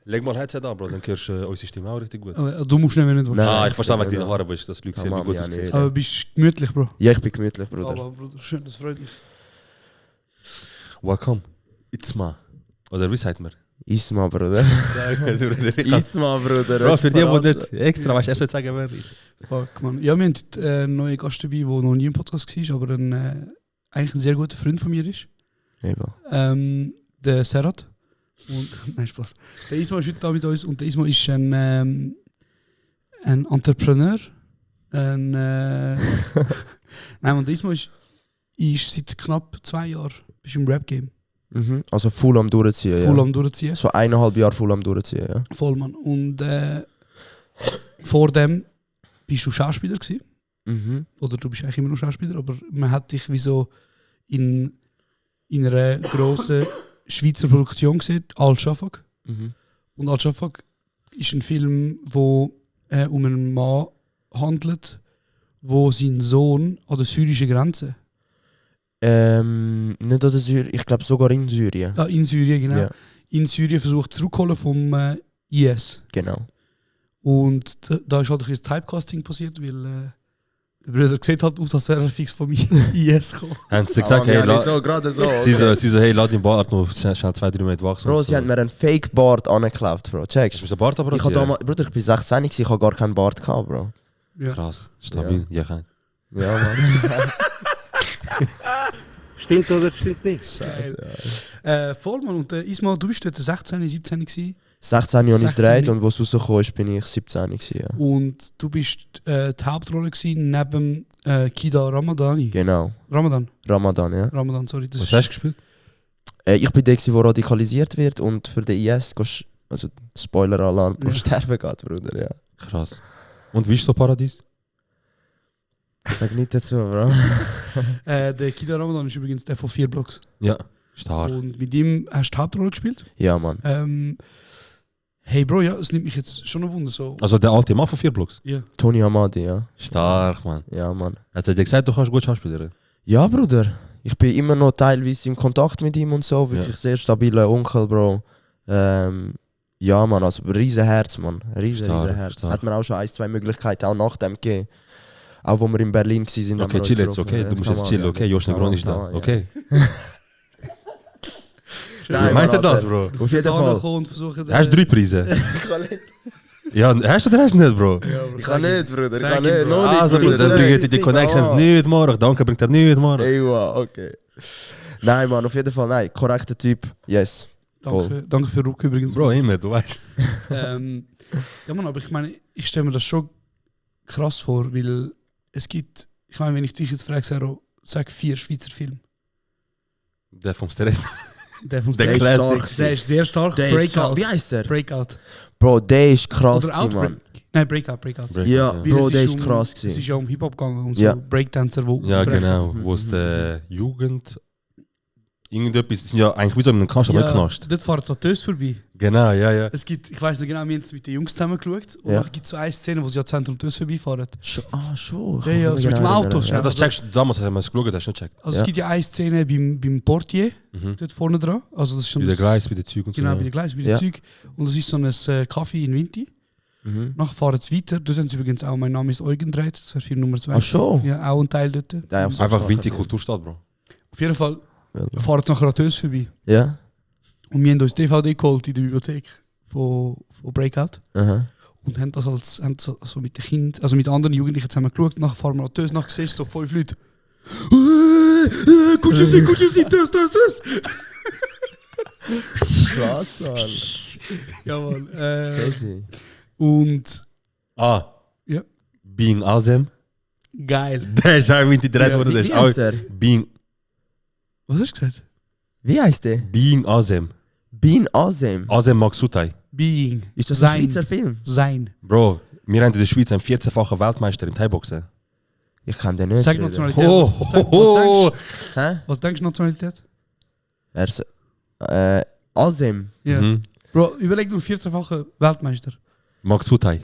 Leg mal Headset an, Bro, dann hörst du unsere Stimme auch richtig gut. Aber du musst nicht, wenn du nicht willst. Ich verstehe, wenn du deine Haare willst, dass die Leute sehen, wie gut du siehst. Aber bist du gemütlich, Bro? Ja, ich bin gemütlich, Bruder. Aber Bruder, schön, das freut mich. Welcome. Itzma. Oder wie sagt man? Isma, Bruder. Isma, Bruder. Bro, für die nicht extra, weißt du, erst nicht sagen, wer ist. Fuck, man. Ja, wir haben heute einen neuen Gast dabei, der noch nie im Podcast war, aber eigentlich ein sehr guter Freund von mir ist. Eben. Der Serhat. Und, nein, Spaß. Der Isma ist heute da mit uns und der Isma ist ein Entrepreneur. Nein, und der Isma ist seit knapp 2 Jahren im Rap-Game. Mhm. Also full am durchziehen. Voll am durchziehen. So 1,5 Jahre voll am durchziehen, ja. Voll, Mann. Und vor dem bist du Schauspieler gewesen. Mhm. Oder du bist eigentlich immer noch Schauspieler, aber man hat dich wie so in einer grossen Schweizer Produktion gesehen, Al-Shafak. Mhm. Und Al-Shafak ist ein Film, wo um einen Mann handelt, wo sein Sohn an der syrischen Grenze. Nicht an der Syrien, ich glaube sogar in Syrien. Ah, in Syrien, genau. Ja. In Syrien versucht zurückzuholen vom IS. Genau. Und da ist halt ein bisschen Typecasting passiert, weil der Bruder sieht halt aus, als wäre er fix von IS gekommen. Haben sie gesagt, hey, gerade so. sie so, hey, lass den Bart noch schnell 2-3 Meter wachsen. Bro, sie haben mir einen Fake-Bart angeklappt, Bro. Checkst du? Den Bart aber ich Bruder, ich bin 16, ich habe gar keinen Bart gehabt, Bro. Ja. Krass, stabil, ja kein. Ja, Mann. Stimmt oder stimmt nicht? Scheiße. Voll, Mann. Und Isma, du bist dort 16, 17 gewesen. 16 Jahre ist 16. gedreht und wo es rausgekommen ist, bin ich 17 gewesen, ja. Und du bist die Hauptrolle gewesen, neben Kida Ramadani. Genau. Ramadan, sorry. Das Was hast du gespielt? Ich bin der, der radikalisiert wird und für den IS, also Spoiler-Alarm, Ja. sterben geht, Bruder, ja. Krass. Und wie ist so Paradies? Ich sag nicht dazu, Bro. der Kida Ramadan ist übrigens der von 4 Blocks. Ja, stark. Und mit ihm hast du die Hauptrolle gespielt. Ja, Mann. Hey Bro, ja, es nimmt mich jetzt schon ein Wunder. So. Also der alte Mann von 4 Blocks? Ja. Tony Hamadi, ja. Stark, Mann. Ja, Mann. Hat er dir gesagt, du kannst gut Schauspielern? Ja, Bruder. Ich bin immer noch teilweise im Kontakt mit ihm und so. Wirklich sehr stabiler Onkel, Bro. Ja, Mann, also riesen Herz, Mann. Riesen Herz. Stark. Hat mir auch schon 1-2 Möglichkeiten auch nach dem gegeben. Auch wo wir in Berlin waren. Okay, chill jetzt, okay? Du musst jetzt chillen, okay? Josh Negron ist da, okay? Wie meint er das, Bro? Auf jeden Fall. Und versuchen, Hast du 3 Preise? Ich kann nicht. Ja, hast du den Rest nicht, Bro? Ich kann nicht, Bruder. Ich Sag kann ihm, nicht. Bro. Noch nicht, Also, Bro, dann bringt ihr die Connections nicht, morgen. Danke, bringt er nicht, morgen. Ey, wow, okay. Nein, Mann, auf jeden Fall, nein. Korrekter Typ, yes. Voll. Danke für Ruck übrigens. Bro, immer, du weißt. Ja, Mann, aber ich meine, ich stelle mir das schon krass vor, weil es gibt, ich meine, wenn ich dich jetzt frage, Sero, sag 4 Schweizer Filme. Der vom Stress. Der vom Der Stress. Classic. Der ist sehr stark. Der ist Breakout. wie heißt der? Breakout. Bro, der ist krass, Oder gewesen, Outbreak. Mann. Nein, Breakout. Ja, Weil Bro, es der ist krass Es gewesen. ist ja um Hip-Hop gegangen und Ja. so Breakdancer, die Ja, ausbrechen. genau. Wo es der Jugend. Irgendetwas, das sind ja eigentlich wie so in einem Knast, aber nicht Knast. Dort fahren so Tös vorbei. Genau, ja. Es gibt, ich weiss noch genau, wir haben es mit den Jungs zusammen geschaut und Ja. dann gibt es so eine Szene, wo sie ja Zentrum Tös vorbeifahren. Schon. Ja, ja, so mit dem Auto, Ja, das checkst du damals, haben wir es geschaut, hast du nicht gecheckt. Also Ja. es gibt ja eine Szene beim Portier, Mhm. dort vorne dran. Also das ist schon Bei der das- Gleis, bei den Zügen und so. Genau, ja. bei der Gleis, bei den Ja. Zügen. Und das ist so ein Kaffee in Vinti. Mhm. Nachher fahren sie weiter. Dort haben sie übrigens auch «Mein Name ist Eugen» gedreht. Das wäre Film Nummer 2. Ach schon? Ja, auch ein Teil dort. Ja, auf so Einfach starker Winti Film. Kulturstadt, Bro. Auf jeden Fall Ja. fahren sie nachher an Tös vorbei. Ja? Und wir haben uns DVD geholt in der Bibliothek von Breakout. Aha. Und haben das haben so mit den Kindern, also mit anderen Jugendlichen zusammen geschaut. Nachher fahren wir an Tös, nachher siehst du so 5 Leute. Gut sein, Tös. Krass, Mann. Jawohl. Crazy. Und Ja. Being Azem. geil. Der ist auch Winti gedreht worden. Der Wie ist auch heißt er? Being Was hast du gesagt? Wie heißt der? Being Azem. Bin Azem. Azem Maksutai. Being. Ist das Sein. ein Schweizer Film? Sein. Bro, wir haben in der Schweiz einen 14-fachen Weltmeister im Thai-Boxen. Ich kann den nicht. Sag Bruder. Nationalität. Oh. Hä? Was denkst du Nationalität? Er ist. Azem. Ja. Mhm. Bro, überleg nur 14-fache Weltmeister. Maksutai.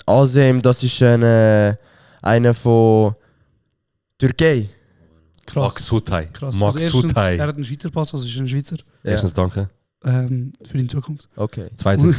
Azem, das ist einer von Türkei. Krass. Maksutai. Krass. Also erstens, Maksutai. er hat einen Schweizer Pass, also ist ein Schweizer. Ja. Erstens danke. für die Zukunft. Okay. Zweitens,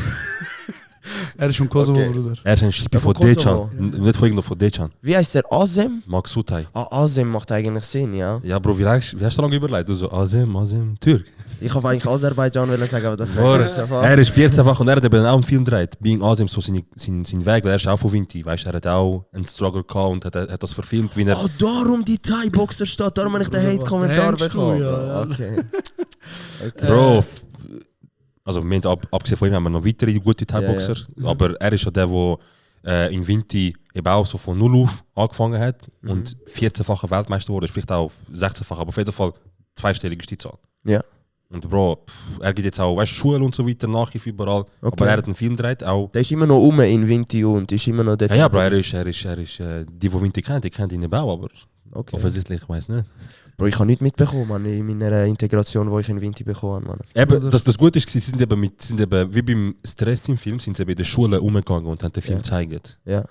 Er ist vom Kosovo, Okay. Bruder. er ist ein Schippi Ja, von von Kosovo. Dejan. Nicht von irgendwo von Dejan. Wie heißt der? Azem? Max Sutay. Azem macht eigentlich Sinn, ja. Ja, Bro, wie hast du lange überlegt? Du so, Azem, Türk. Ich habe eigentlich Aserbaidschan wollen sagen, aber das Bro, wäre so fast. er ist 14-fach und er hat eben auch einen Film gedreht. Being Azem, so sein Weg, weil er ist auch von Vinti. Weißt du, er hat auch einen Struggle gehabt und hat das verfilmt, wie er. Oh, darum die Thai-Boxer steht, darum habe ich den Bruder, was Hate-Kommentar denkst du, bekommen. ja. Okay. Bro, also wir haben abgesehen von ihm haben wir noch weitere gute Thai-Boxer, Ja. aber er ist ja der, der in Vinti eben auch so von null auf angefangen hat und 14-facher Weltmeister wurde, ist vielleicht auch 16-fach, aber auf jeden Fall zweistellige ist die Zahl. Ja. Und Bro, er geht jetzt auch, weißt du, Schule und so weiter, Nachhilfe überall, aber er hat einen Film gedreht, auch. Der ist immer noch in Vinti und ist immer noch dort. Ja, Bro, er ist die Vinti kennt, die kennt ihn eben auch, aber Okay. offensichtlich, ich weiß nicht. Bro, ich habe nichts mitbekommen, Mann, in meiner Integration, wo ich in Vinti bekommen habe, Mann. Eben, das Gute ist, sie sind eben wie beim Stress im Film, sind sie eben in der Schule umgegangen und haben den Film gezeigt. Ja.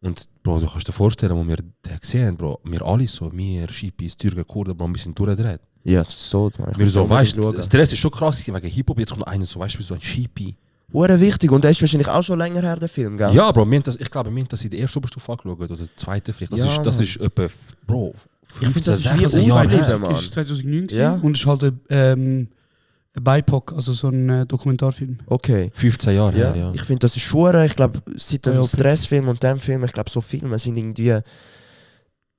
Und Bro, du kannst dir vorstellen, wo wir den gesehen haben, Bro, wir alle so, wir, Schippis, Türken, Kurden, Bro, wir sind durchgedreht. Ja, das ist so, Mann. Wir so, weißt du, du, Stress ist schon krass wegen Hip-Hop, jetzt kommt einer so, weißt du, wie so ein Schippi. Hure wichtig und der ist wahrscheinlich auch schon länger her, der Film, gell? Ja, Bro, ich glaube, wir haben das in der ersten Oberstufe angeschaut, oder der zweiten vielleicht. Das ist etwa, Bro, Ich finde, das ist 15, wie 16 Jahre ausgeblieben, her. Mann. Das ist 2019 Ja. und ist halt ein BIPOC, also so ein Dokumentarfilm. Okay. 15 Jahre Ja. her, ja. Ich finde, das ist schwer. Ich glaube, seit dem Ja, Stressfilm und dem Film, ich glaube, so Filme sind irgendwie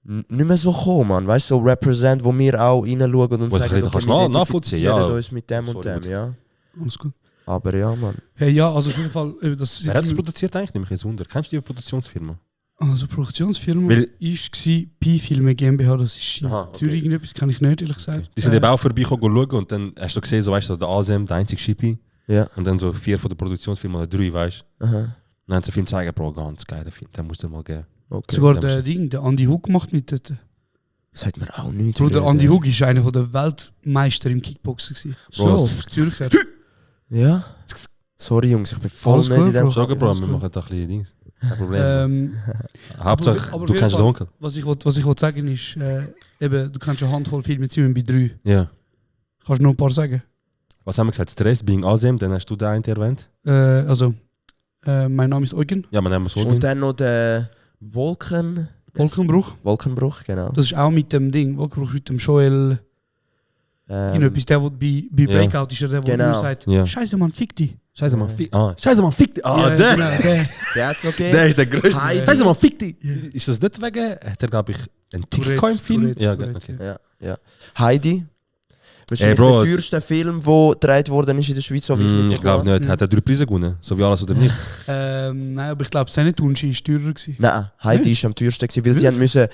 nicht mehr so gekommen, Mann. Weißt du, so Represent, wo wir auch reinschauen und Wo sagen, du kannst wir nachvollziehen, identifizieren ja. uns mit dem und Sorry, dem, gut. ja. Alles gut. Aber ja, Mann. Hey, ja, also auf jeden Fall, das Wer hat das produziert eigentlich? Nehme ich jetzt wunder. Kennst du die Produktionsfirma? also Produktionsfirma Weil- war Pi-Filme GmbH, das ist in Aha, okay. Zürich irgendetwas, kann ich nicht, ehrlich gesagt. Die sind eben auch vorbeigekommen schauen und dann hast du gesehen, so weißt du, der Azem, der einzige Schippi Ja. und dann so 4 von der Produktionsfirma oder 3, weißt du. Aha. Dann haben sie einen Film gezeigt, Bro, ganz geiler Film, den musst du mal geben. Okay. Sogar dann der Andi Hug macht mit dort. Sagt mir auch nichts. Bruder, Leute. Andi Hug war einer der Weltmeister im Kickboxen. gewesen. Bro, So. Zürcher. Ja. Sorry, Jungs, ich bin voll Alles nicht gut, in dem Bro. Sag, Bro, alles wir gut. machen da ein bisschen Dings. Kein Problem. aber Hauptsache, auf du jeden kennst Fall- den Onkel. Was ich wollte sagen ist, eben, du kannst eine Handvoll Filme ziehen bei 3. Ja. Kannst du noch ein paar sagen? Was haben wir gesagt? Stress, Being Azem, dann hast du den einen erwähnt. Also, mein Name ist Eugen. Ja, man nehmen wir so. Und dann noch der Wolkenbruch. Wolkenbruch, genau. Das ist auch mit dem Ding. Wolkenbruch ist mit dem Joel. Irgendetwas, der bei Ja. Breakout ist, der Genau. nur sagt: Ja. Scheiße, Mann, fick dich. Scheiße, man, fick dich. Ja, der! genau, der. Der hat's noch gegeben. Der ist der größte. Heidi. Scheiße, man, fick dich! Ist das nicht wegen, hat er, glaube ich, einen Tourette, TikTok im Film? Tourette, Ja, Tourette, okay. Ja, ja. Heidi. Wahrscheinlich Bro, der teuerste Film, der gedreht worden ist in der Schweiz, so wie ich Ich mitbekommen glaube habe. nicht. Hat er 3 Preise gewonnen? So wie alles oder nichts? Nein, aber ich glaube, Senetunchi war teurer. Gewesen. Nein, Heidi ist am teuersten gewesen, weil sie haben müssen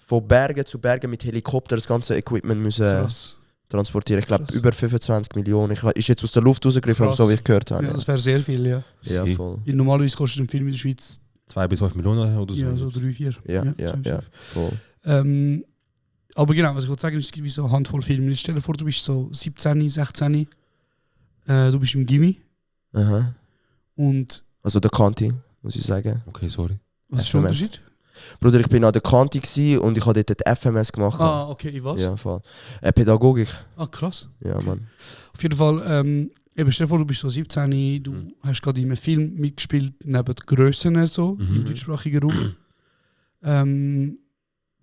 von Bergen zu Bergen mit Helikopter das ganze Equipment müssen Krass. transportieren. Ich glaube Krass. über 25 Millionen. Ist jetzt aus der Luft rausgegriffen, Krass. so wie ich gehört habe. Ja, das wäre sehr viel, ja. Ja, Sie. voll. Weil normalerweise kostet ein Film in der Schweiz 2 bis 5 Millionen oder so? ja, so 3, 4. Ja, ja, so ja, voll. Aber genau, was ich wollte sagen, ist, es gibt wie so eine Handvoll Filme. Jetzt stell dir vor, du bist so 17, 16, du bist im Gimmi Aha. und Also der Kanti, muss ich sagen. Okay, sorry. was ist der FMS. Unterschied? Bruder, ich bin an der Kanti gewesen und ich habe dort die FMS gemacht. Ah, okay, in was? Ja, voll. Pädagogik. Ah, krass. Ja, Mann. Auf jeden Fall, eben stell dir vor, du bist so 17, du hast gerade in einem Film mitgespielt, neben den Grössen so, im deutschsprachigen Raum.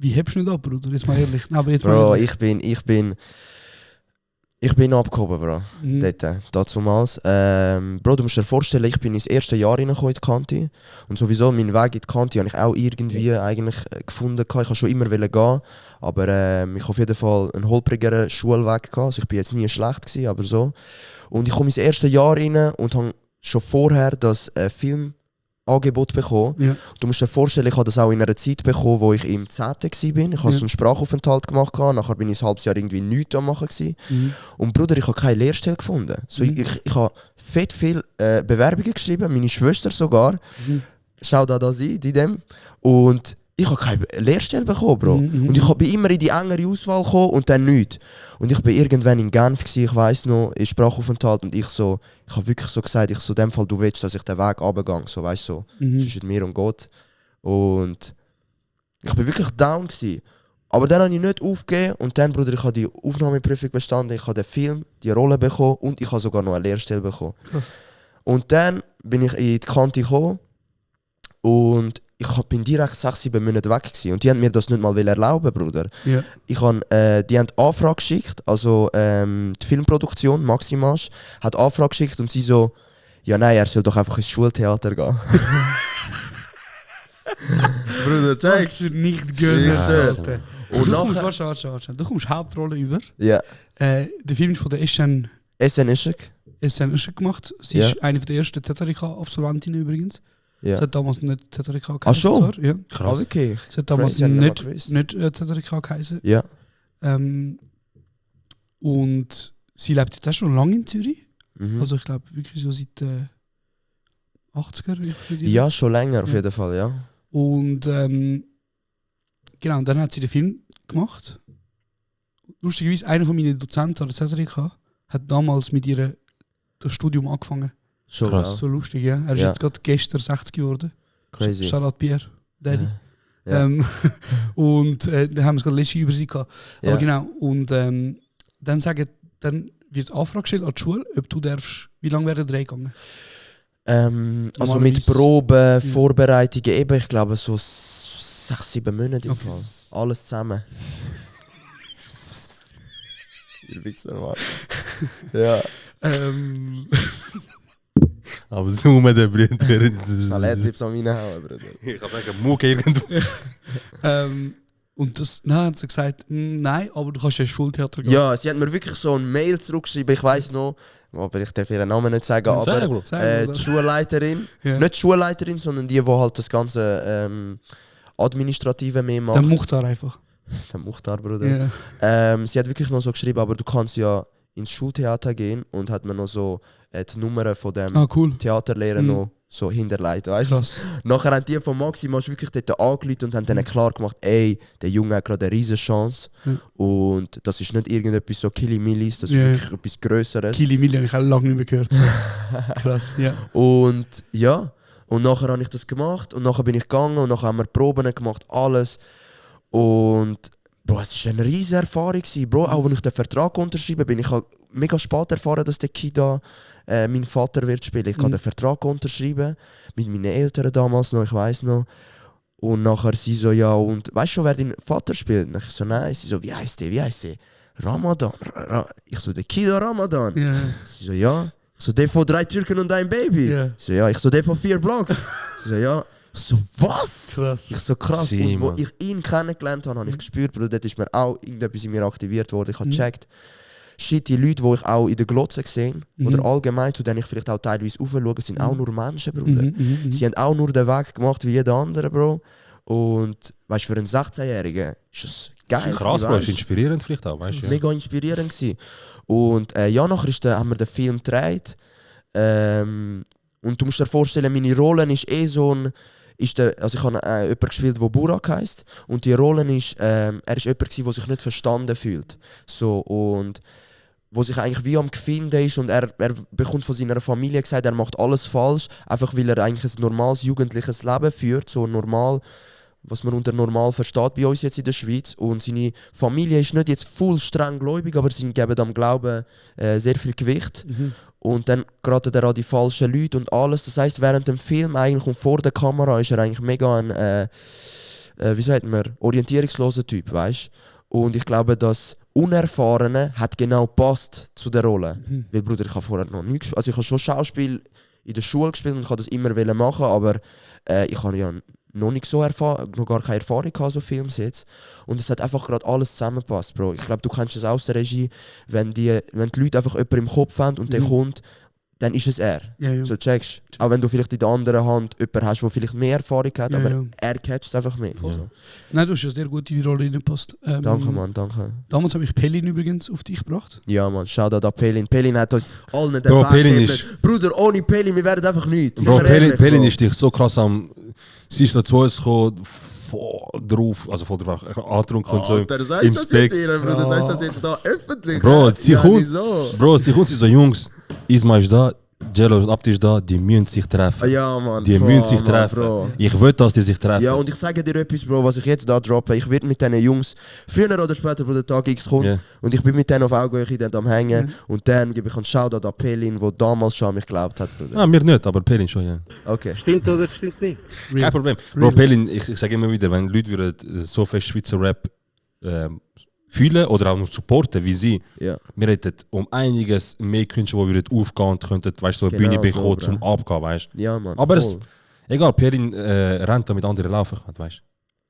Wie hebst du nicht ab, Bruder? Jetzt mal ehrlich. Nein, aber jetzt mal Bro, ehrlich. ich bin abgehoben, Bro. Mhm. Dazumals. Bro, du musst dir vorstellen, ich bin ins erste Jahr reingekommen in die Kanti. Und sowieso, meinen Weg in die Kanti habe ich auch irgendwie eigentlich gefunden. Ich wollte schon immer gehen. Aber ich habe auf jeden Fall einen holprigeren Schulweg gehabt. Also ich bin jetzt nie schlecht gewesen, aber so. Und ich komme ins erste Jahr rein und habe schon vorher das Filmangebot bekommen. Ja. Du musst dir vorstellen, ich habe das auch in einer Zeit bekommen, wo ich im 10. war. Ich habe so einen Sprachaufenthalt gemacht. Nachher bin ich ein halbes Jahr irgendwie nichts am machen. Mhm. Und Bruder, ich habe keine Lehrstelle gefunden. So, ich habe fett viele Bewerbungen geschrieben, meine Schwester sogar. Mhm. Schau da sie, die dem. Und ich habe keine Lehrstelle bekommen, Bro. Mhm. Und ich bin immer in die engere Auswahl gekommen und dann nichts. Und ich bin irgendwann in Genf gewesen, ich weiss noch, in Sprachaufenthalt und ich habe wirklich so gesagt, in dem Fall, du willst, dass ich den Weg runtergehe, so, weißt du, so, zwischen mir und Gott. Und ich bin wirklich down gewesen. Aber dann habe ich nicht aufgegeben und dann, Bruder, ich habe die Aufnahmeprüfung bestanden, ich habe den Film, die Rolle bekommen und ich habe sogar noch eine Lehrstelle bekommen. Krass. Und dann bin ich in die Kante gekommen und bin direkt 6-7 Monate weg gewesen. Und die haben mir das nicht mal erlauben, Bruder. Ja. Die haben Anfrage geschickt, also die Filmproduktion, Maximasch, hat Anfrage geschickt und sie so, ja nein, er soll doch einfach ins Schultheater gehen. Bruder, Das für nicht gönnen, Ja. Alter. Und Du kommst, nachher... warte. Du kommst Hauptrolle über. Ja, Der Film ist von der SN SN Ischek. gemacht. Sie Ja. ist eine der ersten TTRK-Absolventinnen übrigens. Ja. Sie hat damals nicht TTRK Ach schon? zwar, ja. Ah, wirklich? Sie hat damals Crazy, hab ich nicht nicht TTRK geheißen. Ja. Und sie lebt jetzt auch schon lange in Zürich. Mhm. Also ich glaube wirklich so seit 80er. würde ich Ja, schon länger auf Ja. jeden Fall, ja. Und genau, und dann hat sie den Film gemacht. Lustigerweise, einer von meinen Dozenten an der ZRK hat damals mit ihr das Studium angefangen. Schon Krass. ja. So lustig, ja. Er ist Ja. jetzt gerade gestern 60 geworden. Crazy. Charlotte Pierre, Daddy. Ja. Und da haben wir es gerade letzte über sie gehabt. Ja. Aber genau, und dann wird Anfrage gestellt an die Schule, ob du darfst, wie lange wäre der Dreh gegangen? Also mit Normalerweise- Proben, Vorbereitungen, eben, ich glaube so 6-7 Monate im Okay. Fall. Alles zusammen. Ihr Wichser, Mann. Ja. Aber zoomen, der Bruder. Salatlips an meine Haut, Bruder. Ich kann sagen, Muck irgendwo. Und dann hat sie gesagt, nein, aber du kannst ja ins Schultheater gehen. Ja, sie hat mir wirklich so eine Mail zurückgeschrieben, ich weiss noch, aber ich darf ihren Namen nicht sagen, Sag, aber Bro. Sag mal, die oder? Schulleiterin, Ja. nicht die Schulleiterin, sondern die halt das ganze Administrative mehr macht. Dann Muchtar einfach. Der Muchtar, Bruder. Ja. Sie hat wirklich noch so geschrieben, aber du kannst ja ins Schultheater gehen und hat mir noch so die Nummern von dem Ah, cool. Theaterlehrer Mhm. noch so hinterlegt, weißt du? Krass. Nachher haben die von Maximas wirklich dort angerufen und haben denen klar gemacht, ey, der Junge hat gerade eine riesen Chance und das ist nicht irgendetwas so Killy-Millis, das ist Ja. wirklich etwas Grösseres. Kili Milli habe ich auch lange nicht mehr gehört. Krass, ja. Und ja, und nachher habe ich das gemacht und nachher bin ich gegangen und nachher haben wir Proben gemacht, alles. Und Bro, es war eine riesige Erfahrung gewesen, Bro. Auch wenn ich den Vertrag unterschrieben bin, ich habe mega spät erfahren, dass der Kida mein Vater wird spielen. Ich habe den Vertrag unterschrieben mit meinen Eltern damals noch, ich weiß noch. Und nachher sie so, ja, und weißt du schon, wer dein Vater spielt? Und ich so, nein. Sie so, wie heißt der? Ramadan. Ich so, der Kida Ramadan. Ja. Sie so, ja. Ich so, der von 3 Türken und ein Baby. Ja. Ich so, ja. Ich so, der von 4 Blocks. Sie so, ja. Ich so, was? Krass. Ich so, krass. Sie, Und wo Mann. ich ihn kennengelernt habe, habe ich gespürt, Bruder, dort ist mir auch irgendetwas in mir aktiviert worden. Ich habe gecheckt, shit, die Leute, die ich auch in der Glotze sehe, oder allgemein, zu denen ich vielleicht auch teilweise aufschaue, sind auch nur Menschen, Bruder. Sie haben auch nur den Weg gemacht wie jeder andere, Bro. Und weißt du, für einen 16-Jährigen ist das geil. Krass, Bro, weißt ist du? inspirierend vielleicht auch, weißt du? Ja. Mega inspirierend gewesen. Und ja, nachher haben wir den Film gedreht. Und du musst dir vorstellen, meine Rolle ist so ein... also ich habe jemanden gespielt, der Burak heisst. Und die Rolle ist... er ist jemand, der sich nicht verstanden fühlt. So, und wo sich eigentlich wie am Gefinden ist. Und er bekommt von seiner Familie gesagt, er macht alles falsch. Einfach weil er eigentlich ein normales jugendliches Leben führt. So normal... was man unter normal versteht bei uns jetzt in der Schweiz. Und seine Familie ist nicht jetzt voll streng gläubig, aber sie geben am Glauben sehr viel Gewicht. Und dann geraten er an die falschen Leute und alles. Das heisst, während dem Film eigentlich und vor der Kamera ist er eigentlich mega ein wie sagt man, orientierungsloser Typ, weißt? Und ich glaube, das Unerfahrene hat genau passt zu der Rolle. Weil, Bruder, ich habe vorher noch nie gespielt. Also ich habe schon Schauspiel in der Schule gespielt und ich wollte das immer machen, aber ich habe ja noch nicht so noch gar keine Erfahrung gehabt, so Films jetzt. Und es hat einfach gerade alles zusammengepasst, Bro. Ich glaube, du kennst es aus der Regie, wenn die Leute einfach jemanden im Kopf haben und der kommt, dann ist es er. Ja, ja. So checkst. Auch wenn du vielleicht in der anderen Hand jemanden hast, der vielleicht mehr Erfahrung hat, Ja, aber ja. er catcht es einfach mehr. So. Nein, du hast ja sehr gut in die Rolle reingepasst. Danke, Mann, danke. Damals habe ich Pelin übrigens auf dich gebracht. Ja, Mann, Shoutout an Pelin. Pelin hat uns allen den Bro, Weg Pelin geebnet. ist- Bruder, ohne Pelin, wir wären einfach nichts. Bro, Sicher Pelin, ehrlich, Pelin Bro. ist dich so krass am... Sie ist so zu uns gekommen, voll drauf, also voll drauf, angetrunken und so Alter, sagst im du das Specs. jetzt hier, Bruder? Sagst du das jetzt da öffentlich? Bro, sie ja, kommt, wieso? Bro, sie kommt, sie so, Jungs, Isma ist da, Jello und Abdi ist da, die müssen sich treffen. Ah, ja, Mann. Die müssen sich treffen. Bro. Ich will, dass die sich treffen. Ja, und ich sage dir etwas, Bro, was ich jetzt da droppe. Ich werde mit diesen Jungs, früher oder später, Bro, der Tag X kommt. Ja. Und ich bin mit denen auf Augenhöhe dann am Hängen. Und dann gebe ich einen Shoutout an Pelin, der damals schon an mich geglaubt hat, Bruder. Ah, mir nicht, aber Pelin schon, ja. Okay. Stimmt oder stimmt nicht? Kein Problem. Bro, Pelin, ich sage immer wieder, wenn Leute würden so viel Schweizer Rap fühlen oder auch nur supporten wie sie, Ja. wir hätten um einiges mehr Künstler, die würden aufgehen und könnten, weißt du, so eine Genau Bühne bekommen, so, zum Abgehen, weißt du. Ja, Mann. Aber es, voll. egal, Pelin rennt da mit anderen laufen kann, weißt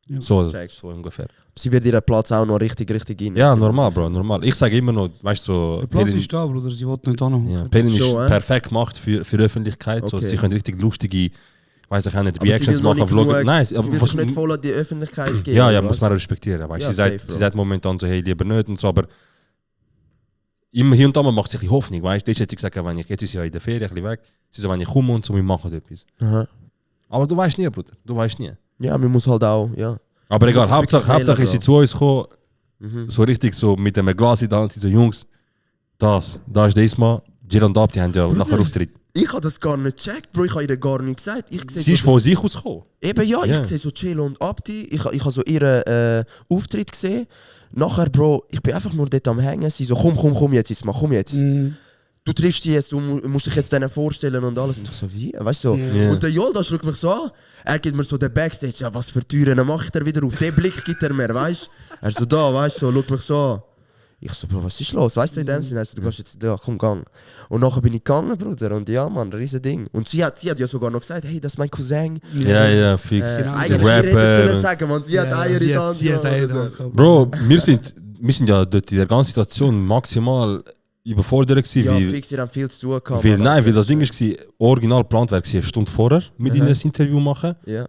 du. Ja. So, Check. so ungefähr. Sie wird ihren Platz auch noch richtig rein. Ja, normal, Bro, normal. Ich sage immer noch, weißt du, so, Der Platz Pelin, ist da, Bruder, sie wollen nicht anhocken. ja, Pelin ist Schon, perfekt gemacht für die Öffentlichkeit. So, Okay. sie können richtig lustige, weiß ich auch nicht, Aber sie Reactions will noch machen, nicht Vloggen. genug- Nein, Sie aber will was, sich nicht voll an die Öffentlichkeit geben. ja, ja, oder muss was? man respektieren. Weißt? Ja, Sie, sagt, safe, sie Bro. sagt momentan so, hey, lieber nicht und so, aber immer hier und da macht sich die Hoffnung, weißt du? Jetzt hat sie gesagt, wenn ich, jetzt ist sie ja in der Ferien ein bisschen weg, sie so, wenn ich komme und so, wir machen etwas. Aha. Aber du weißt nie, Bruder, du weißt nie. Ja, man muss halt auch, ja. Aber Du egal, musst es wirklich Hauptsache ist sie wählen, zu uns gekommen, Mhm. so richtig so mit einem Glas in der Hand, sie so, Jungs, da ist diesmal, Jill und Abdi haben ja nachher Auftritt. Ich habe das gar nicht gecheckt, Bro, ich habe ihr gar nicht gesagt. Ich sehe Sie ist so, von sich aus gekommen. eben ja, Ja. ich sehe so Cello und Abdi, ich habe so ihren Auftritt gesehen. Nachher, Bro, ich bin einfach nur dort am Hängen, sie so, komm jetzt, Isma, komm jetzt. Mhm. Du triffst die jetzt, du musst dich jetzt denen vorstellen und alles. Und ich so, wie? Weißt du so? Ja. Und der Jolda schaut mich so an, er gibt mir so den Backstage, ja, was für Türen macht er wieder auf? Den Blick gibt er mir, weißt du? Er so da, weißt du, so, schaut mich so an. Ich so, Bro, was ist los? Weißt du, in dem Sinne, also, du gehst jetzt da, komm, gang. Und nachher bin ich gegangen, Bruder, und ja, Mann, riesen Ding. Und sie hat ja sogar noch gesagt, hey, das ist mein Cousin. Ja, fix. Genau. Eigentlich wir hätten Rapper. sollen sagen, man, sie hat Eier in der Hand. Sie hat Eier in der Bruder. Hand gehabt. Bro, wir sind ja dort in der ganzen Situation maximal überfordert gewesen, Ja, weil, fix, sie haben viel zu tun gehabt. weil, Mann. nein, weil das Ding war, original geplant wäre, eine Stunde vorher mit ihnen ein Interview machen. Ja,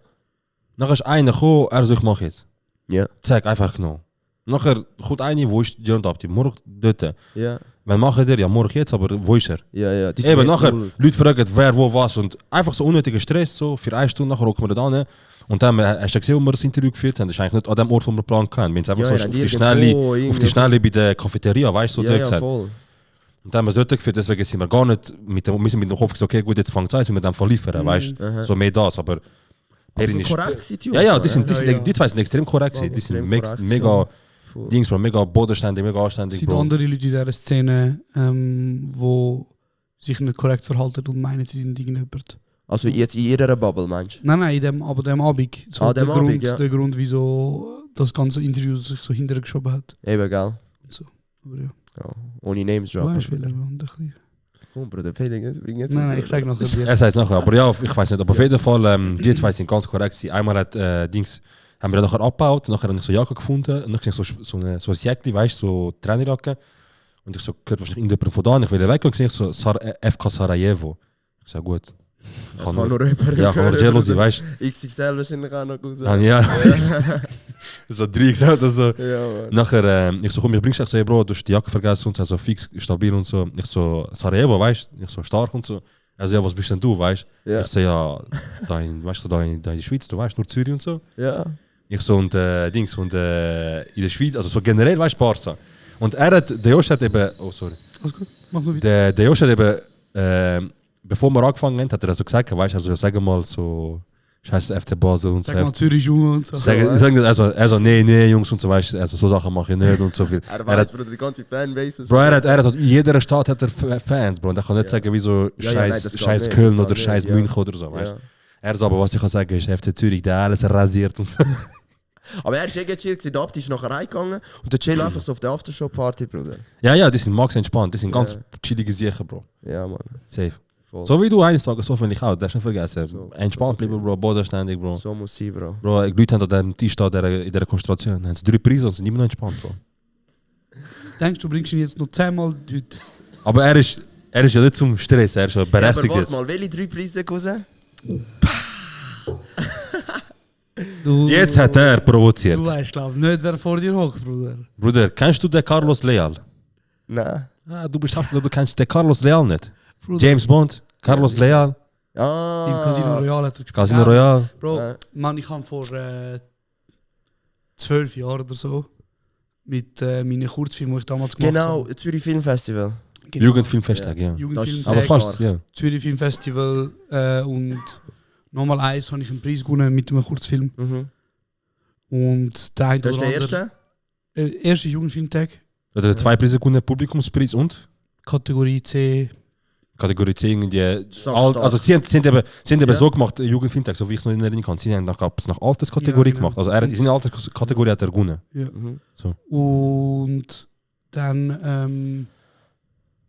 Nachher ist einer gekommen, er so, ich mache jetzt. ja, Zack, einfach genommen. Nachher kommt einer, wo ist Jill und Abdi? Morgen dort. ja, Wenn machen der, ja, morgen jetzt, aber wo ist er? ja. Die sind Eben, mega nachher, cool. Leute fragen, wer, wo, was und einfach so unnötiger Stress, so, für 1 Stunde, nachher rocken wir da hin. Und dann, hast du gesehen, wo wir das Interview geführt haben? Das ist eigentlich nicht an dem Ort, wo wir geplant haben. Wir haben es einfach Ja, so ja, auf die irgendwo, Schnelle, Schnelle bei der Cafeteria, weißt du, so Ja, dort ja, gesagt. voll. Und dann haben wir es dort geführt, deswegen sind wir gar nicht wir sind mit dem Kopf gesagt, okay, gut, jetzt fängt es an, wenn wir dann liefern, weißt du? So mehr das, aber Aber Perin sind ist. korrekt gewesen, die Ja, Jungs, ja, Mann, die zwei sind extrem korrekt Ja, gewesen. Die sind extrem mega, korrekt, mega Voll. Dings, Bro, mega bodenständig, mega anständig, Es sind Bro. andere Leute in dieser Szene, die sich nicht korrekt verhalten und meinen, sie sind irgendjemand. Also jetzt in ihrer Bubble, meinst du? Nein, aber dem Abend. So dem der, Abend, Grund, ja. der Grund, wieso das ganze Interview sich so hintergeschoben hat. Eben, gell? Und so. Aber ja, Ja. Ohne Names du droppen. weißt, welcher und ein bisschen. Komm, Bruder, bring jetzt Nein, ich sag nachher dir. Er sagt es nachher, aber ja, ich weiß nicht. Aber auf jeden Fall, die zwei sind ganz korrekt gewesen. Einmal hat haben wir dann nachher abgebaut, nachher habe ich so Jacke gefunden, und dann so ein Jäckchen, weißt du, so Trainerjacke. Und ich so, gehört wahrscheinlich irgendjemand von da, und ich will weg und ich so, FK Sarajevo. Ich sag, gut. Das kann nur jemand Ja, kann nur Jello sein, weißt XXL wahrscheinlich auch noch gut du? sein. Ja, so 3 gesagt oder so. Ja, Mann. Nachher, ich so, komm, ich bring's dich, so, Bro, du hast die Jacke vergessen und so, also fix, stabil und so. Ich so, Sarajevo, weißt du? Ich so, stark und so. Also, ja, was bist denn du, weißt du? Ja. Ich so, ja, weißt du, da in der Schweiz, du weißt, nur Zürich und so. Ja. Ich so, und Dings, und in der Schweiz, also so generell, weißt du, Barca. Und der Josh hat eben, oh, sorry. Alles gut, mach nur weiter. Der Josh hat eben, bevor wir angefangen haben, hat er so gesagt, weißt du, also, sag mal so, scheiße FC Basel und so. Sag mal Zürich und so. Also, nee, Jungs und so, weißt du, also so Sachen mache ich nicht und so viel. Er weiß, weiß, Bruder, die ganze Fanbase. Bro, er hat in jeder Stadt hat er Fans, Bro. Und er kann nicht Ja. sagen, wie so Ja, nein, das scheiß geht Köln nicht, das oder geht scheiß nicht, ja. München oder so, weißt Ja. du. Er so, aber was ich kann sagen, ist FC Zürich, der alles rasiert und so. Aber er ist eh chill gewesen, der Abdi ist nachher reingegangen und der chill einfach so auf der Aftershow-Party, Bruder. Ja, die sind max entspannt, die sind ganz Ja. chillige Sachen, Bro. Ja, Mann. Safe. Voll. So wie du eines Tages, so finde ich auch, darfst du nicht vergessen. So. Entspannt bleiben, Bro, bodenständig, Bro. So muss sie, Bro. Bro, die Leute haben an diesem Tisch da in dieser Konstellation, haben sie 3 Preise und sind immer noch entspannt, Bro. Denkst du, bringst ihn jetzt noch 10-mal heute? Aber er ist ja nicht zum Stress, er ist ja Ja, aber berechtigt. warte mal, welche 3 Preise, Cousin? Jetzt hat er provoziert. Du weißt, glaub nicht, wer vor dir hockt, Bruder. Bruder, kennst du den Carlos Leal? Nein. Ah, du bist du kennst den Carlos Leal nicht. Bruder. James Bond, Carlos Leal, Ah. Im Casino Royale hat er gespielt. Casino Royale. Bro, Mann, ich habe vor 12 Jahren oder so mit meinen Kurzfilmen, die ich damals gemacht Genau, habe. Zürich Filmfestival. Genau. Jugendfilmfesttag, ja. Jugendfilmtag, Aber fast, ja. Zürich Filmfestival und nochmal eins habe ich einen Preis gewonnen mit einem Kurzfilm. Mhm. Und der eine Das ist oder der andere... erste? Erste Jugendfilmtag, Oder 2 Preise gewonnen, Publikumspreis und Kategorie C. Kategorie 10 die Sackstark. also sie haben eben Ja. so gemacht, Jugendfilmtag, so wie ich es noch in Erinnerung kann. Sie haben gab's nach Alterskategorie Ja, genau. gemacht. Also in seiner Alterskategorie hat er gewonnen. Ja. Mhm. Und dann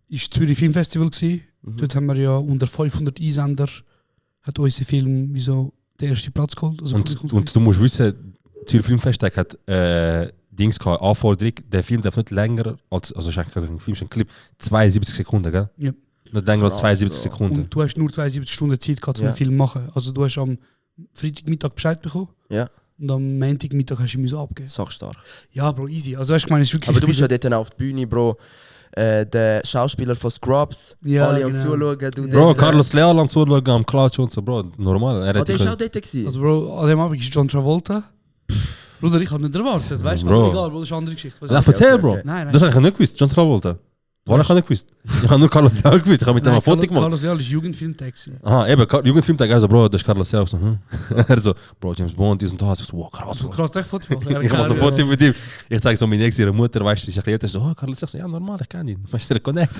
ist Zürich Filmfestival gewesen. Mhm. Dort haben wir ja unter 500 Einsender hat unser Film wieso den ersten Platz geholt. Also Und du musst wissen, Zürich Filmfesttag hat Dings gehabt, Anforderung, der Film darf nicht länger als, also ist eigentlich kein Film, ist ein Clip, 72 Sekunden, gell? Ja. Nicht länger als Krass, 72 Bro. Sekunden. Und du hast nur 72 Stunden Zeit gehabt, um Ja. einen Film zu machen. Also du hast am Freitagmittag Bescheid bekommen Ja, und am Montagmittag hast du ihn abgeben. sackstark. Ja, Bro, easy. Also weißt du, ich meine, es ist wirklich... Aber du bist ja dort dann auf der Bühne, Bro. Der Schauspieler von Scrubs, Ja, alle am genau. Zuschauen. Du Bro, dort, Carlos Leal am Zuschauen, am Klatschen und so, Bro, normal. Er Oh, hat der dich war auch dort gewesen. Also Bro, an dem Abend ist John Travolta. Bruder, ich habe nicht erwartet, weißt du? Bro. Aber egal, Bro, das ist eine andere Geschichte. Ja, erzähl, Bro. okay. Nein, nein. Das habe ich nicht gewusst, John Travolta. War ich nicht gewusst. Ich habe nur Carlos Leal gewusst, ich habe mit dem ein Foto gemacht. Carlos Leal ist Jugendfilmtaxi. Aha, eben, Jugendfilmtag, also Bro, das ist Carlos Leal. So, Er so, Bro, James Bond, dies und das. Ich so, wow, krass. So Bro. krass, echt Foto machen. Ich habe so ein Foto mit ihm. Ich zeige so meine Ex, ihre Mutter, weißt du, ich erklärt, so, oh, Carlos Leal, so, ja, normal, ich kenne ihn. Weißt du, der Connect.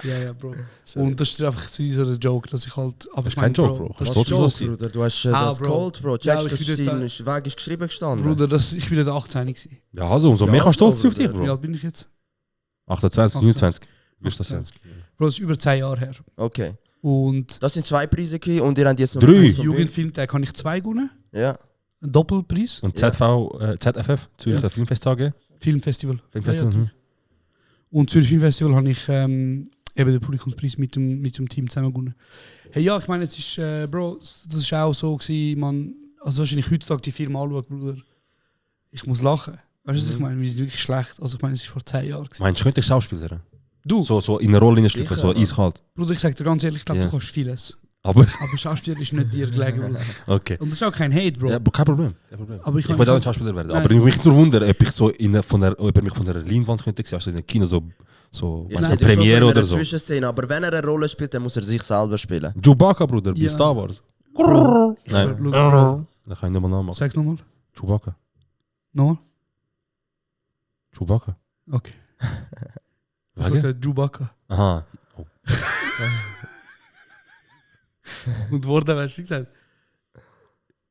Ja, Bro. Und das ist einfach so ein Joke, dass ich halt... Aber Das ist kein Joke, Bro. Das Kannst ist stolz Joke, drauf sein. Bruder, du hast Ah, das Bro. geholt, Bro. Ja, Checkst, aber dass ich bin dein dort Weg ist geschrieben gestanden. Bruder, ich bin da 18 gewesen. Ja, also, umso Ja, mehr kannst du stolz so, auf dich, Wie Bro. alt bin ich jetzt? 28, 29. Wie ist das jetzt? Bro, das ist über 10 Jahre her. Okay. Und Das sind 2 Preise gewesen und ihr habt jetzt noch... 3. einen zum Jugendfilmtag habe ich 2 gewonnen. Ja. Ein Doppelpreis. Und Ja. ZFF, Zürcher Filmfesttage. Filmfestival. Filmfestival. Ja, ja. Und Zürich Filmfestival habe ich eben den Publikumspreis mit dem Team zusammen gewonnen. Hey, ja, ich meine, es ist, Bro, das ist auch so gewesen, man, also wenn ich heutzutage die Filme anschaue, Bruder, ich muss lachen. Weißt du, was ich meine? Wir sind wirklich schlecht. Also ich meine, es ist vor 10 Jahren gewesen. Meinst du, könnte ich Schauspieler? Du, So in eine Rolle hineinschlüpfen, so Sicher, ja. eiskalt. Bruder, ich sag dir ganz ehrlich, ich glaube, Ja. du kannst vieles. Aber, Aber Schauspieler ist nicht dir gelegen, Bruder. okay. Und das ist auch kein Hate, Bro. Ja, aber kein Problem. Kein Problem. Aber Ich wollte auch ein Schauspieler werden. Nein. Aber mich nur wundern, ob ich so ob er mich von der Leinwand könnte sehen, also in einem Kino so Ja, weißt du, nein, Premiere in oder einer so. Zwischenszene, aber wenn er eine Rolle spielt, dann muss er sich selber spielen. Chewbacca, Bruder, bei Ja. Star Wars. Bro, Nein. Bro, Bro. Da kann ich nicht mal nachmachen. Sag's nochmal. Chewbacca. Nochmal? Chewbacca. Okay. Ich Wege? wollte Chewbacca. Aha. Oh. Und Worte, weißt du, gesagt.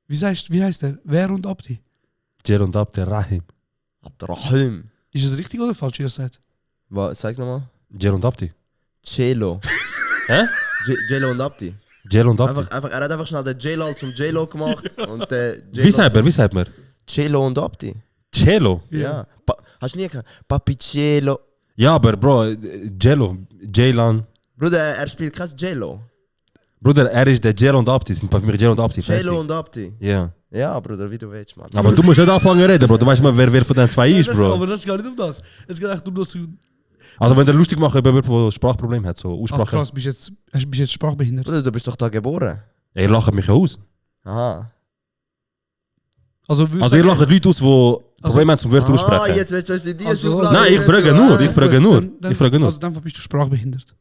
Wie heißt der? Wer und Abdi? Jer und Abder Rahim. Abdrahim. Ist es richtig oder falsch, wie ihr sagt? Sag's nochmal. Jer und Abdi. Cello. Hä? Jello und Abdi. Jer und Abdi. Er hat einfach schnell den J-Lal zum J-Lo gemacht und der Wie sagt man? Cello und Abdi. Cello. Ja. Hast du nie gehört? Papi Cello. Ja, aber Bro, Jello, Jaylan. Bruder, er spielt kein Jello. Bruder, er ist der Jer und Abdi. Sind bei mir Jer und Abdi. Cello fertig. und Abdi. Ja. Ja, Bruder, wie du willst, Mann. Aber du musst nicht anfangen zu reden, Bro. Du weißt mal, wer von den zwei ist, Bro. Aber das ist gar nicht um das. Es geht echt um das. Also wenn der lustig macht über jemanden, der ein Sprachproblem hat, so Ach Aussprache. krass, bist jetzt sprachbehindert. Bruder, du bist doch da geboren. Ihr lacht mich ja aus. Aha. Also Also ihr lacht Leute aus, die Probleme haben zum Wörter aussprechen. Jetzt willst du uns in die Also- Schublade Nein, ich setzen, frage nur, ah. ich frage nur. Also dann bist du sprachbehindert.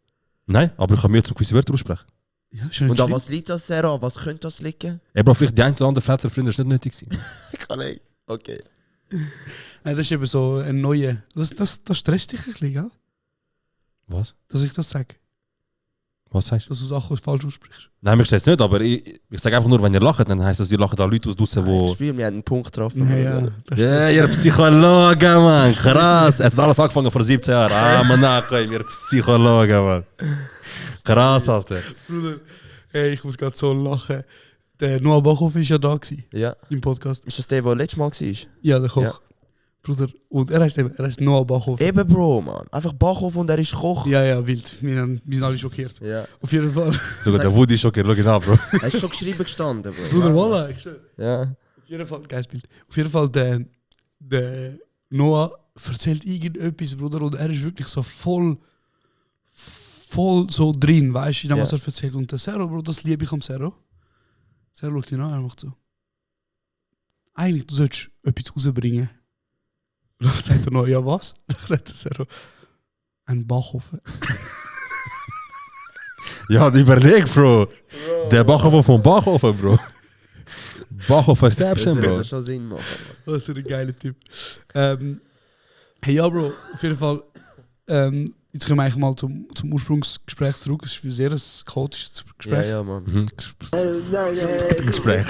Nein, aber ich kann mir zum gewisse Wörter aussprechen. Ja, ist ja nicht Und an schlimm. was liegt das, Sarah? An was könnte das liegen? Ey, Bro, vielleicht die ein oder andere Väterfreunde ist nicht nötig gewesen. Kann nicht. Okay. Nein, das ist eben so ein neuer. Das stresst dich ein bisschen, gell? Was? Dass ich das sage. Was sagst du? Dass du Sachen falsch aussprichst. Nein, mich stört es nicht, aber ich sage einfach nur, wenn ihr lacht, dann heisst das, ihr lacht auch Leute aus draussen, Ich die... spiele, wir haben einen Punkt getroffen. Ja, das Ja, ihr Psychologen, Mann, krass. Es hat alles angefangen vor 17 Jahren. Ah, man, nachkommen, ihr Psychologen, Mann. Krass, Alter. Bruder, ey, ich muss gerade so lachen. Der Noah Bachhoff war ja da gewesen, Ja. im Podcast. Ist das der, der letztes Mal war? Ja, der Koch. Ja. Bruder, und er heißt Noah Bachhoff. Eben, Bro, Mann. Einfach Bachhof und er ist Koch. Ja, ja, wild. Wir sind alle schockiert. Ja. Auf jeden Fall. Sogar der Woody ist okay, schau ihn an, Bro. Er ist schon geschrieben gestanden, Bro. Bruder, voilà, ich schwör. Ja. Auf jeden Fall, geiles Bild. Auf jeden Fall, der Noah erzählt irgendetwas, Bruder, und er ist wirklich so voll so drin, weißt du, in dem, was Ja. er erzählt. Und der Zero, Bro, das liebe ich am Zero. Zero schaut ihn an, er macht so. Eigentlich, du solltest etwas rausbringen. Und dann sagt er noch, ja was? Dann sagt der Zero, Ein Backofen. Ja, überleg, Bro. Der Backofen vom Backofen, Bro. Backofen selbst, Das Bro. würde schon Sinn machen. Was für ein geiler Typ. Hey, ja, Bro, auf jeden Fall. Jetzt kommen wir eigentlich mal zum Ursprungsgespräch zurück. Es ist ein sehr chaotisches Gespräch. Ja, Mann. Gespräch.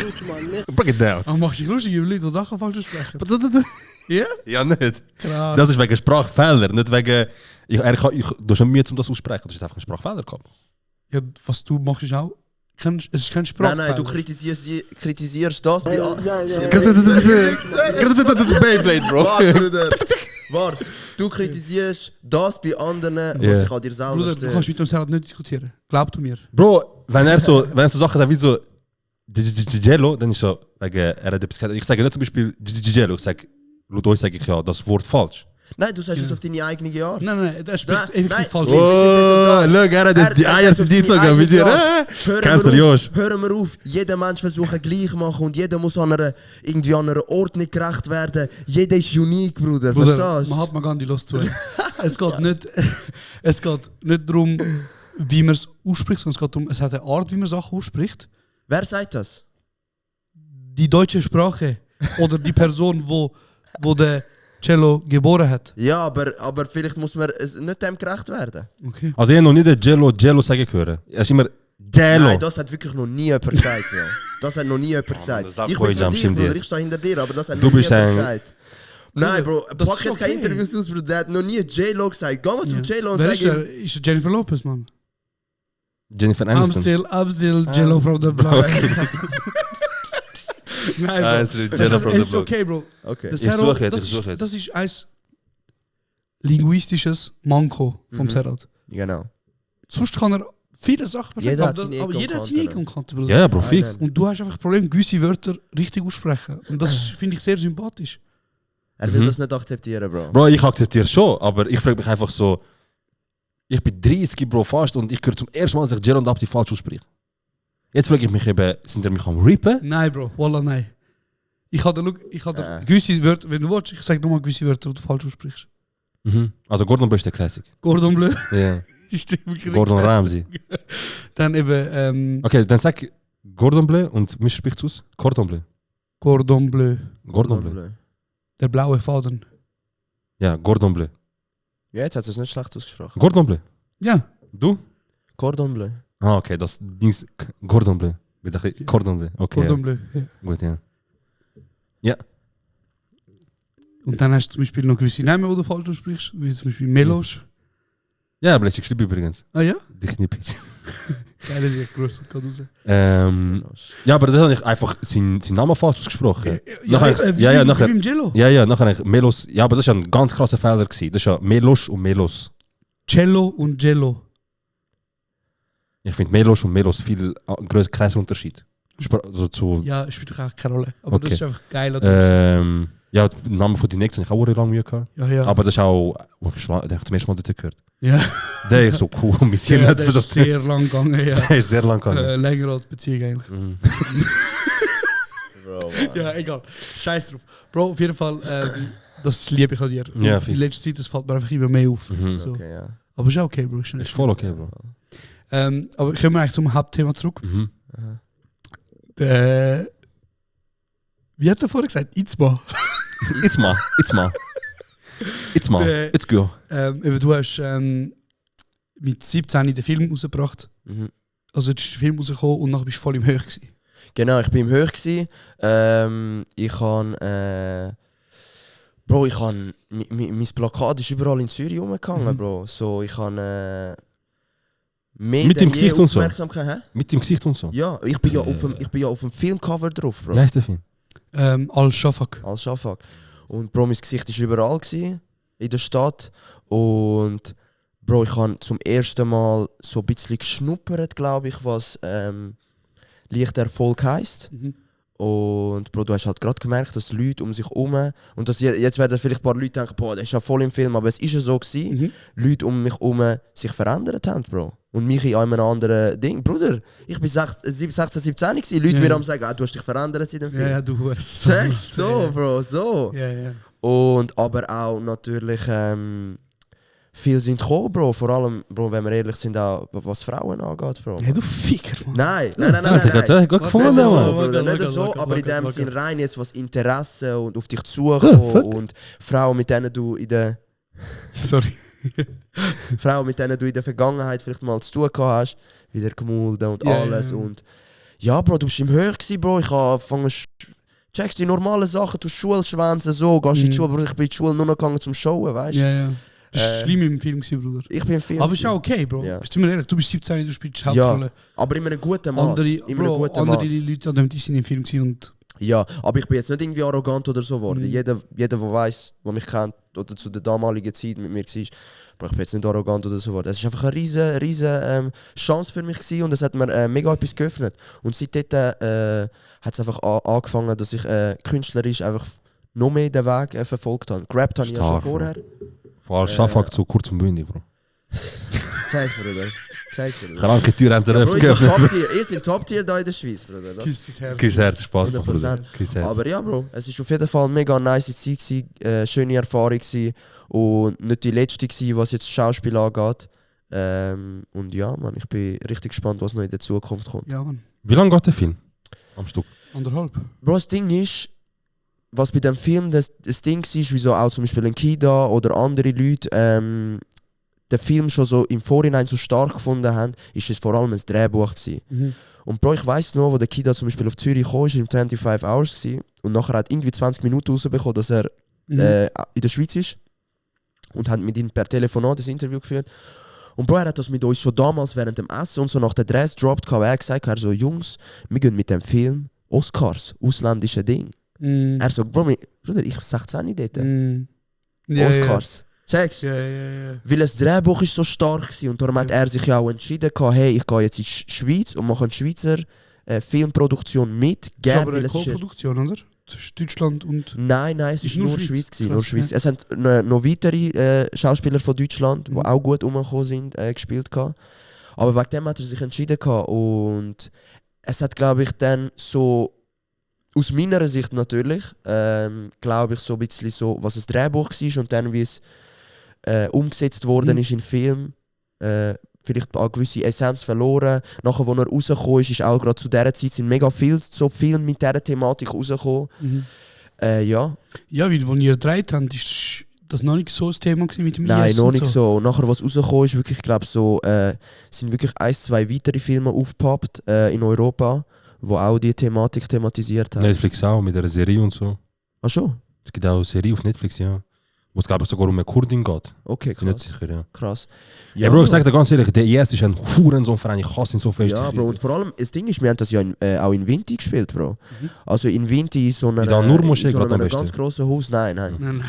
Break it down. Ach, machst du dich lustig über Leute, die Sachen falsch sprechen? Ja? Ja, nicht. Krass. Das ist wegen Sprachfehler, nicht wegen... Du hast schon Mühe, um das aussprechen. Das ist einfach ein Sprachfehler gehabt. Ja, was du machst, ist auch... Es ist kein Sprachfehler. Nein, du kritisierst das bei Beyblade, Bro. Warte, Bruder. Warte. Du kritisierst das bei anderen, was dich an dir selber Bruder, du kannst mit dem Salat nicht diskutieren. Glaub du mir. Bro, wenn er so Sachen sagt wie so Jello, dann ist so, wegen, er hat etwas gesagt. Ich sage nicht zum Beispiel Jello, ich sage, laut euch sage ich ja das Wort falsch. Nein, du sagst es auf deine eigene Art. Nein, das spricht Nein, effektiv nein. falsch. Oh, look, er hat jetzt die Eier sind die sogar mit dir. Cancel, Josh. Hören wir auf, jeder Mensch versucht gleich machen und jeder muss irgendwie an einer Ordnung gerecht werden. Jeder ist unique, Bruder. Bruder, Verstehst man hat mir gar nicht Lust zu. Es geht nicht darum, wie man es ausspricht, sondern es hat eine Art, wie man Sachen ausspricht. Wer sagt das? Die deutsche Sprache oder die Person, wo der Cello geboren hat. Ja, aber vielleicht muss man es nicht dem gerecht werden. Okay. Also ich habe noch nie den Jello sagen hören. Es ist immer Jello. Nein, das hat wirklich noch nie jemand gesagt. Ja. Das hat noch nie jemand gesagt. das sagt Ich bin Boy für Jam, dich, stimmt Bruder, jetzt. ich stehe hinter dir, aber das hat Du noch nie bist jemand ein- gesagt. Nein, Bro, Das pack ist jetzt keine okay. Interviews aus, Bro. Der hat noch nie J-Lo gesagt. Geh mal zu J-Lo und Wer sag ist ihm... er? Ist er Jennifer Lopez, Mann? Jennifer Aniston. I'm still Jello from the block. Nein, Ah, Bro. es ist Jello from the Es ist block. okay, Bro. Okay. Das Ich Serhat, suche jetzt, das ich ist- suche jetzt. Das ist ein linguistisches Manko vom Serhat. Genau. Sonst kann er viele Sachen perfekt, Jeder hat aber, seine aber Ecken jeder hat und seine Kanten. Ecken und Kanten, Bruder. Ja, ja, Bro, fix. Nein, Und du hast einfach ein Problem, gewisse Wörter richtig aussprechen. Und das finde ich sehr sympathisch. Er will das nicht akzeptieren, Bro. Bro, ich akzeptiere schon, aber ich frage mich einfach so... Ich bin 30, Bro, fast und ich höre zum ersten Mal, dass ich Jello und Abdi falsch ausspreche. Jetzt frage ich mich eben, sind die mich am Rippen? Nein, Bro, wallah, nein. Ich hatte gewisse Wörter, wenn du willst, ich sage nochmal gewisse Wörter, die du falsch aussprichst. Mhm. Also Gordon Bleu ist der Classic. Gordon Bleu. Ja. Ist wirklich Gordon der Ramsay. Dann eben Okay, dann sag Gordon Bleu und mich spricht aus. Cordon Bleu. Gordon Bleu. Gordon Bleu. Der blaue Faden. Ja, Gordon Bleu. Ja, jetzt hat er es nicht schlecht ausgesprochen. Gordon Bleu. Ja. Du? Cordon Bleu. Ah, okay, das Ding ist Gordon Bleu. Ich dachte, Cordon Bleu. Okay. Gordon Ja. Bleu. Ja. Gut, ja. Ja. Und dann hast du zum Beispiel noch gewisse Namen, die du falsch aussprichst, wie zum Beispiel Melosch. Ja, aber das ist geschrieben übrigens. Ah ja? Dich nicht pitch. Geil, das ist echt groß. Geht raus. Ja, aber das habe ich einfach seinen Namen falsch ausgesprochen. Ja, Nachher- wie, ja, ja, wie nachher- im Cello. Ja, nachher habe ich Melos. Ja, aber das war ein ganz krasser Fehler gewesen. Das ist ja Melos und Melos. Cello und Jello. Ich finde Melos und Melos viel größer Kreisunterschied. Also zu, Ja, spielt doch auch keine Rolle. Aber Okay. das ist einfach geil. ja, den Namen von die nächsten habe ich auch lange Mühe gehabt. Ja. Aber das ist auch, den habe ich zum ersten Mal dort gehört. ja. Der ist so cool. Wir sind Ja, nicht das für ist das. sehr lang gegangen, ja. Der ist sehr lang gegangen. Länger als Beziehung eigentlich. Mhm. Bro, Ja, egal. Scheiß drauf. Bro, auf jeden Fall, das liebe ich an dir. Ja, Und in fix. letzter Zeit, das fällt mir einfach immer mehr auf. Mhm. So. Okay, ja. Aber ist auch okay, Bro. Ist Ist nicht voll okay, Bro. aber kommen wir eigentlich zum Hauptthema zurück. Mhm. Wie hat er vorher gesagt? Itzma. It's mal. It's go. Eben, du hast mit 17 den Film rausgebracht. Mhm. Also jetzt ist der Film rausgekommen und nachher bist du voll im Höch gewesen. Genau, ich bin im Höch gsi. Ich han Bro, ich han mein Plakat ist überall in Zürich rumgegangen, Bro. So, ich han mehr Mit denn dem je Gesicht und so? Aufmerksamkeit, hä? Mit dem Gesicht und so. Ja, ich bin ja auf dem Filmcover drauf, Bro. Wie heißt der Film? Al-Shafak. Als Schafak. Und Bro, mein Gesicht war überall gsi, in der Stadt. Und Bro, ich habe zum ersten Mal so ein bisschen geschnuppert, glaube ich, was leichter Erfolg heisst. Mhm. Und Bro, du hast halt gerade gemerkt, dass die Leute um sich herum, und das, jetzt werden vielleicht ein paar Leute denken, boah, das ist ja voll im Film, aber es ist ja so gewesen, Mhm. Leute um mich herum sich verändert haben, Bro. Und mich in einem anderen Ding. Bruder, ich bin 16, 17 gewesen, Leute Ja. mir am sagen, du hast dich verändert in dem Film. Ja, du hast Check, so, Bro, so. Ja. Und aber auch natürlich viele sind gekommen, Bro. Vor allem, Bro, wenn wir ehrlich sind, auch was Frauen angeht, Bro. Hey, du Ficker, Mann. Nein. Gut gefunden, Nicht so, Mann. Bruder, nicht Warte, so, warte, aber in dem warte. Sinn rein jetzt was Interesse und auf dich zukommen und Frauen, mit denen du in der Sorry. Frauen, mit denen du in der Vergangenheit vielleicht mal zu tun gehabt hast, wieder gemulden und Ja, alles ja. und ja, Bro, du bist im Höch gewesen, Bro. Ich habe angefangen, checkst die normalen Sachen, du Schulschwänze so, gehst in die Schule, Bro. Ich bin in die Schule nur noch gegangen zum Showen, weißt du? Ja, ja. Das war schlimm im Film, Bruder. Ich bin im Film. Aber ist auch okay, Bro. Ja. Bist du mir ehrlich, du bist 17, du spielst Ja, Hauptrolle. aber in einem guten Maß. Andere, In einem Bro, guten andere Maß. Leute, die sind im Film gewesen und... Ja, aber ich bin jetzt nicht irgendwie arrogant oder so geworden. Mhm. Jeder, der weiss, der mich kennt oder zu der damaligen Zeit mit mir war, aber ich bin jetzt nicht arrogant oder so geworden. Es war einfach eine riesen Chance für mich gewesen und es hat mir mega etwas geöffnet. Und seitdem hat es einfach angefangen, dass ich künstlerisch einfach noch mehr den Weg verfolgt habe. Gerappt habe ich ja schon Stark, Bro. vorher. Vor allem Schafak zu kurz und bündig, Bro. Zeig's, Bruder. Zeig's, Bruder. Keine Ahnung, die Tür haben sie Ja, Bro, öffnen geöffnet. ihr seid Top-Tier da in der Schweiz, Bruder. Das Küsst dein Herz. Chris Herz, Spaß, 100%. Bruder. Chris Herz. Aber ja, Bro, es war auf jeden Fall eine mega nice Zeit, gewesen, schöne Erfahrung gewesen und nicht die letzte gewesen, was jetzt Schauspiel angeht. Und ja, man, ich bin richtig gespannt, was noch in der Zukunft kommt. Ja, Mann. Wie lange geht der Film? Am Stück. 1,5. Bro, das Ding ist, was bei dem Film das Ding ist, wieso auch zum Beispiel ein Kida oder andere Leute den Film schon so im Vorhinein so stark gefunden haben, ist es vor allem ein Drehbuch gewesen. Mhm. Und Bro, ich weiss noch, wo der Kida zum Beispiel auf Zürich kam, ist im 25 Hours gewesen, und nachher hat irgendwie 20 Minuten rausbekommen, dass er in der Schweiz ist und hat mit ihm per Telefonat das Interview geführt. Und Bro, er hat das mit uns schon damals während dem Essen und so nach der Dress droppt, er gesagt, er so, Jungs, wir gehen mit dem Film Oscars, ausländische Ding. Mhm. Er so, Bro, Bruder, ich 16 dort. Mhm. Ja, Oscars. Checkst? Ja, ja. Weil das Drehbuch ist so stark war und darum hat er sich ja auch entschieden, hey, ich gehe jetzt in die Schweiz und mache eine Schweizer Filmproduktion mit. Ist Gern, aber weil eine es ist Co-Produktion, oder? Zwischen Deutschland und... Nein, es ist Nur nur Schweiz. Schweiz. Krass, Nur Schweiz. ja. Es sind noch weitere Schauspieler von Deutschland, die Mhm. auch gut umgekommen sind, gespielt. Aber wegen dem hat er sich entschieden. Und es hat, glaube ich, dann so, aus meiner Sicht natürlich, glaube ich, so ein bisschen so, was das Drehbuch war und dann, wie es umgesetzt worden ist in Film. Vielleicht eine gewisse Essenz verloren. Nachher, als er rausgekommen ist auch gerade zu dieser Zeit sind mega so viel mit dieser Thematik rausgekommen. Mhm. Ja. Ja, weil, als ihr gedreht habt, ist das noch nicht so das Thema gewesen mit dem Nein, IS noch und nicht so. Und nachher, was rausgekommen ist, wirklich, glaube so, sind wirklich 1-2 weitere Filme aufgepoppt in Europa, die auch die Thematik thematisiert haben. Netflix auch, mit einer Serie und so. Ach schon? Es gibt auch eine Serie auf Netflix, ja. Wo es, glaube ich, sogar um eine Kurdin geht. Okay, Ich bin nicht krass. sicher, ja. Krass. Ja, Bro, ich sag dir ganz ehrlich, der IS ist ein Hurensohn-Verein. Ich hasse ihn so fest. Ja, Bro, und vor allem, das Ding ist, wir haben das ja auch in Vinti gespielt, Bro. Also in Vinti, in so einer, In der Nur-Moschee in so gerade am einem besten. ganz grossen Haus. Nein. Nein.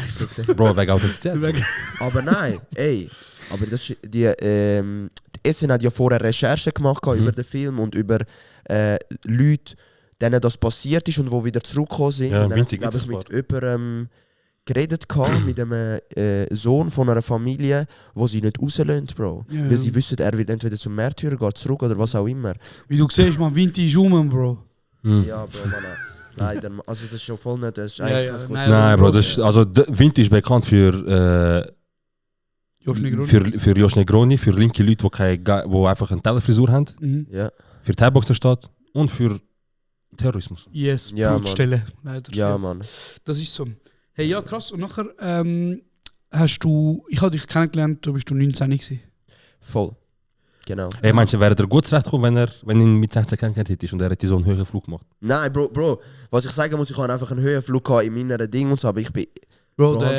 Bro, wegen Authentizität. Aber nein, ey. Aber das, die Essen hat ja vorher Recherchen gemacht über den Film und über Leute, denen das passiert ist und die wieder zurückgekommen sind. Ja, und dann Vinti habe ich gibt's mit jemandem geredet mit einem Sohn von einer Familie, wo sie nicht rauslassen, Bro. Ja, Weil ja. sie wissen, er wird entweder zum Märtyrer, geht zurück oder was auch immer. Wie du siehst, man, Vinti ist rum, Bro. Mhm. Ja, Bro, man, leider. Also das ist schon voll nicht, das ist Ja, eigentlich ja, ganz gut. nein, Nein, Bro, das ist, also Vinti ist bekannt für Josh Negroni. für Josh Negroni, für linke Leute, die einfach eine Tellerfrisur haben, Mhm. Ja, für Thai-Boxer-Stadt und für Terrorismus. Yes, Ja, Blutstelle, leider. ja, Mann. Das ist so. Hey, ja, krass. Und nachher hast du... Ich habe dich kennengelernt, da bist du 19 gewesen. Voll. Genau. Ey, meinst du, wäre er gut zurechtgekommen, wenn ihn mit 16 kennengelernt hättest und er hätte so einen höheren Flug gemacht? Nein, Bro, was ich sagen muss, ich habe einfach einen Höhenflug in meiner Ding und so, aber ich bin... Bro, Bro,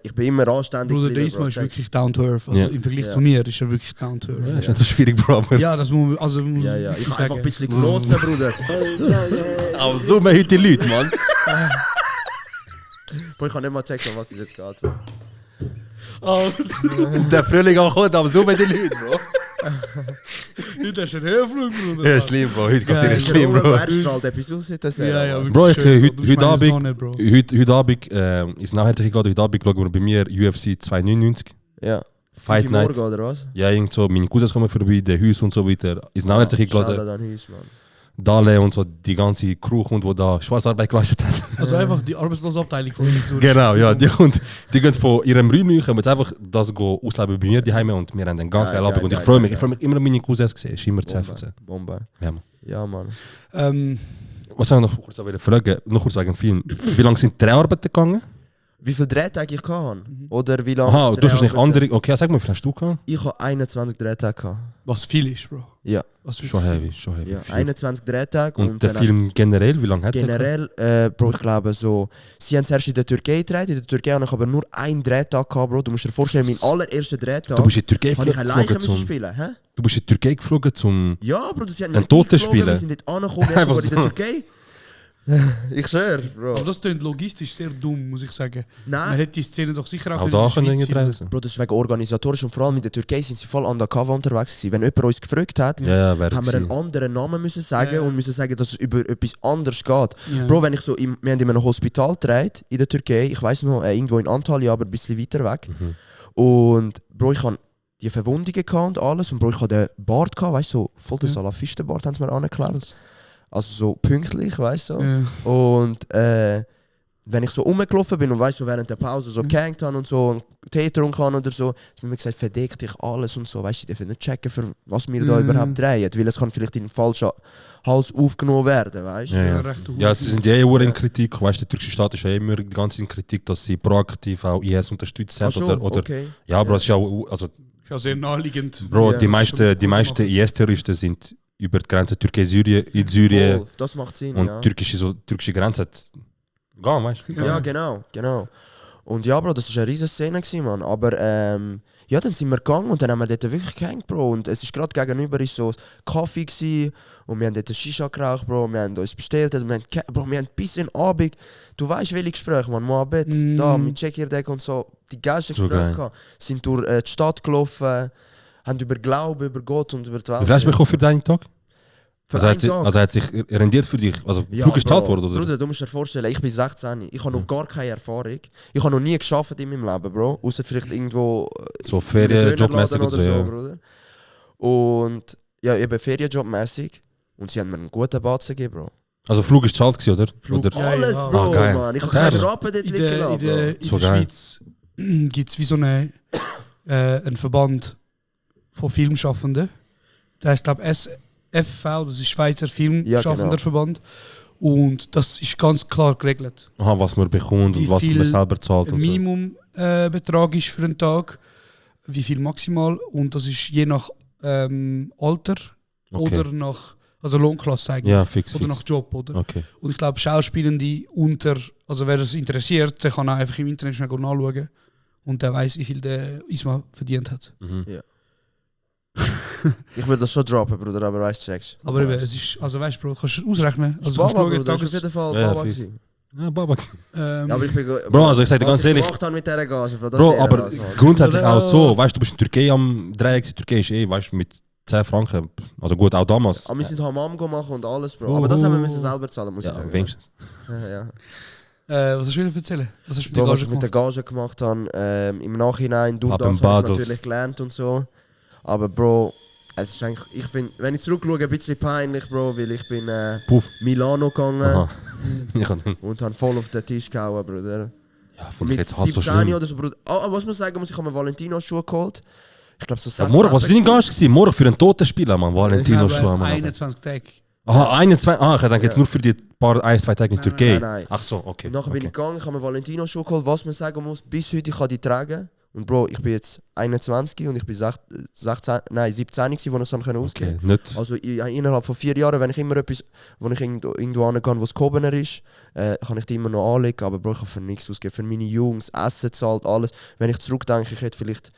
ich bin immer anständig. Bruder, der geblieben, Isma Bro. ist wirklich down to earth. Also Ja. im Vergleich Ja. zu mir ist er wirklich down to earth. Das ist nicht so schwierig, Bro. Aber Ja, das muss man... Also, Ja, ich habe sagen. einfach ein bisschen genossen, Bruder. aber so mehr heute die Leute, Mann. Bro, ich kann nicht mal checken, was es jetzt geht. Bro. Der Frühling auch kommt, aber so mehr die Leute, Bro. Heute hast du einen Höhenflug, Bruder. Ja, schlimm, Bro. Heute Geil. ist schlimm, Bro. Wer strahlt etwas aus heute? Ja, ja, wirklich Bro, ich schön, sehe Bro. Du bist heute meine Abend, Sonne, Bro. heute Abend, ist nachher gerade heute Abend schauen wir bei mir UFC 299. Ja. Fight 5 Night. Morgen, oder was? Ja, irgend so, meine Cousins kommen vorbei, der Haus und so weiter. Ist nachher Shoutout gerade. an Hüs, Mann. Dale und so die ganze Crew kommt, die da Schwarzarbeit geleistet hat. Also einfach die Arbeitslosenabteilung von Winterthur. Genau, ja, die gehen von ihrem Räumchen, kommen jetzt einfach das ausleben bei mir daheim und wir haben den ganz geil Abend. Und ich freue mich immer meine Cousins gesehen, ist immer 10 von 10. Bombe. Ja, Mann. Ja, Mann. Was soll ich noch kurz fragen? Noch kurz wegen dem Film. Wie lange sind die Dreharbeiten gegangen? Wie viele Drehtage ich hatte? Oder wie lange? Aha, du hast nicht andere. Okay, sag mal, wie viel hast du gehabt? Ich habe 21 Drehtage gehabt. Was viel ist, Bro. Ja. Was Schon heavy, schon heavy. Ja, Viel. 21 Drehtage. Und der Film generell, wie lange hat der? generell, Bro, ich glaube so, sie haben zuerst in der Türkei gedreht. In der Türkei habe ich aber nur einen Drehtag gehabt, Bro. Du musst dir vorstellen, mein allererster Drehtag Du bist in die Türkei habe ich alleine geflogen müssen spielen. Hä? Du bist in die Türkei geflogen zum... Ja, Bro, sie haben Ein mich Toten eingeflogen, spielen. wir sind dort angekommen, jetzt sogar in der so. Türkei. Ich schwöre, Bro. Aber das klingt logistisch sehr dumm, muss ich sagen. Man Nein, hätte die Szene doch sicher auch Auch in da der können Schweiz wir filmen. draußen. Bro, das ist wegen organisatorisch und vor allem in der Türkei sind sie voll undercover unterwegs gewesen. Wenn jemand uns gefragt hat, Ja, wäre haben wir einen gewesen. anderen Namen müssen sagen Ja. und müssen sagen, dass es über etwas anderes geht. Ja. Bro, wenn ich so wir haben in einem Hospital gedreht in der Türkei, ich weiß noch, irgendwo in Antalya, aber ein bisschen weiter weg. Und Bro, ich hatte die Verwundungen gehabt und alles und Bro, ich hatte den Bart gehabt, weißt du, so voll den Ja. Salafistenbart haben sie mir angeklebt. Also so pünktlich, weißt du. So. Ja. Und wenn ich so rumgelaufen bin und weißt du, so während der Pause so gehängt habe und so einen Tee getrunken habe oder so, hat mir gesagt, verdeck dich alles und so, weißt du, ich darf nicht checken, für was wir da überhaupt drehen, weil es kann vielleicht in den falschen Hals aufgenommen werden, weißt du. Ja, ja. recht Ja, sie sind ja in Kritik. Weißt du, der türkische Staat ist ja immer die ganze in Kritik, dass sie proaktiv auch IS unterstützt Ach hat. schon, Oder, okay. ja, Bro, es ist ja auch, also, Ist ja sehr naheliegend. Bro, Ja, die das meisten IS-Terroristen sind über die Grenze Türkei-Syrien, in Syrien. Voll, das macht Sinn, Und ja. türkische Grenze hat gehen, weißt du? Ja, genau. Und ja, Bro, das war eine riesige Szene, gewesen, Mann. Aber ja, dann sind wir gegangen und dann haben wir dort wirklich gehängt, Bro. Und es ist gerade gegenüber ist so ein Kaffee gewesen, und wir haben dort eine Shisha geraucht, Bro. Wir haben uns bestellt und wir haben bis in den Abend, du weißt welche Gespräche, man, Moabed, da mit Checkierdeck und so, die geilsten So Gespräche geil. gehabt. Sind durch die Stadt gelaufen, haben über Glauben, über Gott und über die Welt. Wie viel hast du bekommen für deinen Tag? Für Also, einen Tag. hat sich rendiert für dich? Also, Ja, Flug ist gezahlt Bro. worden, oder? Bruder, du musst dir vorstellen, ich bin 16, ich habe noch gar keine Erfahrung. Ich habe noch nie gearbeitet in meinem Leben, Bro. Außer vielleicht irgendwo So Ferienjobmäßig oder so, ja. Bruder. Und ja, eben Ferienjobmäßig. Und sie haben mir einen guten Batzen gegeben, Bro. Also, Flug ist gezahlt gewesen, oder? Flug, oder? Ja, alles, ja. Bro, Ah, geil. Mann. Ich habe Fair. keinen Rappen dort In liegen der, lassen, Bro. So der geil. Schweiz gibt es wie so einen Verband von Filmschaffenden. Der heißt, glaube ich, SFV, das ist Schweizer Filmschaffenderverband. Und das ist ganz klar geregelt. Aha, was man bekommt Wie und was viel man selber zahlt Ein und so. Minimumbetrag ist für einen Tag, wie viel maximal. Und das ist je nach Alter Okay. oder nach also Lohnklasse eigentlich. Ja, fix, Oder fix. nach Job, oder? Okay. Und ich glaube, Schauspielende unter, also wer das interessiert, der kann auch einfach im Internet schnell nachschauen und der weiß, wie viel der Isma verdient hat. Mhm. Ich will das schon droppen, Bruder, aber weißt du, checkst. Aber eben, es ist, also weißt du, Bro, kannst du ausrechnen. Also Baba, kannst du Bruder, schauen, das ist auf jeden Fall Ja, Baba fix. gewesen. Ja, Baba. Ja, aber ich bin Bro, also ich sag dir was ganz ehrlich, gemacht habe mit dieser Gage, Bro, das Bro, ist aber ehrenlos, Mann. grundsätzlich auch so, weißt du, bist in Türkei am Dreieck, Türkei ist weißt du, mit 10 Franken, also gut, auch damals. Aber wir sind Hammam gemacht und alles, Bro. Aber das haben wir müssen selber zahlen, muss ich Ja, sagen. wenigstens. Ja. was hast du wieder erzählen? Was hast du mit Bro, der was Gage ich mit der gemacht? Gage gemacht habe, im Nachhinein, du Ab das im habe ich Badels. natürlich gelernt und so. Aber Bro, es ist eigentlich, ich bin, wenn ich zurückschaue, ein bisschen peinlich, Bro, weil ich bin Puff. Milano gegangen Aha. Ich kann, und habe voll auf den Tisch gehauen, Bruder. ja, von ich Mit jetzt halt so 17 schlimm. oder so, Bruder. Was muss ich sagen, ich habe mir Valentino-Schuhe geholt. Ich glaube so 6 Ja, morgen, was war dein Gast gewesen? Morgen für einen toten Spieler, man. Valentino Ja, Schuhe, aber man. 21 Tage. Aha, 21. Ah, ich denke jetzt nur für die paar 1-2 Tage in Türkei. nein. Ach so, okay. Und nachher bin ich okay. gegangen, ich habe mir Valentino-Schuhe geholt. Was man sagen muss, bis heute ich kann die tragen. Und Bro, ich bin jetzt 21 und ich bin 17 gewesen, wo ich es dann ausgeben Okay, konnte. nicht. Also innerhalb von 4 Jahren, wenn ich immer etwas, wo ich irgendwo angehe, wo es gehobener ist, kann ich die immer noch anlegen. Aber Bro, ich habe für nichts ausgegeben. Für meine Jungs, Essen zahlt, alles. Wenn ich zurückdenke, ich hätte vielleicht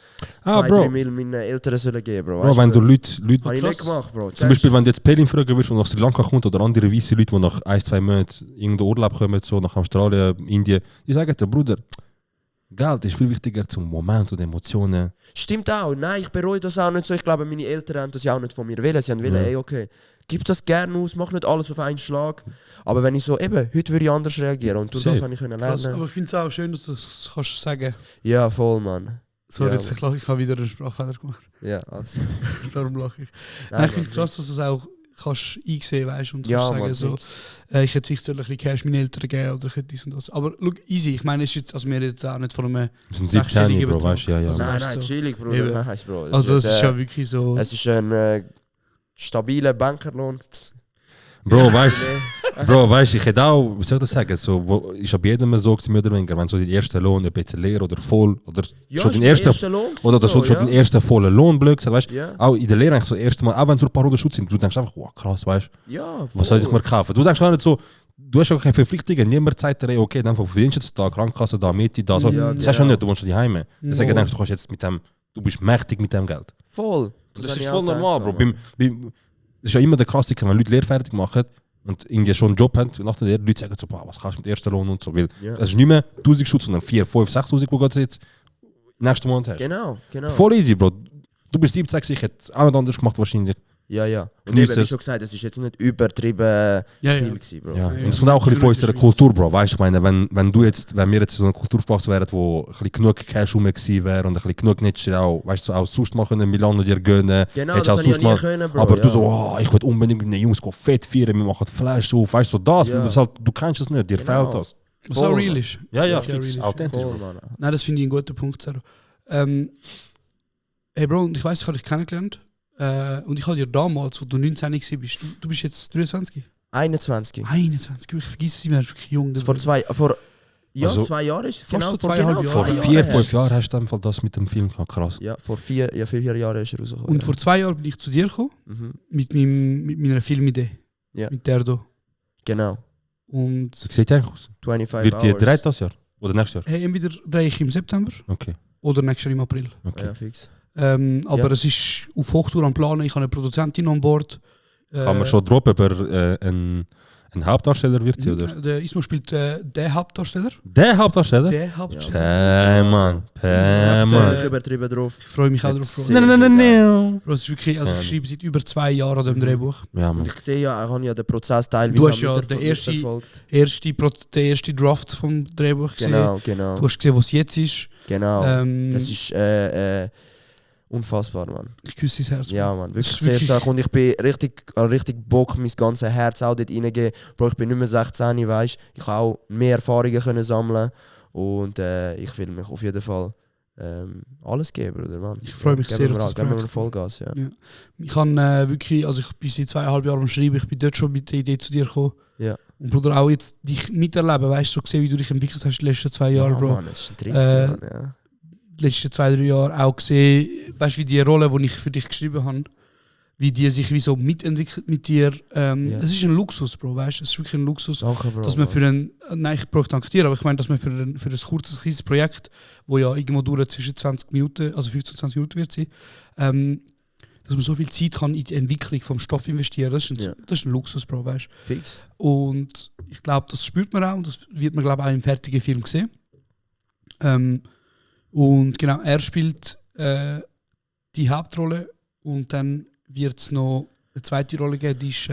2-3 Bro. Mil meinen Eltern sollen geben, Bro. Bro, wenn du Leute Habe ich nicht gemacht, Bro. zum Beispiel, wenn du jetzt Pelin fragen würdest, die nach Sri Lanka kommt, oder andere weiße Leute, die nach 1-2 Monaten irgendeinen Urlaub kommen, so nach Australien, Indien, die sagen dir, Bruder, Geld ist viel wichtiger zum Moment und Emotionen. Stimmt auch. Nein, ich bereue das auch nicht so. Ich glaube, meine Eltern haben das ja auch nicht von mir wollen. Sie haben wollen, Ja. ey, okay, gib das gerne aus, mach nicht alles auf einen Schlag. Aber wenn ich so, eben, heute würde ich anders reagieren. Und durch das Safe. habe ich können Krass, lernen. aber ich finde es auch schön, dass du das kannst sagen. Ja, voll, Mann. Sorry, Ja, jetzt, ich habe wieder einen Sprachfehler gemacht. Ja, also. Darum lache ich. Nein, Nein, ich finde Mann. krass, dass das auch kannst einsehen, weißt und Ja, kannst sagen, Mann, so, ich hätte vielleicht ein bisschen Cash meinen Eltern gegeben oder ich hätte dies und das. Aber look, easy. Ich meine, es ist jetzt, also wir reden jetzt auch nicht von einem Wir sind 16-Jährigen 17, Bro, Betrag. weißt du, ja. Also, Nein, weißt nein, so. chillig, Bruder. Eben. Nein, Bro. Also es ist jetzt, ja wirklich so... Es ist ein stabiler Bankerlohn. Bro, weißt du, ich hätte auch, wie soll ich das sagen, so, ist bei jedem so gewesen, mehr oder weniger, wenn so den ersten Lohn ein bisschen leer oder voll, oder schon den ersten, oder schon den ersten vollen Lohn, blöd gesagt, weißt du, Ja, auch in der Lehre eigentlich so das erste Mal, auch wenn so ein paar 100 Schutz sind, du denkst einfach, wow, krass, weißt du, ja, was soll ich mir kaufen? Du denkst auch nicht so, du hast auch keine Verpflichtungen, niemand sagt dir, okay, dann verdienst du jetzt da, Krankenkasse da, Miete da, so, Ja, das sagst du genau. nicht, du wohnst schon daheim. Deswegen denkst du, du kannst jetzt mit dem, du bist mächtig mit dem Geld. Voll. Das hab ist ich voll auch normal, gedacht, Bro. Mann. Das ist ja immer der Klassiker, wenn Leute Lehre fertig machen und irgendwie schon einen Job haben, nach der Lehre, Leute sagen so, boah, was kannst du mit dem ersten Lohn und so, weil Ja. es ist nicht mehr 1000 Schutz, sondern 4, 5, 6000, wo du jetzt nächsten Monat hast. Genau. Voll easy, Bro. Du bist 17, ich hätte auch nicht anders gemacht wahrscheinlich. Ja. Und Genieß eben, wie es. schon gesagt, es ist jetzt nicht übertrieben Ja, viel ja. gewesen, Bro. Ja. Ja, Und es kommt auch ein bisschen von unserer Schweiz. Kultur, Bro. Weißt du, ich meine, wenn wir jetzt so eine Kultur aufgewachsen wären, wo ein bisschen genug Cash rum gewesen wäre und ein bisschen genug nicht auch, weißt du, so auch sonst mal können Milano dir gönnen. Genau, hättest das auch habe ich sonst ja nie mal- können, Bro. Aber ja. du so, oh, ich will unbedingt mit den Jungs fett feiern, wir machen Fleisch auf, weißt du, so das, Ja. weil das halt, du kennst es nicht, dir Genau. fehlt das. Was Voll, auch Mann. real ist. Ja, ja, Ja, fix, real ist. authentisch. Voll, Bro. Mann. Nein, das finde ich ein guter Punkt, Zero. Hey Bro, und ich weiss, ich habe dich kennengelernt. Und ich habe dir damals, wo du 19 warst, du bist jetzt 23? 21. 21, ich vergesse es immer, du bist wirklich jung. Vor 2 Also, 2 Jahren ist es fast genau. so Vor 2,5 genau Jahre. Vor Ja, 4, ja, 5 Jahren hast du in dem Fall das mit dem Film gehabt, krass. Ja, vor 4 Jahren ist er rausgekommen. Und ja. vor 2 Jahren bin ich zu dir gekommen, Mhm. mit meiner Filmidee. Ja. Mit der da. Genau. Und Wie sieht die eigentlich aus? 25 Wird die hours. gedreht das Jahr? Oder nächstes Jahr? hey, entweder drehe ich im September Okay. oder nächstes Jahr im April. Okay. Ja, fix. Aber Ja. es ist auf Hochtour am Planen, ich habe eine Produzentin an Bord. Kann man schon droppen, aber ein Hauptdarsteller wird sie, oder? Der Ismo spielt der Hauptdarsteller. Der Hauptdarsteller? Der Hauptdarsteller. Hey, Mann. Hey, Ich Mann. bin übertrieben drauf. Ich freue mich auch darauf. Sehr Bro. Nein. Bro, es ist wirklich, also ich schreibe seit über 2 Jahren an dem Drehbuch. Ja, Und Mann. ich sehe ja, ich habe ja den Prozess teilweise Du hast auch ja miterver- den ersten- miterfolgt. Der erste Draft vom Drehbuch gesehen. Genau. Du hast gesehen, was jetzt ist. Genau. Das Das ist unfassbar, Mann. ich küsse sein Herz. Ja, Mann, wirklich ist sehr wirklich- stark. Und ich bin richtig Bock, mein ganzes Herz auch dort reingeben. Bro, ich bin nicht mehr 16, weißt du. Ich habe auch mehr Erfahrungen können sammeln. Und ich will mich auf jeden Fall alles geben, oder Mann. Ich freue mich Geben sehr wir auf an, das geben wir Projekt. Vollgas, ja. Ja. Ich kann wirklich, also ich bin seit 2,5 Jahren am Schreiben, ich bin dort schon mit der Idee zu dir gekommen. Ja. Und Bruder, auch jetzt dich miterleben, weißt du, so gesehen, wie du dich entwickelt hast die letzten 2 Jahre, Bro. Mann, das ist ein Trick, Äh, Mann, ja. Die letzten 2-3 Jahre auch gesehen, weißt du, wie die Rolle, die ich für dich geschrieben habe, wie die sich wie so mitentwickelt mit dir. Ja. Das ist ein Luxus, Bro, weißt du, es ist wirklich ein Luxus. Danke, Bro. Dass man Mann. für ein, nein, ich brauche danke dir, aber ich meine, dass man für ein kurzes, kleines Projekt, wo ja irgendwo durch zwischen 20 Minuten, also 15, 20 Minuten wird sein, dass man so viel Zeit kann in die Entwicklung vom Stoff investieren, das ist ein, Ja. das ist ein Luxus, Bro, weißt du. Fix. Und ich glaube, das spürt man auch und das wird man, glaube ich, auch im fertigen Film sehen. Und genau, er spielt die Hauptrolle und dann wird es noch eine zweite Rolle geben, die ist,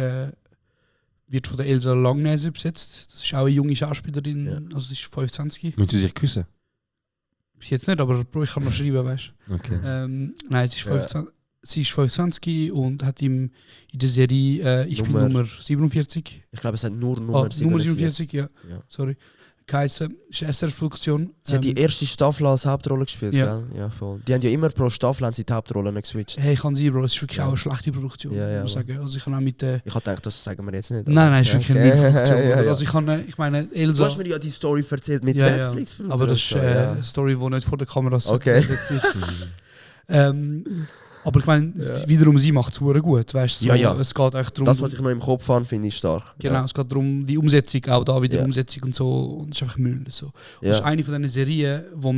wird von der Elsa Langnese besetzt. Das ist auch eine junge Schauspielerin, Ja. also sie ist 25. Müssen sie sich küssen? Bis jetzt nicht, aber Bro, ich kann noch schreiben, weißt Okay. du. Nein, sie ist Ja. 25. Sie ist 25 und hat in der Serie Ich bin Nummer- Nummer 47. Ich glaube, es hat nur Nummer Nummer 47, ja. Ja. Sorry. Geheißen, ist eine SRF-Produktion. Sie hat die erste Staffel als Hauptrolle gespielt, Ja. gell? Ja, voll. Die haben ja immer pro Staffel haben sie die Hauptrollen geswitcht. Hey, ich kann sie, Bro, es ist wirklich Ja. auch eine schlechte Produktion, Ja, ja, muss ich sagen. Also ich kann auch mit Ich hatte gedacht, das sagen wir jetzt nicht. Nein, es ist Ja, wirklich okay. eine Produktion. Ja, ja. Also ich kann, ich meine, Du Elsa... hast mir ja die Story erzählt mit Ja, ja. Netflix, Bruder. Aber das ist So, eine Story, die nicht vor der Kamera Okay. aber ich meine, Ja. wiederum, sie macht es gut, weißt du? So, Ja, ja. Es geht echt darum... Das, was ich noch im Kopf habe, finde ich stark. Genau, es geht darum, die Umsetzung, auch da wieder Ja. Umsetzung und so. Und das ist einfach Müll. So. Und Ja. das ist eine von diesen Serien, wo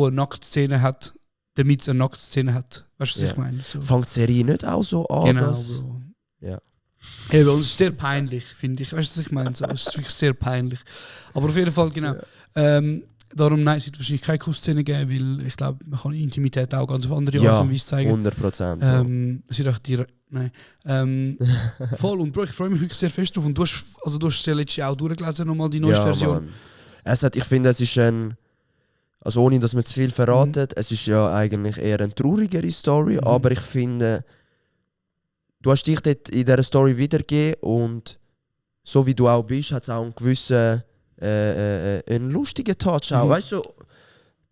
eine Nacktszene hat, damit es eine Nacktszene hat. Weißt du, was Ja. ich meine? So. Fängt die Serie nicht auch so an, Genau, dass... Bro. Ja. Eben, und es ist sehr peinlich, finde ich. Weißt du, was ich meine? So, es ist wirklich sehr peinlich. Aber auf jeden Fall, genau. Darum, nein, es wird wahrscheinlich keine Kussszene geben, weil ich glaube, man kann Intimität auch ganz auf andere Ja, Art und Weise zeigen. 100%. Es wird auch die... Nein. Voll, und Bro, ich freue mich wirklich sehr fest drauf. Und du hast es ja letztes Jahr auch durchgelesen, nochmal die neueste Version. Mann. Ich finde, es ist ein... Also ohne, dass man zu viel verratet, es ist ja eigentlich eher eine traurigere Story, aber ich finde... du hast dich dort in dieser Story wiedergegeben und so wie du auch bist, hat es auch einen gewissen einen lustigen Touch auch. Weißt du, so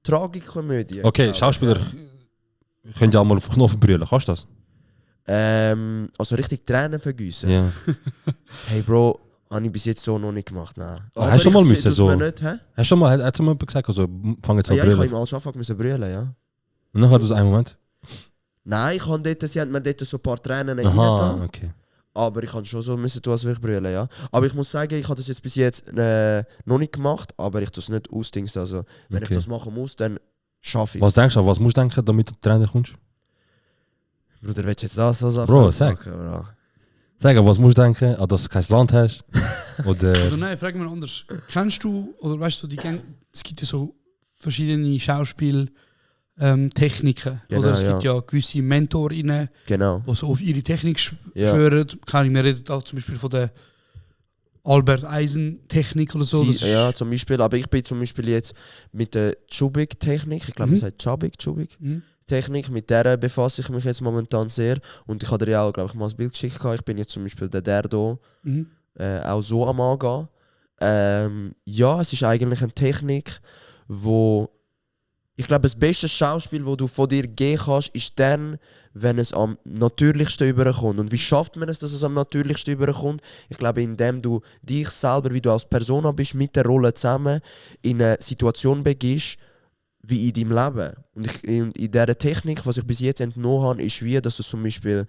Tragikkomödie. Okay, Schauspieler können ja auch mal auf den Knopf brüllen. Kannst du das? Also richtig Tränen vergießen. Ja. Hey Bro, habe ich bis jetzt so noch nicht gemacht. Nein. Aber hast du schon mal ich müssen tu's so? mir Nicht, hä? Hast du schon mal, hat jemand gesagt, also fang jetzt an Ja, zu ich habe brüllen? im Anfang müssen brüllen, ja. Und dann hat es einen Moment. Nein, ich habe dort, sie haben mir dort so ein paar Tränen Aha, reingetan. okay. Aber ich kann schon so müssen tun, als würde ich brüllen, ja. Aber ich muss sagen, ich habe das jetzt bis jetzt noch nicht gemacht, aber ich tue es nicht ausdingsen. Also, wenn Okay. ich das machen muss, dann schaffe ich Was es. denkst du, was musst du denken, damit du Tränen kommst? Bruder, willst du jetzt das so sagen? Bro, sag. Bro. Sag, was musst du denken, an dass du kein Land hast? Oder... Oder nein, frag mal anders. Kennst du, oder weißt du, es gibt ja so verschiedene Schauspiel-Techniken. Genau, Oder es gibt ja gewisse Mentorinnen, Genau. die so auf ihre Technik Ja. schwören. Kann ich mir reden auch zum Beispiel von der Albert Eisen-Technik oder so. Das ist- Ja, zum Beispiel. Aber ich bin zum Beispiel jetzt mit der Chubik-Technik, ich glaube, man sagt Chubik. Mhm. Technik, mit der befasse ich mich jetzt momentan sehr. Und ich habe dir ja auch, glaube ich, mal ein Bild geschickt. Ich bin jetzt zum Beispiel der hier Mhm. auch so am Angehen. Ja, es ist eigentlich eine Technik, wo ich glaube, das beste Schauspiel, das du von dir geben kannst, ist dann, wenn es am natürlichsten überkommt. Und wie schafft man es, dass es am natürlichsten überkommt? Ich glaube, indem du dich selber, wie du als Persona bist, mit der Rolle zusammen in eine Situation begibst, wie in deinem Leben. Und in dieser Technik, was ich bis jetzt entnommen habe, ist wie, dass du zum Beispiel...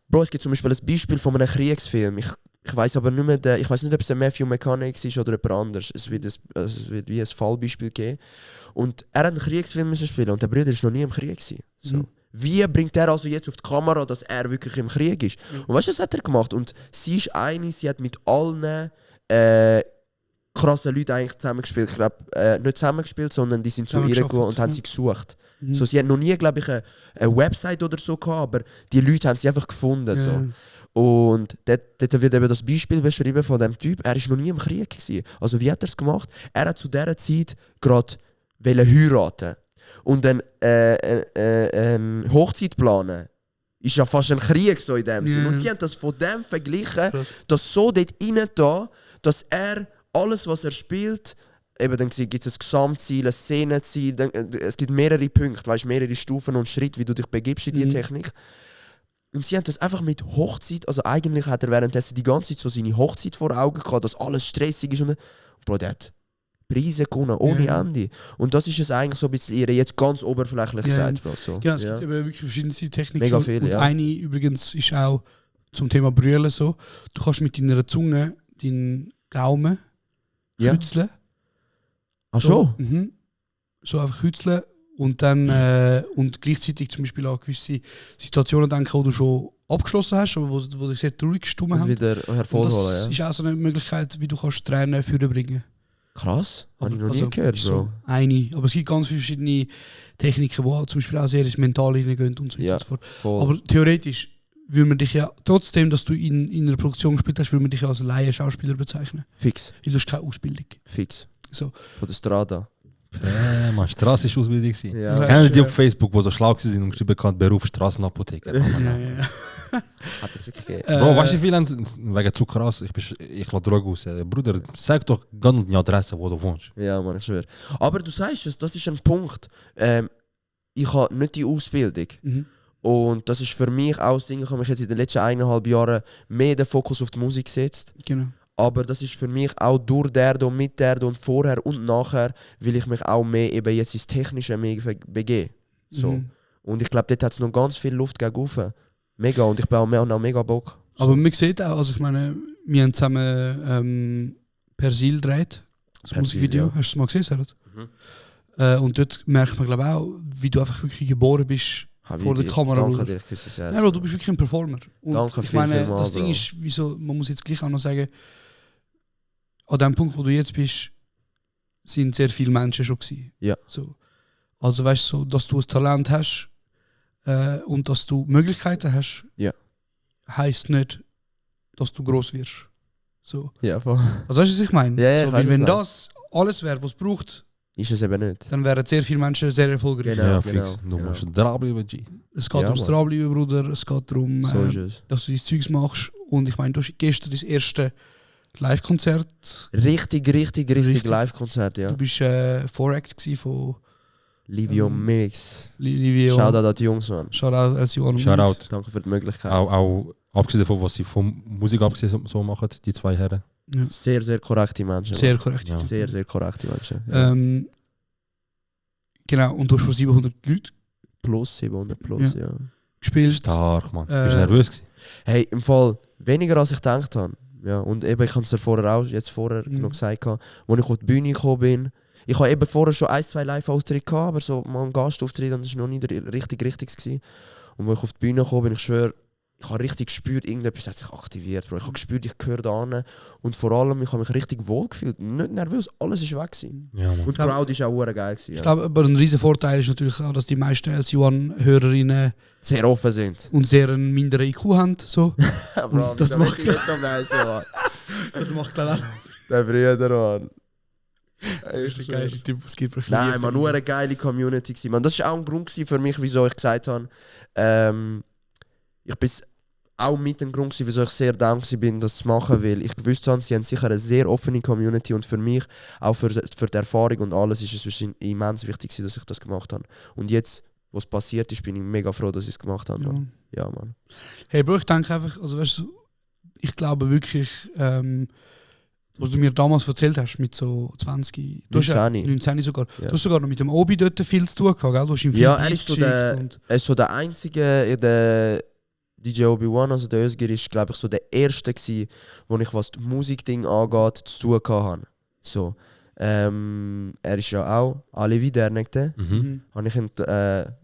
Bro, es gibt zum Beispiel ein Beispiel von einem Kriegsfilm. Ich weiß aber nicht mehr, ich weiß nicht, ob es der Matthew McConaughey ist oder jemand anderes. Es wird wie ein Fallbeispiel geben. Und er hat einen Kriegsfilm müssen spielen und der Bruder war noch nie im Krieg gewesen. So. Mhm. Wie bringt er also jetzt auf die Kamera, dass er wirklich im Krieg ist? Und weißt du, was hat er gemacht? Und sie ist eine, sie hat mit allen krassen Leuten eigentlich zusammengespielt. Ich glaube, nicht zusammengespielt, sondern die sind zu ihr Zusammengeschafft, gekommen und haben ja. sie gesucht. Mhm. So, sie hat noch nie, glaube ich, eine Website oder so gehabt, aber die Leute haben sie einfach gefunden. So. Ja. Und dort wird eben das Beispiel beschrieben von dem Typ. Er war noch nie im Krieg gewesen. Also wie hat er es gemacht? Er hat zu dieser Zeit gerade heiraten. Und dann Hochzeit planen. Ist ja fast ein Krieg so in dem Sinn. Ja. Und sie haben das von dem verglichen, Krass. dass so dort rein da, dass er alles, was er spielt, eben dann gibt es ein Gesamtziel, ein Szenenziel, es gibt mehrere Punkte, weißt, mehrere Stufen und Schritte, wie du dich begibst in diese Technik. Und sie haben das einfach mit Hochzeit, also eigentlich hat er währenddessen die ganze Zeit so seine Hochzeit vor Augen gehabt, dass alles stressig ist und Bro, der hat Preise gewonnen, ohne Ja. Ende. Und das ist es eigentlich so ein bisschen ihre, jetzt ganz oberflächlich Ja. gesagt, Bro. So. Ja, es Ja. gibt eben wirklich verschiedene Techniken. Mega viele, und ja. eine übrigens ist auch zum Thema Brüllen so. Du kannst mit deiner Zunge deinen Gaumen Ja. kützeln. Ach schon? Mhm. So einfach kützeln und dann und gleichzeitig zum Beispiel an gewisse Situationen denken, wo du schon abgeschlossen hast, aber wo dich sehr traurig gestimmt Und haben. wieder Und hervorholen, das ja. ist auch so eine Möglichkeit, wie du kannst Tränen fürbringen. Krass, habe ich noch Also, nie gehört, ist Bro. so eine. Aber es gibt ganz viele verschiedene Techniken, die zum Beispiel auch sehr ins Mentale hineingehen und so weiter Ja. und so fort. Voll. Aber theoretisch würde man dich ja, trotzdem, dass du in einer Produktion gespielt hast, würde man dich ja als Laien-Schauspieler bezeichnen. Fix, Weil du hast keine Ausbildung. fix. So. Von der Strada. Man, Straße ist Ausbildung. Ja. Du Kennen hast, die auf Facebook, die so schlau waren und geschrieben haben, Beruf Straßenapotheker? Ja. Hat es wirklich gegeben? Bro, weißt du, wie viele haben, wegen zu krass, ich lasse Drogen raus. Bruder, sag doch gar nicht die Adresse, wo du wohnst. Ja, Mann, ich schwöre. Aber du sagst es, das ist ein Punkt. Ich habe nicht die Ausbildung. Mhm. Und das ist für mich auch das Ding, ich habe mich jetzt in den letzten 1,5 Jahren mehr den Fokus auf die Musik gesetzt. Genau. Aber das ist für mich auch durch der und mit der und vorher und nachher, will ich mich auch mehr eben jetzt ins Technische mehr begeben. So. Mhm. Und ich glaube, dort hat es noch ganz viel Luft gegenüber. Mega, und ich bin auch mega Bock. So. Aber man sieht auch, also ich meine, wir haben zusammen Persil gedreht, das Persil, Musikvideo. ja. Hast du es mal gesehen, Sarah? Und dort merkt man, glaube ich, auch, wie du einfach wirklich geboren bist vor der Kamera. Danke Bruder. dir, küsse sehr. Ja, Bro, du bist wirklich ein Performer. Und Danke ich meine, vielmals, das Ding Bro. ist, wieso, man muss jetzt gleich auch noch sagen, an dem Punkt, wo du jetzt bist, sind sehr viele Menschen schon gewesen. Ja. So. Also weißt du, so, dass du ein Talent hast und dass du Möglichkeiten hast, Ja. heisst nicht, dass du gross wirst. So. Ja, voll. Also weißt du, was ich meine? Ja, ja, ich so, weiss weil wenn es auch. das alles wäre, was es braucht, ist es eben nicht. dann wären sehr viele Menschen sehr erfolgreich. Genau. Ja, fix. Du musst dranbleiben, G. Es geht Ja, ums Mann. Dranbleiben, Bruder. Es geht darum, So ist es. dass du dein Zeugs machst. Und ich meine, du hast gestern dein erste Live-Konzert. Richtig Live-Konzert, ja. Du bist Voract gewesen von Livio Mix. Livio. Shoutout an die Jungs, Mann. Shoutout LC1. Shoutout. Danke für die Möglichkeit. Auch abgesehen davon, was sie von Musik abgesehen so machen, die zwei Herren. Ja. Sehr, sehr korrekte Menschen. Sehr Mann. korrekt. Ja. Sehr, sehr korrekte Menschen. Ja. Genau, und du hast vor 700 Leuten Plus 700 plus, ja. gespielt. Stark, Mann. Bist du Äh, nervös gewesen? Hey, im Fall weniger als ich gedacht habe. Ja, und eben, ich habe es ja vorher noch gesagt, als ich auf die Bühne gekommen bin. Ich habe eben vorher schon 1-2 Live-Auftritte gehabt, aber so mal einen Gastauftritt, und das war noch nicht richtig gewesen. Und als ich auf die Bühne gekommen bin, ich schwöre, ich habe richtig gespürt, irgendetwas hat sich aktiviert, Bro. Ich habe gespürt, ich gehöre da hin. Und vor allem, ich habe mich richtig wohl gefühlt. Nicht nervös, alles war weg gewesen. Ja, Mann. Und die Crowd war auch verdammt geil gewesen, Ich ja. glaube, aber ein riesen Vorteil ist natürlich auch, dass die meisten LC1-Hörerinnen Sehr offen sind. und sehr einen minderen IQ haben. So. Bro, das wieso macht- will ich jetzt am meisten, Mann? Das macht glaube ich Der Brüder, Mann. auch der geilste Typ, was es gibt. Ich Nein, liebe man, den. nur eine geile Community gewesen. Man, das war auch ein Grund gewesen für mich, wieso ich gesagt habe, ich bin auch mit ein Grund gewesen, wieso ich sehr dankbar bin, das zu machen, weil ich gewusst habe, sie haben sicher eine sehr offene Community und für mich, auch für die Erfahrung und alles, ist es wahrscheinlich immens wichtig gewesen, dass ich das gemacht habe. Und jetzt, was passiert ist, bin ich mega froh, dass ich es gemacht habe. Ja. Mann. Ja, Mann. Hey Bro, ich denke einfach, also weißt du, ich glaube wirklich, was du mir damals erzählt hast, mit so 20, du hast ja 19 sogar, Ja. du hast sogar noch mit dem Obi dort viel zu tun gehabt, gell? Du hast ihm viel Ja, Beats er ist so geschickt der, und er ist so der einzige in der DJ Obi-Wan, also der Özgür, ist glaube ich so der erste gewesen, wo ich, was das Musikding angeht, zu tun hatte. So. Er ist ja auch alle Vidernekte. Mhm. Habe ich ihn,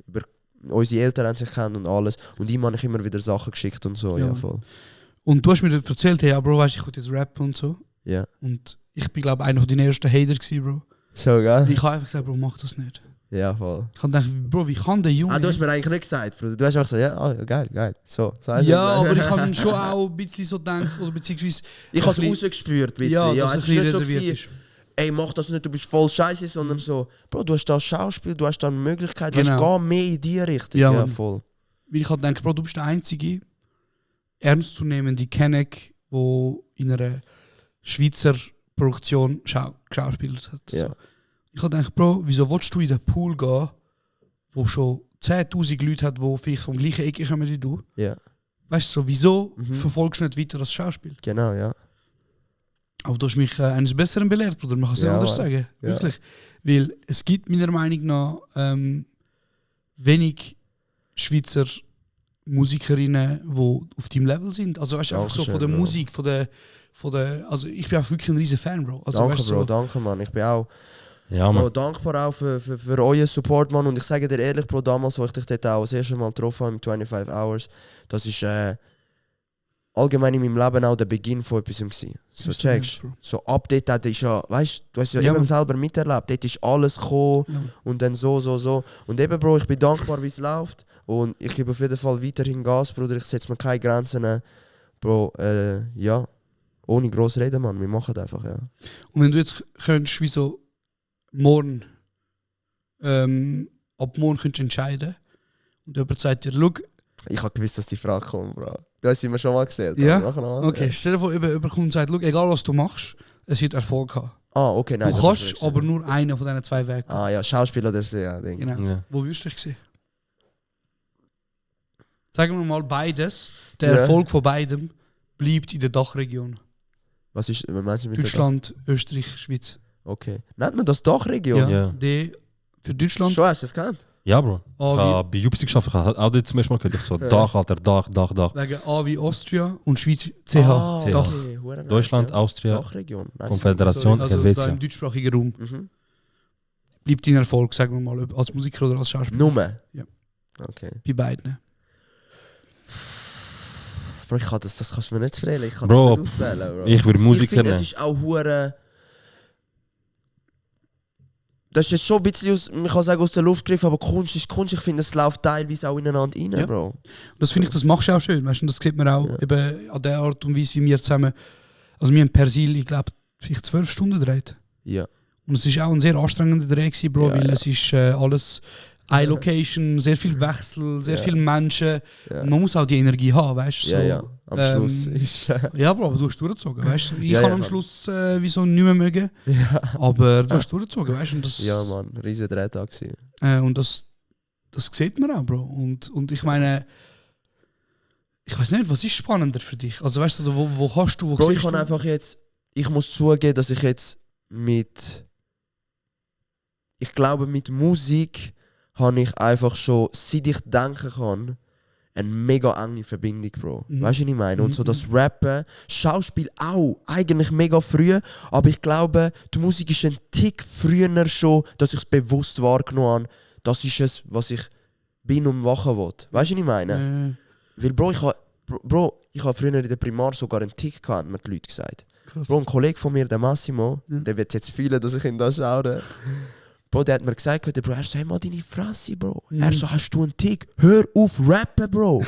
über unsere Eltern haben sich kennt und alles. Und ihm habe ich immer wieder Sachen geschickt und so. Ja. Ja, voll. Und du hast mir dort erzählt, hey, ja, Bro, weißt du, ich will jetzt rappen und so. Ja. Und ich bin, glaube ich, einer von den ersten Haters gewesen, Bro. So, gell? Ich habe einfach gesagt, Bro, mach das nicht. Ja, voll. Ich habe gedacht, Bro, wie kann der Junge... Du hast mir eigentlich nicht gesagt, Bruder. Du hast einfach so, ja, oh, geil. So hast du ja, gesagt. aber ich habe schon auch ein bisschen so gedacht, oder beziehungsweise... Ich habe es ein bisschen- rausgespürt, bisschen. Ja, Ja, dass es es ein ist nicht so bisschen reserviert gewesen, ist. ey, mach das nicht, du bist voll scheiße, sondern so, Bro, du hast da Schauspiel, du hast da eine Möglichkeit, du Genau. hast gar mehr in die Richtung. Ja, Ja, Mann. voll. Weil ich halt denke, Bro, du bist der einzige ernstzunehmende Kenneck, der in einer Schweizer Produktion geschauspielt hat. Ja. Ich habe gedacht, Bro, wieso willst du in den Pool gehen, wo schon 10'000 Leute hat, die vielleicht vom gleichen Ecke kommen wie du? Ja, Weißt du, so, wieso Mhm. verfolgst du nicht weiter das Schauspiel? genau, ja. Aber du hast mich eines Besseren belehrt, Bruder. Man kann es nicht Ja, anders Mann. sagen. Ja. Wirklich. Weil es gibt meiner Meinung nach wenig Schweizer Musikerinnen, die auf deinem Level sind. Also weißt du, einfach so Dankeschön, von der Bro. Musik, von der, also ich bin auch wirklich ein riesen Fan, Bro. Also, Danke, weißt, Bro, so, danke, Mann. Ich bin auch Ja, Bro, Mann. dankbar auch für euren Support, Mann. Und ich sage dir ehrlich, Bro, damals, wo ich dich dort auch das erste Mal getroffen habe, im 25 Hours, das ist allgemein in meinem Leben auch der Beginn von etwas gewesen. So, bist du checkst Bro. so Update, das ist ja, weißt du, hast ja, Ja, eben Mann. selber miterlebt. Dort ist alles gekommen Ja. und dann so. Und eben, Bro, ich bin dankbar, wie es läuft. Und ich gebe auf jeden Fall weiterhin Gas, Bruder. Ich setze mir keine Grenzen. Bro, ja, ohne gross reden, Mann. Wir machen einfach, ja. Und wenn du jetzt könntest, wie so morgen, ab morgen könntest du entscheiden und jemand sagt dir, schau, Ich habe gewusst, dass die Frage kommt, Bro. Du hast sie mir schon mal gestellt. Ja? aber mach noch mal. okay, stell dir vor, jemand kommt und sagt, schau, egal was du machst, es wird Erfolg haben. Ah, okay, nein. Du das kannst ist aber nur einen von diesen zwei Wegen. Ah ja, Schauspieler oder so, ja, Ding. Genau. Ja. Wo würdest du dich sehen? Sagen wir mal beides. Der Ja. Erfolg von beidem bleibt in der Dachregion. Was meinst du mit Deutschland, Österreich, Schweiz. der Okay. Nennt man das Dachregion? Ja. D für Deutschland. Schon hast du es gekannt? Ja, Bro. Ich A habe bei UPC geschafft, ich habe auch dort zum ersten Mal gehört. Ich so, Ja. Dach, Alter, Dach. wie, wegen A wie Austria und Schweiz CH. Ah, CH. Dach. okay, hure nice, Deutschland, ja. Austria, Dachregion. Nice. Konföderation, Also da Helvetia. im deutschsprachigen Raum. Mhm. Bleibt dein Erfolg, sagen wir mal, als Musiker oder als Schauspieler. Nummer? Ja. Okay. Bei beiden. Bro, ich kann das kannst du mir nicht erzählen. Ich kann Bro, das nicht auswählen, Bro. Ich würde Musiker Ich finde, es nehmen. ist auch hure. Das ist jetzt schon ein bisschen aus, man kann sagen, aus der Luft gegriffen, aber Kunst ist Kunst. Ich finde, es läuft teilweise auch ineinander rein, Ja. Bro. Und das finde ich, das machst du auch schön. Weißt du? Und das sieht man auch Ja. eben an der Art und Weise, wie wir zusammen. Also, wir haben Persil, ich glaube, vielleicht 12 Stunden gedreht. Ja. Und es war auch ein sehr anstrengender Dreh gewesen, Bro, Ja, weil ja. es ist alles eine Location, sehr viel Wechsel, sehr Ja. viele Menschen. Ja. Und man muss auch die Energie haben, weißt du? Ja, so. ja. Am Schluss ist. Ja, Bro, aber du hast durchgezogen, weißt du? Ich Ja, kann ja, am Mann. Schluss wieso nicht mehr mögen, Ja. aber du hast durchgezogen, weißt du? Und das, Ja, Mann, riesen Drehtag gewesen. und das sieht man auch, Bro. Und ich meine, ich weiß nicht, was ist spannender für dich? Also weißt du, wo kannst du, wo Bro, ich siehst kann du? einfach jetzt. Ich muss zugeben, dass ich jetzt ich glaube, mit Musik habe ich einfach schon, seit ich denken kann, eine mega enge Verbindung, Bro. Mhm. Weißt du, was ich meine? Und so Mhm. das Rappen, Schauspiel auch, eigentlich mega früh, aber ich glaube, die Musik ist ein Tick früher schon, dass ich es bewusst wahrgenommen habe. Das ist es, was ich bin und machen will. Weißt du, was ich meine? Weil, Bro, ich habe früher in der Primar sogar einen Tick gehabt, haben mir die Leute gesagt. Krass. Bro, ein Kollege von mir, der Massimo, Ja. der wird jetzt fühlen, dass ich ihn da schaue. Bro, der hat mir gesagt, Bro, er so, hey, mal deine Fresse, Bro. Mhm. Er so, hast du einen Tick? Hör auf rappen, Bro.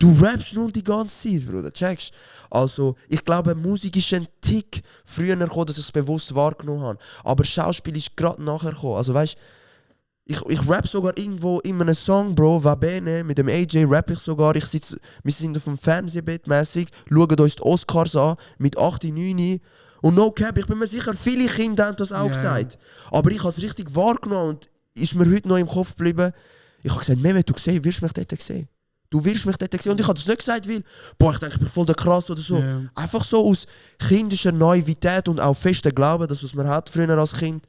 Du rappst nur die ganze Zeit, Bruder, checkst? Also, ich glaube, Musik ist ein Tick früher gekommen, dass ich es bewusst wahrgenommen habe. Aber Schauspiel ist gerade nachher gekommen. Also, weißt ich rap sogar irgendwo in einem Song, Bro, Va Bene, mit dem AJ rap ich sogar. Wir sind auf dem Fernsehbett mäßig, schauen uns die Oscars an, mit 8, 9. Und no cap, ich bin mir sicher, viele Kinder haben das auch Ja. gesagt. Aber ich habe es richtig wahrgenommen und ist mir heute noch im Kopf geblieben. Ich habe gesagt, Mehmet, du wirst mich dort sehen. Du wirst mich dort sehen. Und ich habe das nicht gesagt, weil, boah, ich denke, ich bin voll der Krass oder so. Ja. Einfach so aus kindischer Naivität und auch festen Glauben, das, was man hat früher als Kind.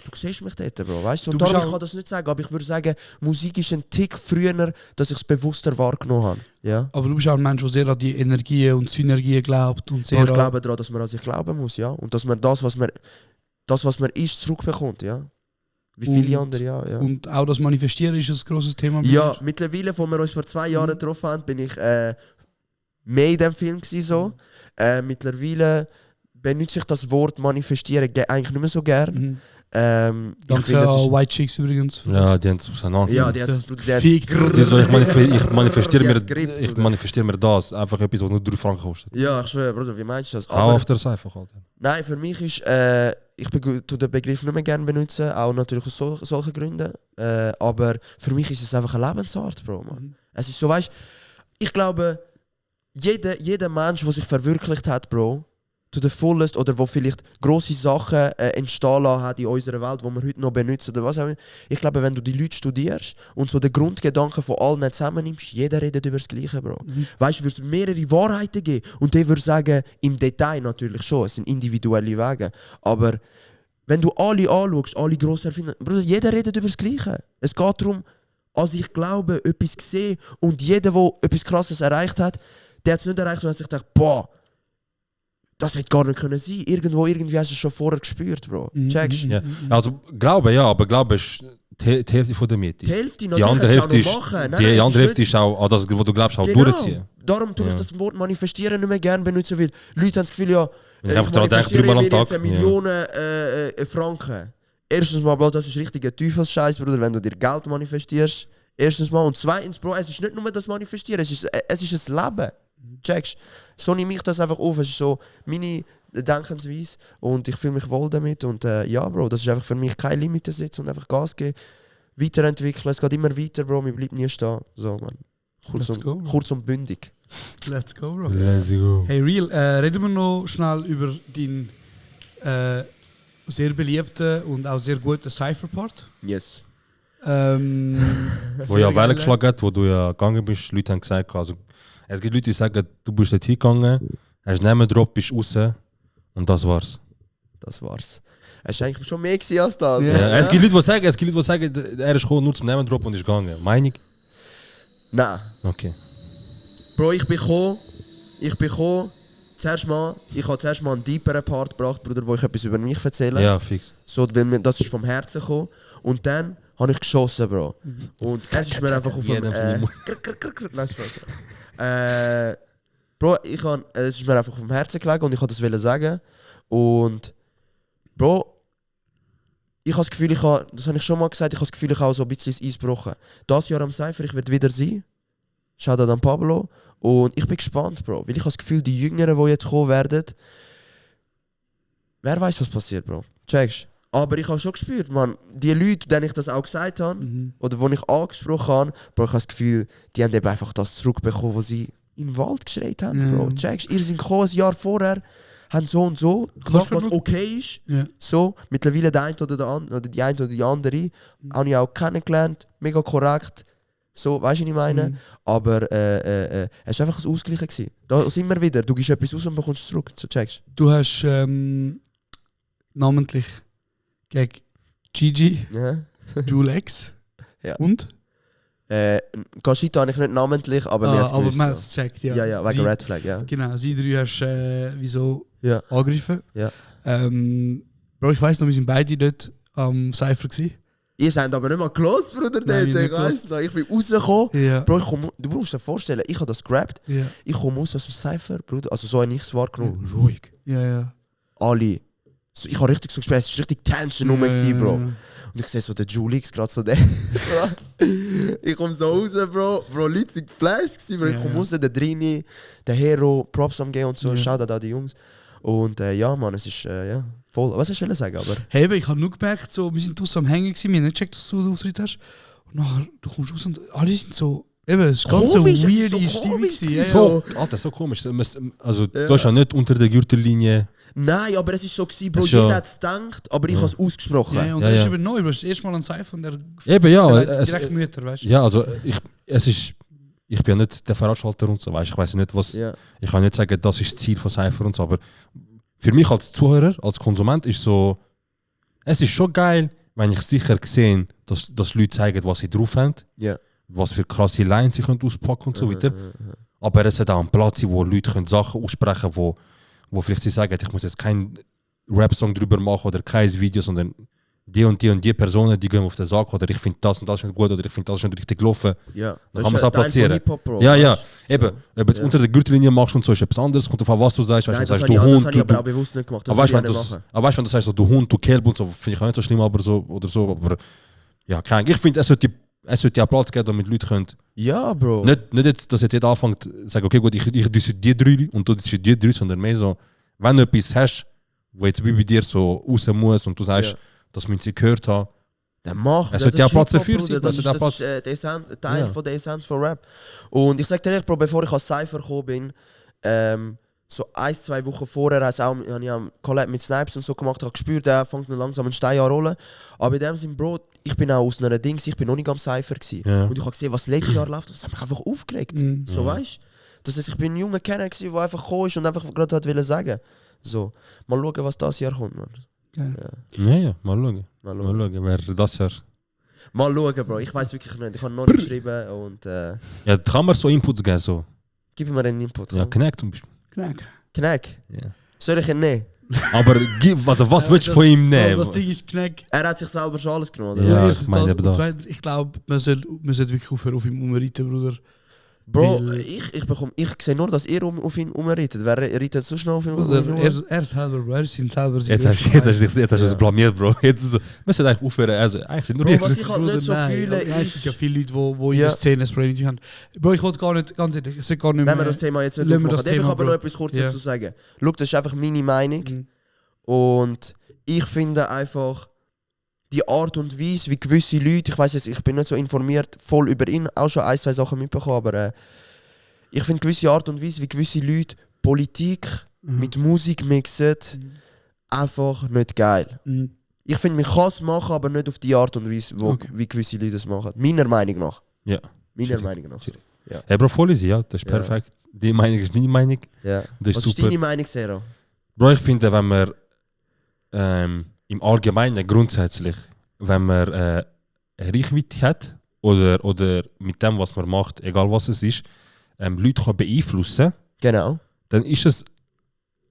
Du siehst mich dort, Bro, weißt du? Und Du bist darum, ich auch- kann das nicht sagen, aber ich würde sagen, Musik ist ein Tick früher, dass ich es bewusster wahrgenommen habe. Ja? Aber du bist auch ein Mensch, der sehr an die Energien und Synergien glaubt und sehr Aber ich an- glaube daran, dass man an sich glauben muss, ja. Und dass man das, was man ist, zurückbekommt, ja. Wie viele Und- andere, ja. Und auch das Manifestieren ist ein grosses Thema. bei Ja, dir. mittlerweile, als wir uns vor 2 Jahren getroffen haben, bin ich mehr in diesem Film gewesen, so. Mittlerweile benutze ich das Wort manifestieren eigentlich nicht mehr so gern. Mhm. Ich Danke finde, das an White Chicks übrigens. Ja, die haben es auseinander. ja, die Das hat gefickt. Die so, ich manifestiere Die mir, hat's gerippt, ich Bruder. manifestiere mir das. Einfach etwas, was nur 3 Franken kostet. Ja, ich schwöre, Bruder, wie meinst du das? Hau auf der einfach, Alter. Nein, für mich ist, ich tu den Begriff nicht mehr gerne benutzen, auch natürlich aus solchen Gründen. Aber für mich ist es einfach eine Lebensart, Bro, man. Mhm. Es ist so, weißt, ich glaube, jeder Mensch, der sich verwirklicht hat, Bro, to the fullest, oder wo vielleicht grosse Sachen entstehen lassen hat in unserer Welt, die wir heute noch benutzen oder was auch immer. Ich glaube, wenn du die Leute studierst und so den Grundgedanken von allen zusammennimmst, jeder redet über das Gleiche, Bro. Weißt du, würde es mehrere Wahrheiten geben und der würde sagen, im Detail natürlich schon, es sind individuelle Wege, aber wenn du alle anschaust, alle grossen Erfinder, Bruder, jeder redet über das Gleiche. Es geht darum, also ich glaube, etwas gesehen und jeder, der etwas Krasses erreicht hat, der hat es nicht erreicht und hat sich gedacht, boah, das hätte gar nicht können sein. Irgendwie hast du es schon vorher gespürt, Bro. Mhm, Checkst? mhm. Ja. Also, Glaube ja, aber Glaube ist die Hälfte von der Miete. Die Hälfte Die natürlich andere kannst du Hälfte auch ist, noch machen. Nein, die es andere ist Hälfte ist auch an das, was du glaubst, auch Genau. durchziehen. Darum tue ich Ja. das Wort manifestieren nicht mehr gerne benutzen, weil Leute haben das Gefühl, ja, Wenn ich einfach daran denke, 3 Mal am mir Tag. jetzt eine Million Franken. Erstens mal, Bro, das ist richtiger Teufelsscheiß, Bruder, wenn du dir Geld manifestierst. Erstens mal. Und zweitens, Bro, es ist nicht nur das Manifestieren, es ist ein Leben. Checkst? So nehme ich das einfach auf. Es ist so meine Denkensweise und ich fühle mich wohl damit. Und ja, Bro, das ist einfach für mich kein Limit setzen und einfach Gas geben. Weiterentwickeln, es geht immer weiter, Bro, wir bleiben nie stehen. So, man. Let's go. Kurz und bündig. Let's go, Bro. Let's go. Hey, Real, reden wir noch schnell über deinen sehr beliebten und auch sehr guten Cypher-Part. Yes. Wo ja Welle geschlagen hat, wo du ja gegangen bist, Leute haben gesagt, also, es gibt Leute, die sagen, du bist dort hingegangen, hast Namen drauf, bist raus und das war's. Das war's. Es war eigentlich schon mehr gewesen als das. Ja. Ja. Es gibt Leute, die sagen, er ist gekommen, nur zum Namen drauf und ist gegangen. Meinung? Nein. Okay. Bro, ich bin gekommen. Ich habe zuerst mal einen deeperen Part gebracht, Bruder, wo ich etwas über mich erzähle. Ja, fix. So, das ist vom Herzen gekommen. Und dann habe ich geschossen, Bro. Und es ist mir einfach auf dem... Nein, Spaß. Bro, es ist mir einfach auf dem Herzen gelegen und ich wollte das sagen. Und... Bro, ich habe das Gefühl, das habe ich schon mal gesagt, ich habe das Gefühl, ich habe so ein bisschen das Eis gebrochen. Das Jahr am Cypher, ich werde wieder sein. Shoutout an Pablo. Und ich bin gespannt, Bro. Weil ich habe das Gefühl, die Jüngeren, die jetzt kommen werden, wer weiß, was passiert, Bro. Checkst? Aber ich habe schon gespürt, man, die Leute, denen ich das auch gesagt habe, oder die ich angesprochen habe, Bro, ich habe das Gefühl, die haben eben einfach das zurückbekommen, was sie in den Wald geschreit haben, Bro. Checkst, ihr seid gekommen, ein Jahr vorher, haben so und so gemacht, was okay ist. Ja. So, mittlerweile der eine oder der andere, oder die eine oder die andere, habe ich auch kennengelernt, mega korrekt. So, weißt du, was ich meine? Aber es war einfach ein Ausgleichen gewesen. Da sind wir wieder, du gibst etwas aus und bekommst es zurück, so checkst. Du hast namentlich gegen Gigi, Ja. Julex Ja. und? Gashito habe ich nicht namentlich, aber mir hat es aber gewusst. man hat So. es gecheckt, ja. Ja, wegen Sie- Red Flag, ja. Genau, sie drei hast wieso Ja. angegriffen. Ja. Bro, ich weiss noch, wir sind beide dort am Cypher gewesen. Ihr seid aber nicht mal close, Bruder, Nein, dort. wir Ich nicht weiss noch, ich bin rausgekommen. Ja. Bro, du musst dir vorstellen, ich habe das gerappt. Ja, Ich komme aus dem Cypher, Bruder. Also so habe ich es wahrgenommen. Ruhig. ja. Alle. So, ich habe richtig so gespielt, es war richtig Tension rum, Bro. Und ich sehe so den Julix gerade so der. Ich komme so raus, Bro. Bro, Leute sind geflasht gewesen, Bro. Ich komme raus, der Drini, der Hero, Props am Gehen und so. Ja. Shoutout an die Jungs. Und ja, Mann, es ist ja, voll. Was hast du sagen, aber? Hey, ich habe nur gemerkt, so, wir sind draussen am Hängen gewesen, wir haben nicht gecheckt, dass du Auftritt hast. Und nachher, du kommst raus und alle sind so, eben, es ist ganz so Komisch, es ist weirde so Stimmung komisch gewesen. Ja, So, Alter, so komisch. Also, Ja. du hast ja nicht unter der Gürtellinie. Nein, aber es ist so gewesen, Bro. Es ist ja- Jeder hat es gedacht, aber ich habe es ausgesprochen. Ja, und Ja, das ja. ist eben neu, du hast das erste Mal an Cypher und der Eben, ja. direkt Mütter, weißt du? Ja, also, ich bin ja nicht der Veranstalter und so, weißt. Ich weiß nicht, was. Ja. Ich kann nicht sagen, das ist das Ziel von Cypher und so, aber für mich als Zuhörer, als Konsument ist so, es ist schon geil, wenn ich sicher sehe, dass Leute zeigen, was sie drauf haben, Ja. was für krasse Lines sie können auspacken und so weiter. Aber es hat auch einen Platz, wo Leute können Sachen aussprechen können, wo vielleicht sie sagen, ich muss jetzt keinen Rap-Song drüber machen oder kein Video, sondern die und die Personen, die gehen auf den Sack oder ich finde das und das nicht gut oder ich finde das nicht richtig gelaufen. Ja. Dann kann man es auch Teil von platzieren. Hip-Hop, Bro, Ja, ja, weißt du? eben. So. Ob du jetzt Ja. unter der Gürtellinie machst und so ist etwas anderes, kommt davon, was du sagst. Nein, Weißt, das du habe sagst, ich, du das Hund, habe ich aber du, auch bewusst nicht gemacht. Das aber weißt, würde wenn ich auch nicht machen. du sagst so, du Hund, du Kelb und so, finde ich auch nicht so schlimm, aber so oder so. Aber ja, keine Ahnung. Ich finde, es sollte ja Platz geben, damit Leute können. Ja, Bro. Nicht jetzt, dass jetzt jeder anfängt zu sagen, okay, gut, ich disse die drei und du disse die drei, sondern mehr so, wenn du etwas hast, wo jetzt wie bei dir so raus muss und du sagst, Ja. das müssen sie gehört haben. Der macht Es sollte ja ist Platz Hip-Hop, dafür Bruder. sein, Das es ist, sollte das ja ist der Essenz, Teil Ja. von der Essenz von Rap. Und ich sag dir ehrlich, Bro, bevor ich als Cypher gekommen bin, so 1-2 Wochen vorher habe ich auch einen Collab mit Snipes und so gemacht, habe gespürt, der fängt noch langsam einen Stein an zu rollen. Aber in dem Sinne, Bro, ich bin auch aus einer Dings, ich bin noch nicht am Cypher gewesen. Ja. Und ich habe gesehen, was letztes Jahr läuft, und das hat mich einfach aufgeregt. Mhm. So, weißt du? Das heißt, ich bin ein junger Kenner gewesen, der einfach gekommen ist und einfach gerade hat wollen sagen. So, mal schauen, was das Jahr kommt, man. Geil. Ja, mal schauen. Mal Mal schauen. schauen, wer das Jahr. Mal schauen, Bro. Ich weiß wirklich nicht. Ich habe noch nicht geschrieben und Ja, da kann man so Inputs geben, so. gib mir einen Input. Ja, komm. Knack zum Beispiel. Knack. Knack. Ja. Soll ich ihn nehmen? Aber also, was willst du von ihm nehmen? Das Ding ist Knack. Er hat sich selber schon alles genommen, oder? Ja, Erstens ich meine das. eben Und das. zweitens, ich glaube, man sollte wirklich aufhören, auf ihm umreiten, Bruder. Bro, Weil- ich sehe nur, dass ihr auf ihn umreitet. Wer reitet so schnell auf ihn Bruder, um? er selber, Bro. Er ist ihn selber. Jetzt hast du es blamiert, Bro. Jetzt ist es, wir sollten eigentlich aufhören. Also, eigentlich sind nur Bro, wir. was ich halt Bruder, nicht so nein, fühle, ja, es gibt ja ist... viele Leute, die in Ja. der Szene Spray nicht haben. Bro, ich wollte gar nicht, ganz ehrlich, ich sag gar nicht Wenn wir mehr. das Thema jetzt nicht lassen wir aufmachen. das Darf ich Thema, aber Bro. noch etwas Kurzes Ja. dazu sagen? Schau, das ist einfach meine Meinung. Mhm. Und ich finde einfach die Art und Weise, wie gewisse Leute, ich weiß jetzt, ich bin nicht so informiert, voll über ihn, auch schon 1-2 Sachen mitbekommen, aber ich finde gewisse Art und Weise, wie gewisse Leute Politik mit Musik mixen, einfach nicht geil. Mhm. Ich finde, man kann es machen, aber nicht auf die Art und Weise, Okay. wie gewisse Leute es machen. Meiner Meinung nach. Ja. Meiner Schwierig. Meinung nach. So. Hey, Bro, voll easy, ja. Das ist Ja. perfekt. Die Meinung ist deine Meinung. Ja. Das ist Was ist super. deine Meinung, Sero? Bro, ich finde, wenn man im Allgemeinen grundsätzlich, wenn man eine Reichweite hat oder mit dem, was man macht, egal was es ist, Leute kann beeinflussen, Genau. dann ist es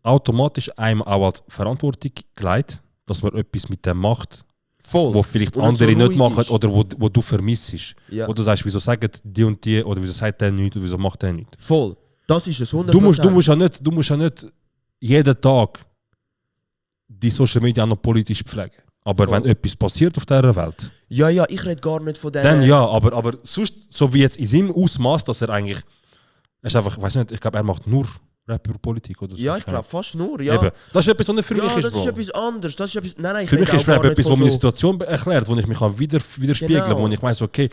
automatisch einem auch als Verantwortung gelegt, dass man etwas mit dem macht, Voll. wo vielleicht Und nicht andere so nicht ruhig machen ist. oder wo du vermissst. Ja. Wo du sagst, wieso sagen die und die oder wieso sagt der nichts oder wieso macht der nichts. Voll. Das ist es, 100%. Du musst ja nicht jeden Tag die Social Media auch noch politisch pflegen. Aber Voll. wenn etwas passiert auf dieser Welt, Ja, ich rede gar nicht von denen. dann ja, aber sonst, so wie jetzt in seinem Ausmaß, dass er eigentlich, er ist einfach, ich weiß nicht, ich glaube, er macht nur Rap über Politik oder so. Ja, ich glaube fast nur, ja. Eben. Das ist etwas, was nicht für mich Ja, ist, das Bro. ist etwas anderes. Das ist etwas, nein, ich Für mich rede ist auch Rap gar etwas, nicht wo von mir eine so- Situation erklärt, wo ich mich widerspiegeln kann, Genau. wo ich weiss, okay,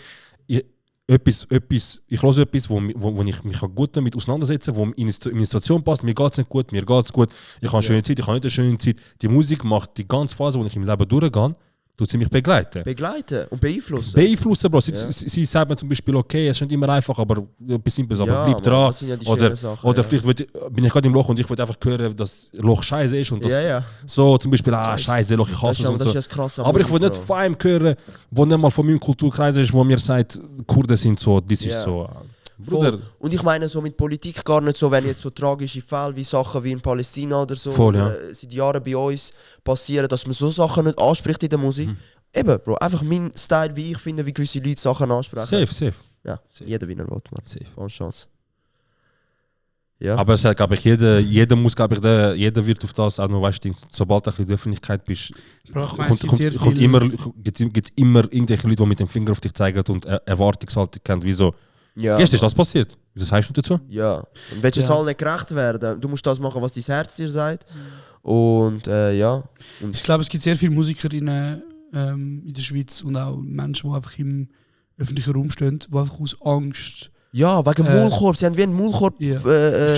ich höre etwas, wo ich mich gut damit auseinandersetzen kann, wo in eine Situation passt, mir geht es nicht gut, mir geht es gut, ich habe eine schöne Zeit, ich habe nicht eine schöne Zeit. Die Musik macht die ganze Phase, wo ich im Leben durchgehe, tut sie mich begleiten. Begleiten und beeinflussen. Beeinflussen, Bro. Ja. Sie sagen zum Beispiel, okay, es ist nicht immer einfach, aber etwas Simples, aber Ja, bleib Mann, dran. das sind ja die Oder, schönen Sachen, oder ja. vielleicht bin ich gerade im Loch und ich will einfach hören, dass Loch scheiße ist und das Ja. so zum Beispiel, scheiße, Loch, ich Das hasse ist, es und das so. ist das krasse Aber ich will Musik, nicht Bro. von einem hören, der nicht mal von meinem Kulturkreis ist, wo mir sagt, Kurden sind so, das ist Ja. so. Voll. Bruder, Und ich meine so mit Politik gar nicht so, wenn jetzt so tragische Fälle wie Sachen wie in Palästina oder so Voll, ja. seit Jahren bei uns passieren, dass man so Sachen nicht anspricht in der Musik. Eben, Bro, einfach mein Style, wie ich finde, wie gewisse Leute Sachen ansprechen. safe. Ja, Safe. jeder wie er will, man. Safe. Keine Chance. Ja. Aber es hat, glaube ich, jeder muss, glaube ich, jeder wird auf das auch noch, weißt du, sobald du in der Öffentlichkeit bist, Bro, ich meine, es gibt sehr kommt viel... gibt's immer irgendwelche Leute, die mit dem Finger auf dich zeigen und Erwartungshaltung kennen. Wieso? Ja, Gestern ist Mann. das passiert. Was sagst du dazu? Ja. Und willst du jetzt Ja. allen nicht gerecht werden, du musst das machen, was dein Herz dir sagt. Und ja. Und Ich glaube, es gibt sehr viele Musikerinnen in der Schweiz und auch Menschen, die einfach im öffentlichen Raum stehen, die einfach aus Angst... ja, wegen Maulkorb. Sie haben wie einen Maulkorb Ja, ich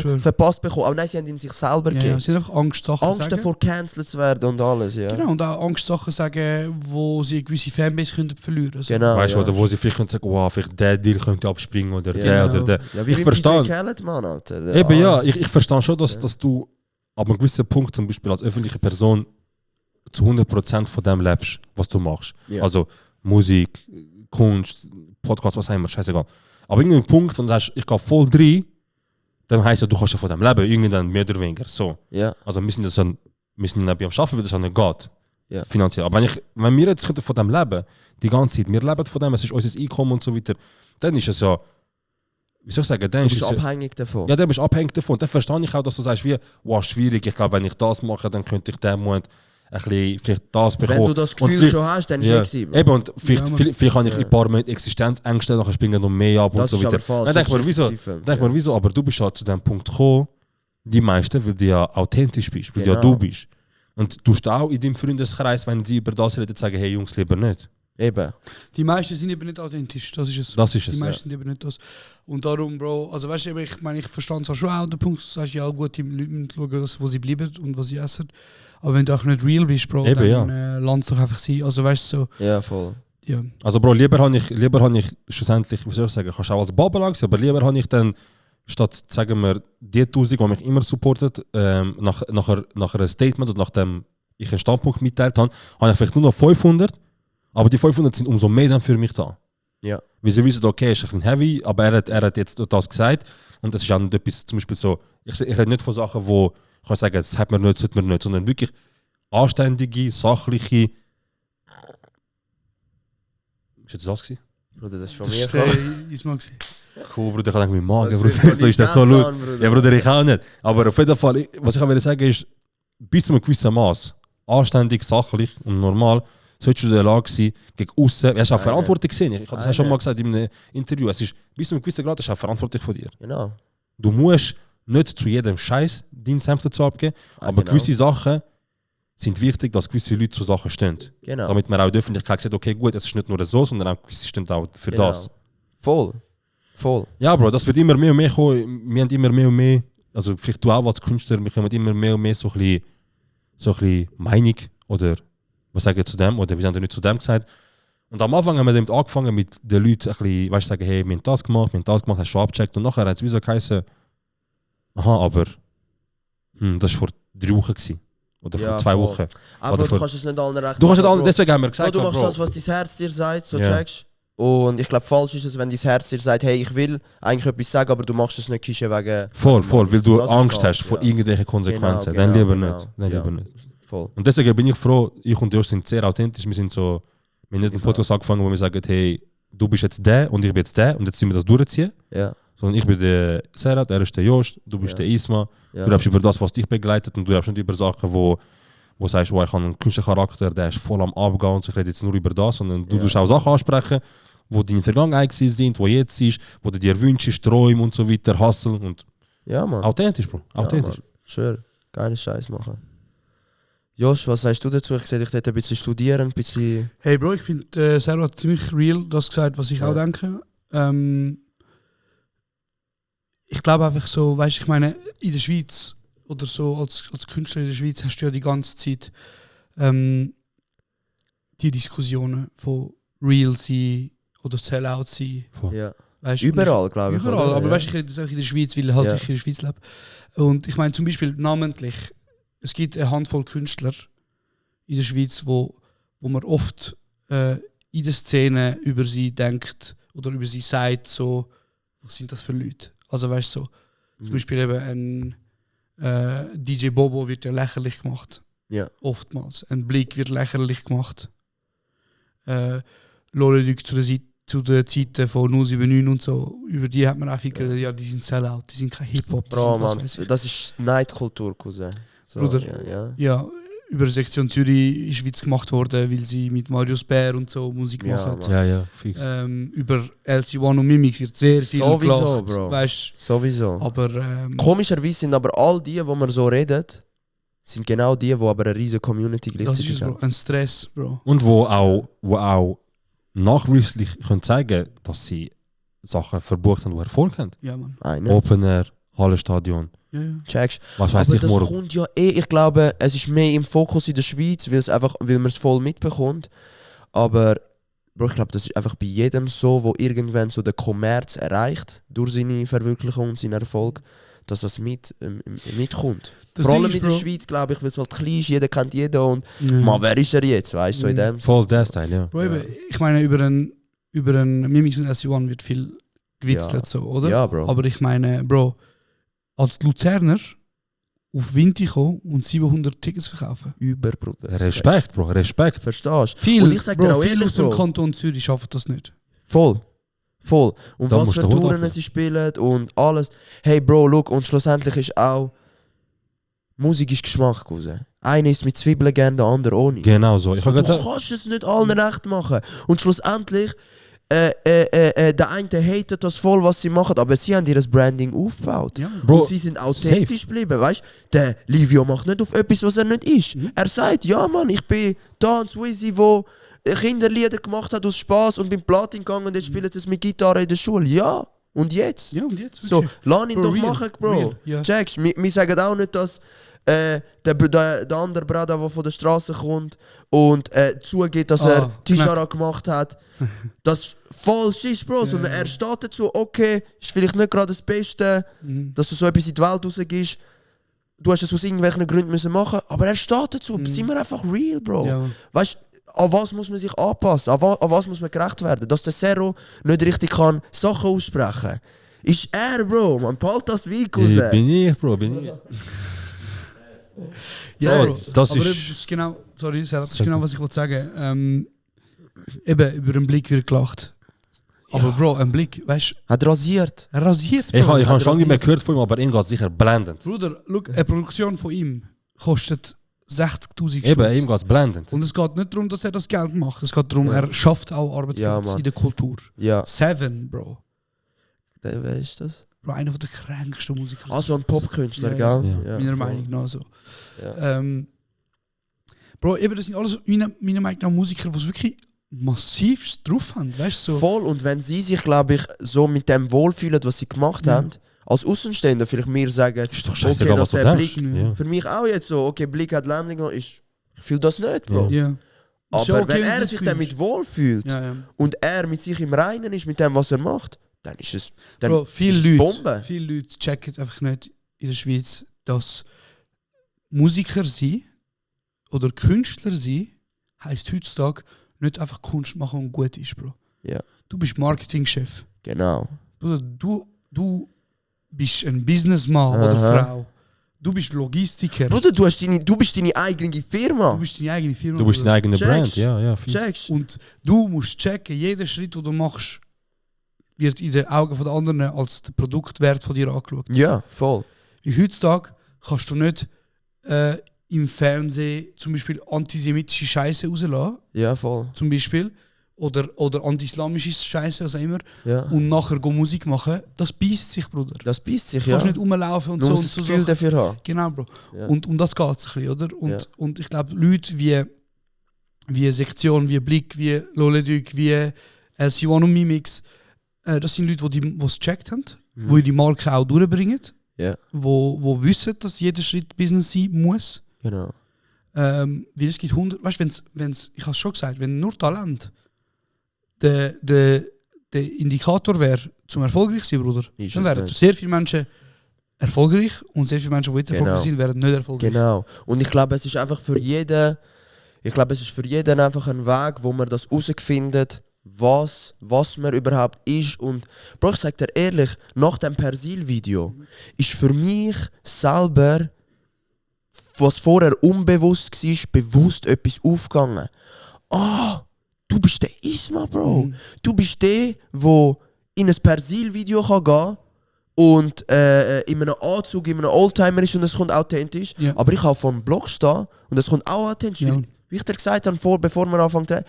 schwöre. verpasst bekommen. Aber nein, sie haben ihn sich selber Ja, gegeben. sie haben einfach Angst, Sachen Angst sagen. davor, cancelled zu werden und alles, ja. Genau, und auch Angst, Sachen sagen, wo sie eine gewisse Fanbase könnten verlieren können. Genau, Weißt du, ja. oder wo sie vielleicht können sagen, wow, vielleicht der Deal könnte abspringen oder Ja. der oder der. Ja, wie Ich beim verstehe. DJ Khaled, Mann, Alter. Der Eben ja, Arme. ich verstehe schon, dass du ab einem gewissen Punkt zum Beispiel als öffentliche Person zu 100% von dem lebst, was du machst. Ja. Also Musik, Kunst, Podcast, was auch immer, scheißegal. Aber irgendein Punkt, wenn du sagst, ich gehe voll rein, dann heisst ja, du kannst ja von dem leben, irgendwann mehr oder weniger. So. Ja, Also wir sind ja nicht am Arbeiten, weil das ja nicht geht. Ja. Finanziell. Aber wenn wir jetzt von dem leben, die ganze Zeit, wir leben von dem, es ist unser Einkommen und so weiter, dann ist es ja, wie soll ich sagen, dann du ist bist es ja, abhängig davon. ja, dann bist du abhängig davon. Dann verstehe ich auch, dass du sagst, wie, wow, schwierig, ich glaube, wenn ich das mache, dann könnte ich den Monat ein bisschen vielleicht das bekommen. Wenn du das Und Gefühl vielleicht- schon hast, dann ist ja, es gewesen, Bro. eben, und vielleicht, Ja, vielleicht habe ich in ein paar Monaten Existenzängste, nachher springen noch mehr ab und Das so ist weiter. aber falsch. Dann das denke ich mir, ist wieso? Zweifel. Denk mir, wieso? Aber du bist ja zu dem Punkt gekommen, die meisten, weil du ja authentisch bist, weil du ja Genau. du bist. Und du stehst auch in deinem Freundeskreis, wenn sie über das reden, sagen, hey Jungs, lieber nicht. Eben. Die meisten sind eben nicht authentisch, das ist es. Das ist Die es. meisten sind eben nicht das. Und darum, Bro, also weißt du, ich meine, ich verstand zwar schon auch den Punkt, du sagst ja auch gut, die Leute müssen schauen, wo sie bleiben und was sie essen. Aber wenn du auch nicht real bist, Bro, Eben, dann lass es doch einfach sein. Also weißt du, so, Ja, voll. ja. Also Bro, lieber habe ich schlussendlich, wie soll ich sagen, kannst auch als Bubble sein, aber lieber habe ich dann, statt, sagen wir, die 1000, die mich immer supportet, nach einem Statement und nachdem ich einen Standpunkt mitteilt habe ich vielleicht nur noch 500, aber die 500 sind umso mehr dann für mich da. Ja. Weil sie wissen, okay, ist ein bisschen heavy, aber er hat jetzt das gesagt und das ist auch nicht etwas, zum Beispiel so, ich rede nicht von Sachen, wo ich kann sagen, das hat mir nicht, sollte mir nicht, sondern wirklich anständige, sachliche. Ist jetzt das gewesen? Bruder, das ist von Das mir ist gekommen. Isma gewesen. Cool, Bruder, ich denke mir, Magen, Das Bruder, wird von so ist das so deinem laut. Essen an, Ja, Bruder, ich auch nicht. Aber auf jeden Fall, was ich auch will sagen ist, bis zu einem gewissen Maß, anständig, sachlich und normal, solltest du in der Lage sein, gegen aussen, du hast auch Verantwortung gesehen. Ich habe das auch schon mal gesagt in einem Interview. Es ist, bis zu einem gewissen Grad ist auch Verantwortung von dir. Genau. Du musst nicht zu jedem Scheiß deinen Senf dazu abgeben, aber genau. gewisse Sachen sind wichtig, dass gewisse Leute zu Sachen stehen. Genau. Damit man auch in der Öffentlichkeit sagt, okay, gut, es ist nicht nur so, sondern auch gewisse stehen auch für Genau. das. Voll. Voll. Ja, Bro, das wird immer mehr und mehr kommen. Wir haben immer mehr und mehr, also vielleicht du auch als Künstler, wir kommen immer mehr und mehr so ein bisschen Meinung oder was sagen wir zu dem oder wir haben ja nicht zu dem gesagt. Und am Anfang haben wir damit angefangen mit den Leuten ein bisschen, weißt du, sagen, hey, wir haben das gemacht, hast du schon abgecheckt und nachher hat es wie so geheißen, aha, aber das war vor 3 Wochen gewesen. Oder vor Ja, 2 voll. Wochen. Aber Oder du für- kannst es nicht allen recht Du kannst nicht machen, alle, Bro. deswegen haben wir Bro, gesagt, du machst Bro. das, was dein Herz dir sagt, so Ja. checkst. Und ich glaube, falsch ist es, wenn dein Herz dir sagt, hey, ich will eigentlich etwas sagen, aber du machst es nicht wegen... Voll, weil du Das ist Angst falsch, hast vor ja. irgendwelchen Konsequenzen. Genau, Dann lieber genau. nicht. Dann Ja. lieber nicht. Voll. Und deswegen bin ich froh, ich und Josh sind sehr authentisch. Wir haben nicht einen Podcast angefangen, wo wir sagen, hey, du bist jetzt der und ich bin jetzt der und jetzt müssen wir das durchziehen. Ja. Sondern ich bin der Serhat, er ist der Josh, du bist Ja. der Isma. Ja. Du redest über das, was dich begleitet und du redest nicht über Sachen, wo du sagst, oh, ich habe einen Künstlercharakter, der ist voll am Abgehen und ich rede jetzt nur über das, sondern du Ja. tust auch Sachen ansprechen, wo deine Vergangenheit gewesen sind, wo jetzt ist, wo du dir wünschst, Träume und so weiter, Hustle und Ja, Mann. Authentisch, Bro. Authentisch. Ja, schön. Geile Scheiß machen. Josh, was sagst du dazu? Ich sehe dich dort ein bisschen studieren, ein bisschen... Hey Bro, ich finde, Servo hat ziemlich real das gesagt, was ich auch denke. Ich glaube einfach so, weißt du, ich meine, in der Schweiz oder so als Künstler in der Schweiz hast du ja die ganze Zeit die Diskussionen von real sein oder Sellout sein. Ja. Weißt, Überall, glaube ich. Überall, oder? aber Ja. weißt, ich rede das auch in der Schweiz, weil halt Ja. ich in der Schweiz lebe. Und ich meine zum Beispiel namentlich, es gibt eine Handvoll Künstler in der Schweiz, wo man oft in der Szene über sie denkt oder über sie sagt, so, was sind das für Leute? Also weißt du, so, zum Beispiel eben ein DJ Bobo wird ja lächerlich gemacht. Ja. Oftmals. Ein Blick wird lächerlich gemacht. Lolledük zu den Zeiten von 079 und so, über die hat man auch viel geredet, ja, die sind Sellout, die sind kein Hip-Hop. die Bro, sind was Mann, weiß ich. das ist Neidkultur, Cousin. So, Bruder. Ja. Ja, über Sektion Zürich ist Witz gemacht worden, weil sie mit Marius Bär und so Musik Ja, machen. Mann. Ja, fix. Über LC1 und Mimix wird sehr viel Sowieso, gelacht, Bro. weißt, Sowieso. aber Komischerweise sind aber all die, wo man so redet, sind genau die, die aber eine riesige Community das ist gleichzeitig es, Bro. haben. Ein Stress, Bro. Und wo auch nachweislich können zeigen, dass sie Sachen verbucht haben, die Erfolg haben. Ja, Mann. Eine. Open Air, Hallenstadion, Ja, ja. Checkst. was weiß Aber ich das morgen. kommt ja ich glaube, es ist mehr im Fokus in der Schweiz, weil man es voll mitbekommt. Aber Bro, ich glaube, das ist einfach bei jedem so, wo irgendwann so den Kommerz erreicht, durch seine Verwirklichung und seinen Erfolg, dass das mitkommt. Das Vor allem Ding ist, in der Bro, Schweiz, glaube ich, weil es halt klein ist, jeder kennt jeden und ja. man, wer ist er jetzt, weißt du, so in dem Voll Sinne. der Style, ja. Bro, eben, ich meine, über einen Mimix und LC1 wird viel gewitzelt, Ja. so, oder? Ja, Bro. Aber ich meine, Bro, als Luzerner auf Vinti kommen und 700 Tickets verkaufen. Über, Bruder. Respekt, Bro, Respekt. Verstehst du? Viel, Und ich sag dir auch viel ehrlich aus dem so. Kanton Zürich schaffen das nicht. Voll. Und Da was musst für du Hut Touren abnehmen. sie spielen und alles. Hey Bro, look, und schlussendlich ist auch Musik ist Geschmack, Cousin. Einer ist mit Zwiebeln gern, der andere ohne. Genau so. Ich So, habe du gerade kannst es nicht allen recht machen. Und schlussendlich, der eine hatet das voll, was sie machen, aber sie haben ihr Branding aufgebaut. Ja. Bro, Und sie sind authentisch geblieben, weißt du? Der Livio macht nicht auf etwas, was er nicht ist. Er sagt, ja Mann, ich bin da ein Sweezy, wo Kinderlieder gemacht hat aus Spaß und bin Platin gegangen und jetzt spielen sie es mit Gitarre in der Schule. Ja, und jetzt? Ja, und jetzt? So, wirklich. lass ihn Bro, doch real, machen, Bro. real, ja. Checkst, wir sagen auch nicht, dass der andere Bruder, der von der Straße kommt und zugeht, dass er Tishara gemacht hat, das falsch ist, Bro. Sondern er steht dazu, okay, ist vielleicht nicht gerade das Beste, dass du so etwas in die Welt rausgibst. Du hast es aus irgendwelchen Gründen müssen machen, aber er steht dazu. Sind wir einfach real, Bro. Ja, Mann. Weißt du, an was muss man sich anpassen? An was muss man gerecht werden? Dass der Zero nicht richtig kann Sachen aussprechen. Ist er, Bro. Man behält das wie raus. bin ich, Bro, bin ich. Ja, So, Bro. das aber ist- das ist genau, sorry, Sarah, das ist genau, was ich wollte sagen. Eben, über den Blick wird gelacht. Aber Bro, ein Blick, weißt du, Hat rasiert. er rasiert. Ich Bro. habe schon nicht mehr rasiert. gehört von ihm, aber ihn geht sicher blendend. Bruder, look, eine Produktion von ihm kostet 60'000 Eben, Stutz. ihm geht es blendend. Und es geht nicht darum, dass er das Geld macht. Es geht darum, er schafft auch Ja, Arbeitsplätze Mann. in der Kultur. Ja. Seven, Bro. Wer ist das? Bro, einer der kränksten Musiker. Also ein Popkünstler, Ja, gell? ja. meiner voll. Meinung nach so. Ja. Bro, eben, das sind alles meiner Meinung nach Musiker, die es wirklich massiv drauf haben, weißt du? So. Voll, und wenn sie sich, glaube ich, so mit dem wohlfühlen, was sie gemacht haben, als Außenstehender vielleicht mir sagen, Ist doch okay, scheißegal, dass was du der denkst. Blick, Ja. für mich auch jetzt so, okay, Blick hat Landing, ich fühle das nicht, Bro. Ja. Aber Ist ja okay, wenn wenn er du sich das damit fühlst. wohlfühlt Ja, ja. und er mit sich im Reinen ist mit dem, was er macht, dann ist es, dann Bro, ist es Bombe. viele Leute checken einfach nicht in der Schweiz, dass Musiker sein oder Künstler sein heisst heutzutage nicht einfach Kunst machen und gut ist, Bro. Ja. Du bist Marketingchef. Genau. Bruder, du bist ein Businessman oder Aha. Frau. Du bist Logistiker. Bruder, du bist deine eigene Firma. Du bist deine eigene Firma. Du bist deine eigene Checkst. Brand, ja, viel. Checkst? Und du musst checken, jeder Schritt, den du machst, wird in den Augen der anderen als der Produktwert von dir angeschaut. Ja, voll. Weil heutzutage kannst du nicht im Fernsehen zum Beispiel antisemitische Scheiße rauslassen, Ja, voll. zum Beispiel, oder anti-islamische Scheiße, was auch immer, Ja. und nachher go Musik machen, das beißt sich, Bruder. Das beißt sich, Du kannst ja. nicht rumlaufen und Du so musst und das so Gefühl Sachen. dafür haben. Genau, Bro. Ja. Und um das geht es ein bisschen, oder? Ja. Und ich glaube, Leute wie Sektion, wie Blick, wie Loleduk, wie LC1 und Mimix, das sind Leute, die es gecheckt haben, die die Marke auch durchbringen, Ja, wo wissen, dass jeder Schritt Business sein muss. genau. Weil es gibt 100, weißt du, wenn's, ich habe es schon gesagt, wenn nur Talent der Indikator wäre, zum erfolgreich sein, Bruder, Ist dann es wären nicht. sehr viele Menschen erfolgreich und sehr viele Menschen, die jetzt Genau. erfolgreich sind, wären nicht erfolgreich. Genau. Und ich glaube, es ist einfach für jeden, einfach ein Weg, wo man das herausfindet, was man überhaupt ist. Und Bro, ich sag dir ehrlich, nach dem Persil-Video ist für mich selber, was vorher unbewusst war, bewusst etwas aufgegangen. Ah, du bist der Isma, Bro. Du bist der, der in ein Persil-Video gehen kann und in einem Anzug, in einem Oldtimer ist und es kommt authentisch. Ja. Aber ich kann vor dem Block stehen und es kommt auch authentisch. Ja. Weil, wie ich dir gesagt habe, bevor wir anfangen,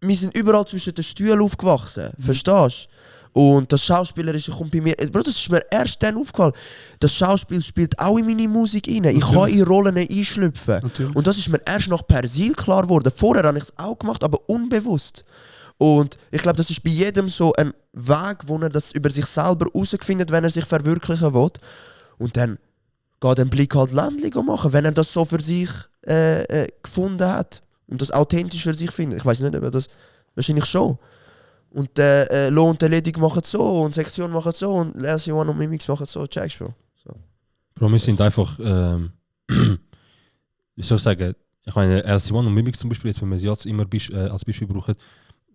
wir sind überall zwischen den Stühlen aufgewachsen. Verstehst du? Und das Schauspielerische kommt bei mir. Bro, das ist mir erst dann aufgefallen. Das Schauspiel spielt auch in meine Musik rein. Ich kann in Rollen einschlüpfen. Natürlich. Und das ist mir erst nach Persil klar geworden. Vorher habe ich es auch gemacht, aber unbewusst. Und ich glaube, das ist bei jedem so ein Weg, wo er das über sich selber herausfindet, wenn er sich verwirklichen will. Und dann geht den Blick halt Ländchen machen, wenn er das so für sich gefunden hat. Und das authentisch für sich findet. Ich weiß nicht, ob er das wahrscheinlich schon. Und Lo und der Ledig machen es so und Sektion machen es so und LC1 und Mimix machen es so. Checkst du? So. Bro, wir sind einfach, wie soll ich sagen, ich meine, LC1 und Mimix zum Beispiel, jetzt, wenn wir sie jetzt immer als Beispiel brauchen,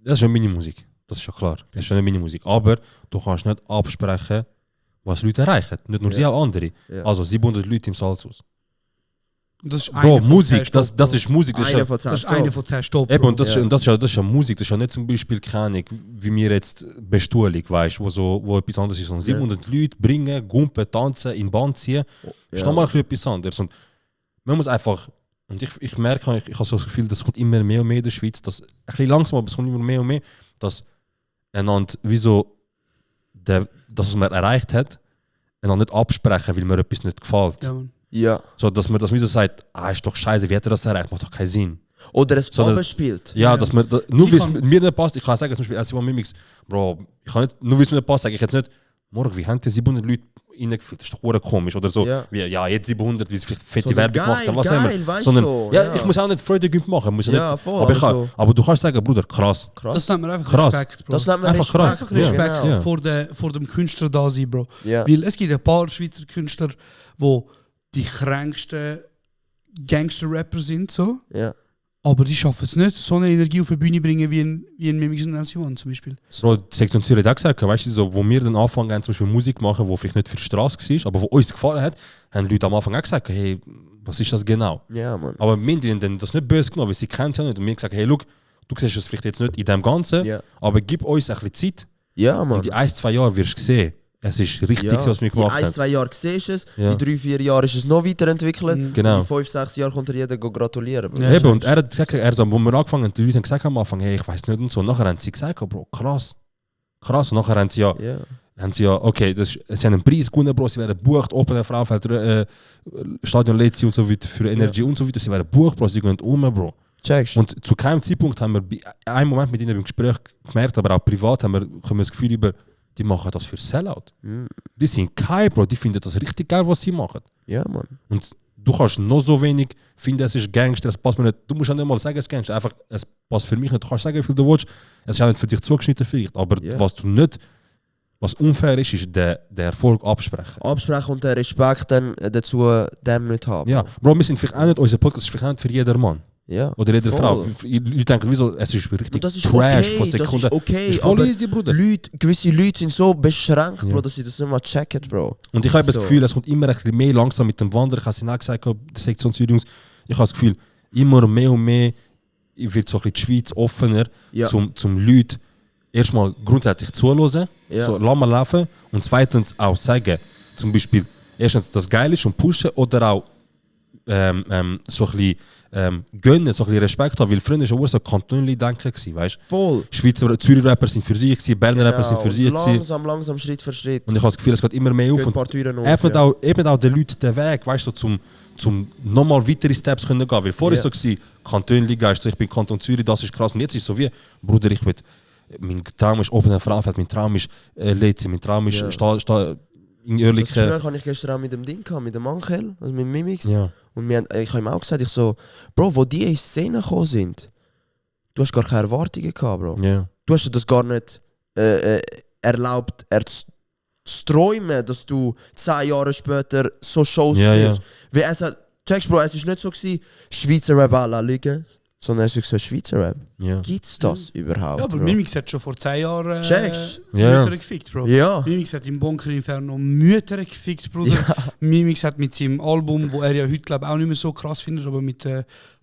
das ist schon Mini-Musik. Das ist ja klar. Das ist schon eine Mini-Musik. Aber du kannst nicht absprechen, was Leute erreichen. Nicht nur sie, auch andere. Ja. Also 700 Leute im Salzhaus. Und das ist Bro, einer von Musik, 10 Stopp, das Bro. ist Musik. Das ist Einer ja, von 10 Das ist einer von 10 Stopp. eben, Bro. und das, Ja. ist, das ist ja Musik. Das ist ja nicht zum Beispiel, keine Ahnung, wie wir jetzt Bestuhlung, weißt du, wo etwas anderes ist. Sondern 700 Leute bringen, gumpen, tanzen, in Band ziehen. Das ist Ja. nochmal etwas anderes. Und man muss einfach, und ich merke, ich habe so das Gefühl, das kommt immer mehr und mehr in der Schweiz, dass, ein bisschen langsam, aber es kommt immer mehr und mehr, dass einander, wieso, das, was man erreicht hat, einander nicht absprechen, weil mir etwas nicht gefällt. Ja, Mann. Ja. So, dass man das wie so sagt, ist doch scheiße, wie hat er das erreicht? Macht doch keinen Sinn. Oder es Sondern- abspielt. Ja, Ja. dass man, nur weil es kann- mir nicht passt, ich kann sagen, zum Beispiel LC1 Mimix, Bro, ich kann nicht, nur weil es mir nicht passt, sage ich jetzt nicht, morgen, wie haben die 700 Leute reingefühlt? Das ist doch verdammt komisch. Oder so, Ja. wie, ja, jetzt 700, wie sie vielleicht fette Sondern Werbung gemacht haben, was auch geil, immer. weißt Sondern, so, ja, ja. ich muss auch nicht Freude machen, muss Ja, nicht, voll, aber, ich kann, also- aber du kannst sagen, Bruder, krass. Krass. Das nennt man einfach Krass. Respekt, Bro. Das nennt man Einfach Respekt. krass. Einfach Respekt Ja. Ja. vor dem Künstler da sein, Bro. Ja. Weil es gibt ein paar Schweizer Künstler, die die kränksten Gangster-Rapper sind, so. Ja. Aber die schaffen es nicht, so eine Energie auf die Bühne bringen wie ein Mimix und LC1 zum Beispiel. So, die Sektion Zürich hat auch gesagt, weißt du, so, wo wir dann angefangen haben, zum Beispiel Musik machen, die vielleicht nicht für die Straße war, aber wo uns gefallen hat, haben Leute am Anfang auch gesagt, hey, was ist das genau? Ja, Mann. Aber wir haben ihnen das nicht böse genommen, weil sie kennen es ja nicht. Und wir haben gesagt, hey, look, du siehst es vielleicht jetzt nicht in dem Ganzen, Ja. aber gib uns ein bisschen Zeit. Ja, Mann. Und in 1-2 Jahren wirst du sehen, es ist richtig, Ja. was wir gemacht In haben. 1-2 Jahren siehst du es, Ja. in 3-4 Jahren ist es noch weiterentwickelt. Genau. In 5-6 Jahren kommt dir jeder gratulieren. Bro. Ja. Eben, und er hat gesagt, wo wir angefangen haben, die Leute haben gesagt am Anfang, hey, ich weiß nicht und so. Und nachher haben sie gesagt, oh, Bro, krass. Krass. Und nachher haben sie ja, okay, sie haben einen Preis gewonnen, Bro, sie werden gebucht, Open Air Frauenfeld, Stadion Lezi und so weiter, für Energy und so weiter, sie werden gebucht, Bro, sie gehen Bro. Checkst du? Und zu keinem Zeitpunkt haben wir bei einem Moment mit ihnen im Gespräch gemerkt, aber auch privat haben wir das Gefühl über, die machen das für Sellout. Die sind kein, Bro, die finden das richtig geil, was sie machen. Ja, Mann. Und du kannst noch so wenig finden, es ist Gangster, es passt mir nicht. Du musst ja nicht mal sagen, es ist Gangster, einfach, es passt für mich nicht. Du kannst sagen, wie viel du willst, es ist auch nicht für dich zugeschnitten vielleicht, aber Ja. was unfair ist, ist der Erfolg absprechen. Absprechen und den Respekt dann dazu dem nicht haben. Ja, Bro, wir sind vielleicht auch nicht, unser Podcast ist vielleicht auch nicht für jeder Mann Ja. oder jede Voll. Frau. Leute denken, wieso, es ist richtig Und das ist Trash okay, von Sekunden. das ist okay, ist voll aber easy, Bruder. Gewisse Leute sind so beschränkt, Ja. Bro, dass sie das nicht mal checken, Bro. Und ich habe das So. Gefühl, es kommt immer ein bisschen mehr langsam mit dem Wandern. Ich habe es ihnen auch gesagt, der Sektion Zürich. Ich habe das Gefühl, immer mehr und mehr wird so ein bisschen die Schweiz offener, Ja. zum Leute erstmal grundsätzlich zuhören, Ja. so lass mal laufen und zweitens auch sagen, zum Beispiel, erstens, das geil ist und pushen oder auch so ein bisschen gönnen, so ein bisschen Respekt haben, weil früher war schon so Kantonli-Denken gewesen, weißt du? Voll. Schweizer, Zürich-Rapper sind für sich gewesen, Berner Rapper sind für sich gewesen. Langsam, Schritt für Schritt. Und ich habe das Gefühl, es geht immer mehr auf. Geht ein Und paar Türen auf, eben auch den Leuten den Weg, weißt du, so zum nochmal weitere Steps können gehen. Weil vorher war es so, Kantonliga, ich bin Kanton Zürich, das ist krass. Und jetzt ist es so wie, Bruder, mein Traum ist Open Frauenfeld, mein Traum ist Lezi, mein Traum ist in Das Oerlikon. Gespräch hatte ich gestern auch mit dem Ding gehabt, mit dem Angel, also mit Mimix. Ja. Und ich habe ihm auch gesagt, Bro, wo die in die Szene gekommen sind, du hast gar keine Erwartungen gehabt, Bro. Ja. Du hast dir das gar nicht erlaubt, zu träumen, dass du 10 Jahre später so Shows spielst. Weil es hat, checkst, Bro, es war nicht so gewesen, Schweizer Rap à la Ligue, sondern es war gesagt, Schweizer Rap. Ja. Gibt es das überhaupt? Ja, aber Bro? Mimix hat schon vor 10 Jahren Checkst? Mütter gefickt, Bro. Ja. Mimix hat im Bunker Inferno Mütter gefickt, Bruder. Ja. Mimix hat mit seinem Album, wo er ja heute glaub, auch nicht mehr so krass findet, aber mit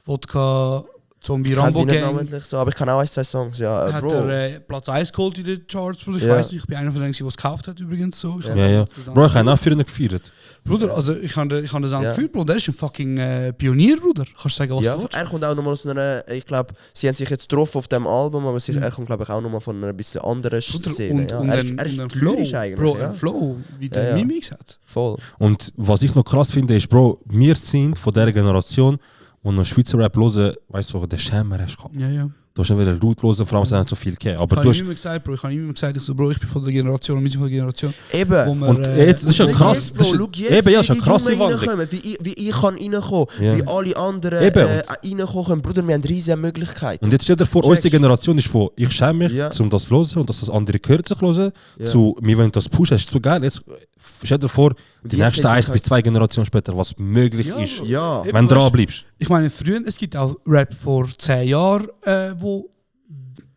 Wodka Zombie Ich kenne Rambo sie nicht Gang namentlich so, aber ich kann auch 1, 2 Songs. Ja, hat Bro. er Platz 1 geholt in den Charts, Bruder. Ich Ja. weiß nicht, ich bin einer von denen, der es gekauft hat übrigens. So. Ich hab Ja. zusammen- Bro, ich habe ihn auch für ihn gefeiert. Bruder, also ich habe das auch Ja. gefühlt, Bruder. Der ist ein fucking Pionier, Bruder. Kannst du sagen, was Ja, du willst? er kommt auch nochmal aus einer, ich glaube, sie haben sich jetzt getroffen auf dem Album, aber er kommt glaube ich auch nochmal von einer bisschen anderen Bruder, Szene. Ja. Er ist lyrisch eigentlich. Bro, ja. ein Flow, wie der Ja. Mimix hat. Voll. Und was ich noch krass finde, ist, Bro, wir sind von dieser Generation, die noch Schweizer Rap hören, weißt du, der Schämer hast gehabt. Ja. Du hast nicht wieder laut hören, vor allem es nicht so viel gegeben. Aber Ich du habe hast... ihm immer gesagt, Bro, ich bin von der Generation und wir sind von der Generation, wo Eben. wir, Und jetzt, das ist ja Und krass. jetzt, Das Bro, ist, schau jetzt, eben, ja, wie ist eine die krasse Jungen Wandlung. reinkommen, wie ich kann reinkommen, Ja. wie alle anderen Eben, reinkommen können. Bruder, wir haben riesige Möglichkeiten. Und jetzt stell dir vor, Checkst. unsere Generation ist von ich schäme mich, Ja. um das zu hören und dass das andere gehört sich hören, Ja. zu wir wollen das pushen, das ist zu geil. Jetzt stell dir vor, die jetzt nächsten ist es 1 halt- bis 2 Generationen später, was möglich Ja, ist, Bro. Ja. Eben, wenn du weißt- dran bleibst. Ich meine, früher, es gibt auch Rap vor 10 Jahren, wo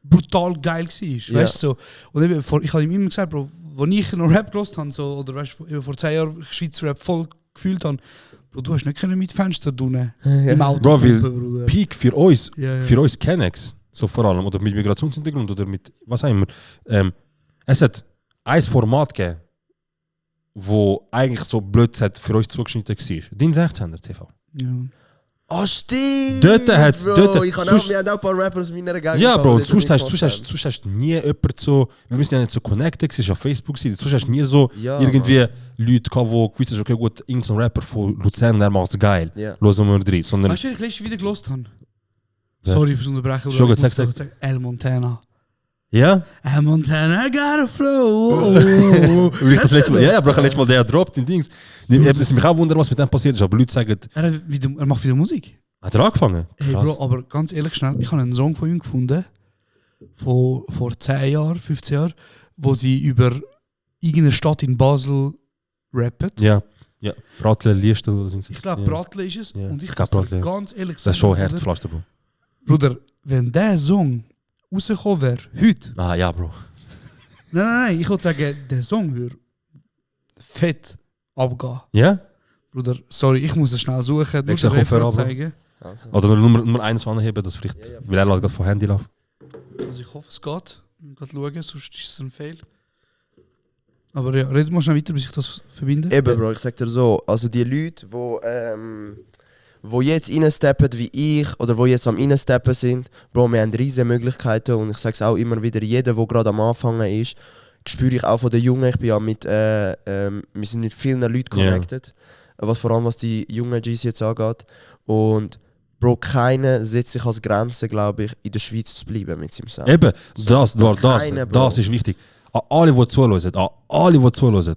brutal geil war. Ja. Weißt du? So. Und eben, ich habe ihm immer gesagt, Bro, als ich noch Rap gehört habe, so, oder weißt du, eben vor 10 Jahren Schweizer Rap voll gefühlt habe, Bro, du hast nicht können mit Fenster tun im Auto. Bro, weil pumpen, Bruder. Peak für uns, Ja. für uns Kennex, so vor allem, oder mit Migrationshintergrund oder mit was auch immer, es hat ein Format gegeben, wo eigentlich so blöd für uns zugeschnitten war. Dein 16er TV. Ja. Ah, stimmt! Dort hat's- Bro. dort- Wir haben auch ein paar Rapper aus meiner Gang. Ja, Bro, die sonst dort hast du nie jemand so, wir müssen ja nicht so connected, es war auf Facebook, sonst hast du nie so Ja, irgendwie Leute gehabt, die gewusst haben, okay gut, irgendein Rapper von Luzern, der macht es geil, Ja. los wir rein, sondern, Weißt du, wen ich letztes wieder gelost habe? Wer? Sorry fürs Unterbrechen. Schon aber ich gut, muss sag. sagen, El Montana. ja? El Montana, I got a flow. Weil ich das letzte Mal, ja, Bro, ich habe letztes Mal der droppt in Dings. Es mich auch wundern, was mit dem passiert ist, aber Leute sagen, Er macht wieder Musik. hat er angefangen? Hey Krass. Bro, aber ganz ehrlich schnell, ich habe einen Song von ihm gefunden, vor 10 Jahren, 15 Jahren, wo sie über irgendeine Stadt in Basel rappen. Ja, Bratle, Liestel oder so. Ich glaube, ja. Bratle ist es. Ja. Und ich Ich glaub, muss dir Bratle, ja. ganz ehrlich Das sagen, ist schon Bruder, Herzpflaster, Bro. Bruder, wenn der Song rausgekommen wäre, heute, Ah, ja, Bro. nein, ich würde sagen, der Song würde fett abgehen. Ja? Bruder, sorry, ich muss es schnell suchen, nur Extra den Refrain Kopfhörer, zeigen. Also. Oder Nummer 1 anheben, das vielleicht, weil er gerade von Handy läuft. Also ich hoffe, es geht. Ich muss schauen, sonst ist es ein Fail. Aber ja, red mal schnell weiter, bis ich das verbinde. Eben, Bro, ich sag dir so, also die Leute, wo jetzt reinsteppen wie ich, oder wo jetzt am reinsteppen sind, Bro, wir haben riesige Möglichkeiten und ich sag's auch immer wieder, jeder, der gerade am Anfang ist, spüre ich auch von den Jungen, ich bin ja wir sind mit vielen Leuten connected, was vor allem was die jungen Gs jetzt angeht und Bro, keiner setzt sich als Grenze, glaube ich, in der Schweiz zu bleiben mit seinem Sound. Eben, das Keine, Bro. ist wichtig. An alle, die zuhören,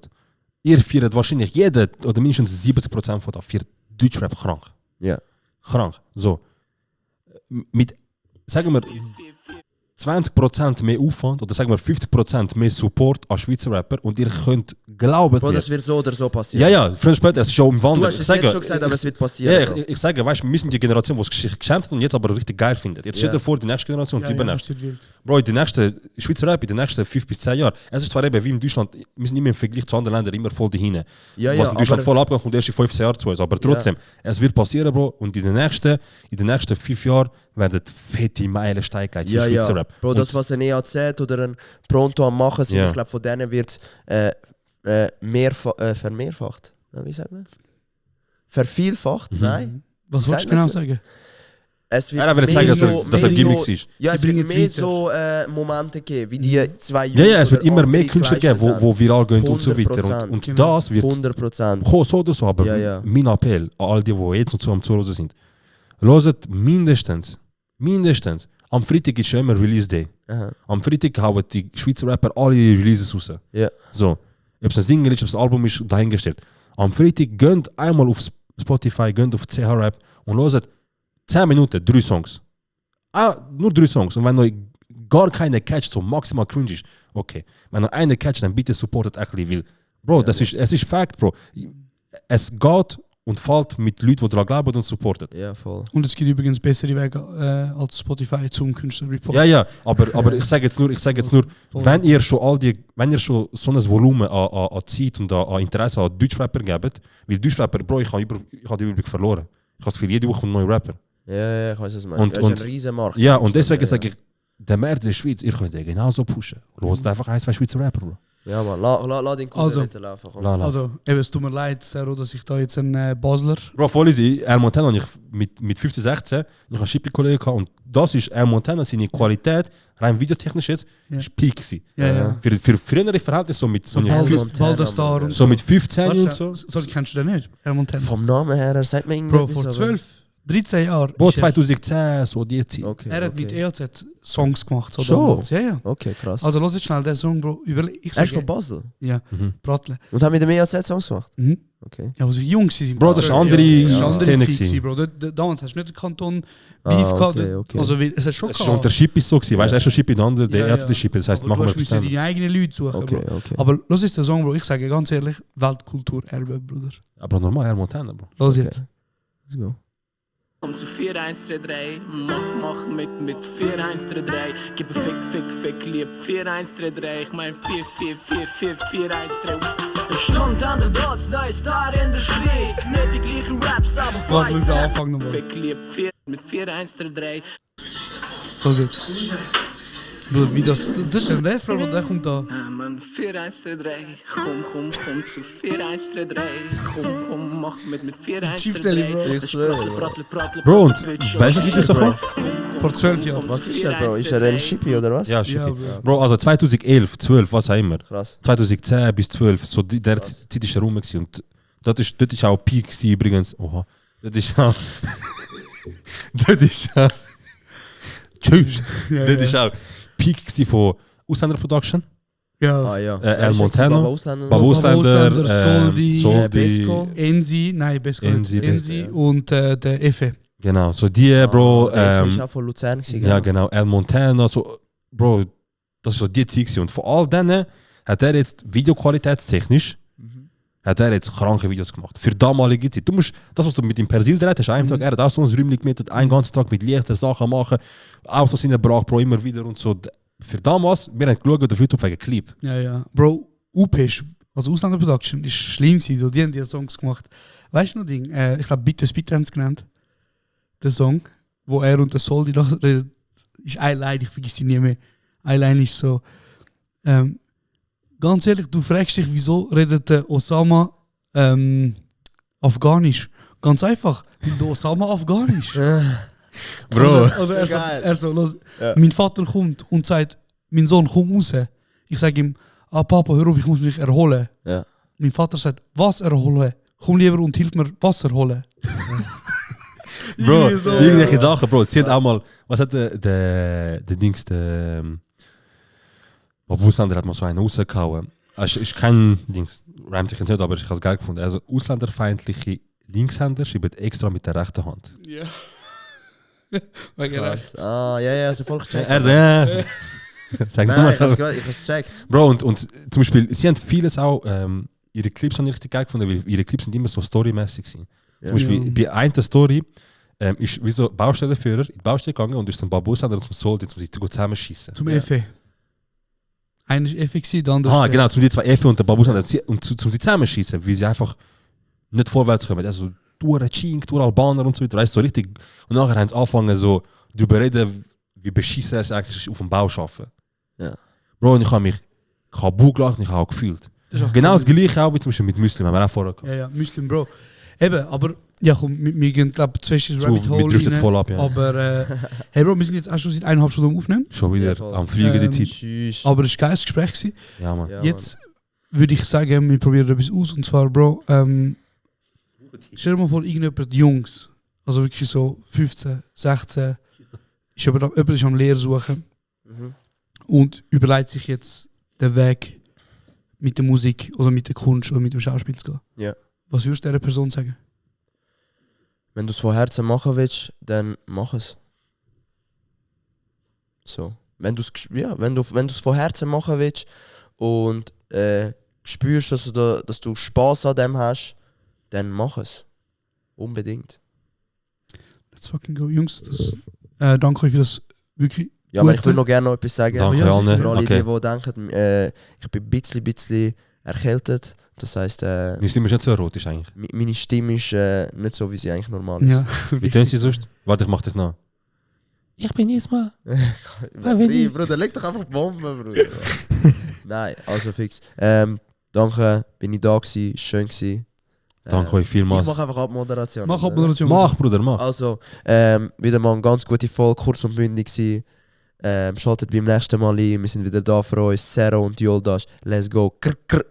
ihr feiert wahrscheinlich jeder oder mindestens 70% von da feiert Deutschrap krank. Ja. Krank. So. Mit, sagen wir, 20% mehr Aufwand oder sagen wir 50% mehr Support an Schweizer Rapper und ihr könnt glauben, Bro, das wird so oder so passieren. ja, ja, früher oder später, es ist schon im Wandel. Du hast es jetzt schon gesagt, aber es wird passieren. Ja, Bro. ich sage, weißt, wir sind die Generation, die es geschämt hat und jetzt aber richtig geil findet. Jetzt stell dir vor, die nächste Generation, die übernächste. das wird wild. Bro, die nächste Schweizer Rap in den nächsten 5 bis 10 Jahren. Es ist zwar eben wie in Deutschland, wir sind immer im Vergleich zu anderen Ländern immer voll dahinter. Ja, Was ja, in Deutschland aber- voll abgeht, kommt erst in 15 Jahren zu uns. Aber trotzdem, es wird passieren, Bro. Und in den nächsten 5 Jahren werden fette Meilensteine gelegt für Ja, Schweizer ja. Rap. Bro, das, was ein EAZ oder ein Pronto am machen sind, Ja. ich glaube, von denen wird es vermehrfacht. Ja, wie sagt man? vervielfacht, nein. Was Sag wolltest du genau nicht. sagen? Es wird Ja, aber ich zeigen, dass er mehr Gimmicks so, ist. ja, Sie es wird bringen mehr es weiter. so Momente geben, wie die zwei Ja, ja, es wird oder immer mehr andere Künstler geben, geleistet wo viral gehen und so 100%. weiter. Und Genau. das wird 100%. kommen, so oder so, aber Ja, ja. mein Appell an all die jetzt und so am Zuhören sind, hört mindestens, am Freitag ist schon immer Release Day. Aha. Am Freitag hauen die Schweizer Rapper alle ihre Releases raus. Ja. So, ob es ein Single ist, ob es ein Album ist, dahingestellt. Am Freitag geht einmal auf Spotify, geht auf CH Rap und hört 10 Minuten, 3 Songs. Nur 3 Songs. Und wenn euch gar keine catcht, so maximal cringe ist, okay. Wenn ihr eine catcht, dann bitte supportet ein bisschen, weil, Bro, es ist Fact, Bro. Es geht und fällt mit Leuten, die daran glauben und supporten. Ja, voll. Und es gibt übrigens bessere Wege als Spotify zum Künstlerreport. Ja, aber ich sage jetzt nur, Voll. wenn ihr schon so ein Volumen an Zeit und an Interesse an Deutschrapper gebt, weil Deutschrapper, Bro, ich habe den Überblick verloren. Ich habe das Gefühl, jede Woche ein neuer Rapper. Ja, ich weiß, was du meinst. Und- Das ist und- ein riesen Markt. Ja, und deswegen Ja. sage ich, der März in der Schweiz, ihr könnt den genauso pushen. Hört einfach 1, 2 Schweizer Rapper, Bro. Ja, man, lass den Kurs Also. weiterlaufen. Komm. La. Also, eben, es tut mir leid, Sero, dass ich da jetzt einen Basler. Bro, voll easy. Air Montana habe ich mit 15, 16, ich habe Shippy-Kollegen gehabt und das ist Air Montana, seine Qualität, rein videotechnisch jetzt, Ja. ist peak gewesen. Ja. Für frühere Verhältnisse, so mit So Air Balder, Montana, Balderstar und so mit 15 und Warte, so. Sorry, kennst du den nicht? Herr Montana. Vom Namen her, er sagt mir irgendwie Bro, etwas, vor aber- 12, 13 Jahren. Bro, ist er- 2010, so die Zeit. Okay, Er hat mit okay. EOZ Songs gemacht. So Schon? damals. Ja. Okay, krass. Also, lass jetzt schnell den Song, Bro. Ich er ist sage, von Basel. ja, Mhm. Bratle. Und haben mit dem EAZ-Songs gemacht? Mhm. Okay. Ja, als ich jung war. Bro, das ist eine andere Das ist eine andere Szene Zeit, gewesen. Bro. Damals hast du nicht den Kanton Ah, Beef okay, gehabt. okay. Also, es hat schon Es ist unter Shippy so gewesen, weißt du, er ist schon Shippy, der andere, der Ja, Ärzte ja. Shippy, das heißt, Aber machen du wir hast müssen zusammen. deine eigenen Leute suchen, Okay, Bro. okay. Aber los ist der Song, Bro. Ich sage ganz ehrlich, Weltkulturerbe, Bruder. Aber normal, Air Montana, Bro. Los Okay. jetzt. Let's go. Komm zu 4-1-3-3, mach mit 4-1-3-3. Gib Fick, lieb 4-1-3-3. Ich mein 4-4-4-4-4-1-3. Ich stand an der Dots, da ist da in der Schweiz. Nicht die gleichen Raps, aber Warte, weiß wir anfangen nochmal. Fick, lieb 4 mit 4-1-3-3. Los jetzt. Bruder, wie das ist ein Refrain, und der kommt da. Ah, man, 4-1-3-3. Komm zu 4-1-3-3. Komm, mach mit Chief Deli, Bro. 4-1-3-3. Ich schwöre, Bro, und weißt du, wie das so kommt? Vor 12 Jahren. Was ist er, Bro? Ist er ein Shippy oder was? Ja, Ja, Shippy. Bro. Bro, also 2011, 12, was auch immer. Krass. 2010 bis 12, so der Zeit ist er rum gewesen. Und dort ist auch Peak gewesen, übrigens. Oha. Dort ist auch... dort ist auch... Tschüss. Dort ist auch Peak gewesen von Ausländer Production. Ja. Ah ja. El Montano. Baba Ausländer. Baba Ausländer, Soldi, Soldi, Besco. Enzi, nein, Besco. Enzi, Enzi Besco, und der Effe. genau. So die, Bro, Der ist auch von Luzern gewesen, ja gell? genau, El Montana, so, Bro, das ist so die Zeit gewesen. Und von all denen hat er jetzt videoqualitätstechnisch hat er jetzt kranke Videos gemacht. Für damalige Zeit. Du musst, das was du mit dem Persil dreht hast, einen Tag, er hat auch so ein Räumchen gemietet, einen ganzen Tag mit leichten Sachen machen, Autos in der Brach, Bro, immer wieder und so. Für damals, wir haben geschaut auf YouTube wegen Clip. Ja. Bro, UP ist, also Ausländer Production, ist schlimm gewesen. So, die haben die Songs gemacht. Weißt du noch Ding? Ich glaube, Bitte Spit haben sie genannt. Der Song, wo er und der Soldi noch redet, ist eine Line, ich vergesse sie nie mehr. Eine Line ist so, ganz ehrlich, du fragst dich, wieso redet der Osama Afghanisch? Ganz einfach, weil der Osama Afghanisch. Bro, Oder So geil. er so, los, Ja. mein Vater kommt und sagt, mein Sohn, komm raus. Ich sage ihm, Papa, hör auf, ich muss mich erholen. Ja. Mein Vater sagt, was erholen? Komm lieber und hilf mir Wasser holen. Bro, Irgendwie so. irgendwelche Sachen, Bro. Sie hat auch mal, was hat der Dings, der Ausländer hat mal so einen rausgehauen. Also ist kein Dings, reimt sich nicht, aber ich habe es geil gefunden. Also ausländerfeindliche Linkshänder schreiben extra mit der rechten Hand. Ja. Wegen Krass. rechts. Ah, ja, also voll gecheckt. Er so, ja. Sag Nein, mal ich hab's so. gerade- ich hab's gecheckt. Bro, und zum Beispiel, sie haben vieles auch, ihre Clips haben richtig geil gefunden, weil ihre Clips sind immer so storymäßig gewesen. Ja. Zum Beispiel Ja. bei einer Story ist wie so ein Baustellenführer in die Baustelle gegangen und ist zum Babusländer zum Sold, um sie zusammenschießen. Zum Ja. Effe. Einer war Effe, der andere Ah, der- genau, zum die zwei F und der Babusländer und zum sie zusammenschießen, weil sie einfach nicht vorwärts kommen. Also, durch Chink, durch Albaner und so weiter, weißt du, so richtig. Und nachher haben sie angefangen, so darüber reden, wie beschissen es eigentlich ist, auf dem Bau zu arbeiten. Ja. Bro, und ich habe mich kaputt gelacht und ich habe auch gefühlt. Das ist auch Genau das cool. gleiche auch wie zum Beispiel mit Muslim, haben wir auch vorher gehabt. Ja, Muslim, Bro. Eben, aber ja komm, wir gehen glaube ich 2 Stunden So, Rabbit wir Hole driften rein. voll ab, ja. Aber hey Bro, wir sind jetzt auch schon seit 1,5 Stunden am Aufnehmen. Schon wieder Ja, voll. am Fliegen die Zeit. Tschüss. Aber es war ein geiles Gespräch gewesen. Ja, Mann. Ja, Jetzt würde ich sagen, wir probieren etwas aus. Und zwar, Bro, stell dir mal vor, irgendjemand Jungs, also wirklich so 15, 16, ist jemand ist am Lehrer suchen Mhm. und überlegt sich jetzt den Weg mit der Musik oder mit der Kunst oder mit dem Schauspiel zu gehen. Ja. Was würdest du dieser Person sagen? Wenn du es von Herzen machen willst, dann mach es. So. Wenn du es von Herzen machen willst und spürst, dass du Spaß an dem hast, dann mach es. Unbedingt. Let's fucking go, Jungs. Danke euch für das wirklich. Ja, aber ich Gute. würde noch gerne noch etwas sagen. Danke Ja, allen. sicher. Für alle, Okay. die denken, ich bin ein bisschen erkältet. Das heisst, Deine Stimme ist nicht so erotisch eigentlich. meine Stimme ist nicht so, wie sie eigentlich normal ist. Ja. Wie tönt sie sonst? Warte, ich mach das nach. Ich bin Isma. Hey, Bruder, leg doch einfach Bomben, Bruder. Nein, also fix. Danke, bin ich da gewesen, schön gewesen. Danke euch Ich vielmals. mache einfach Abmoderation. Mach Abmoderation. Mach, Bruder, mach. Also, wieder mal eine ganz gute Folge, kurz und bündig gewesen. Schaltet beim nächsten Mal ein, wir sind wieder da für euch. Zero und Yoldash, let's go. Krr, krr.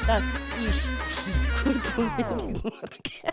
Das ist kurz und bündig.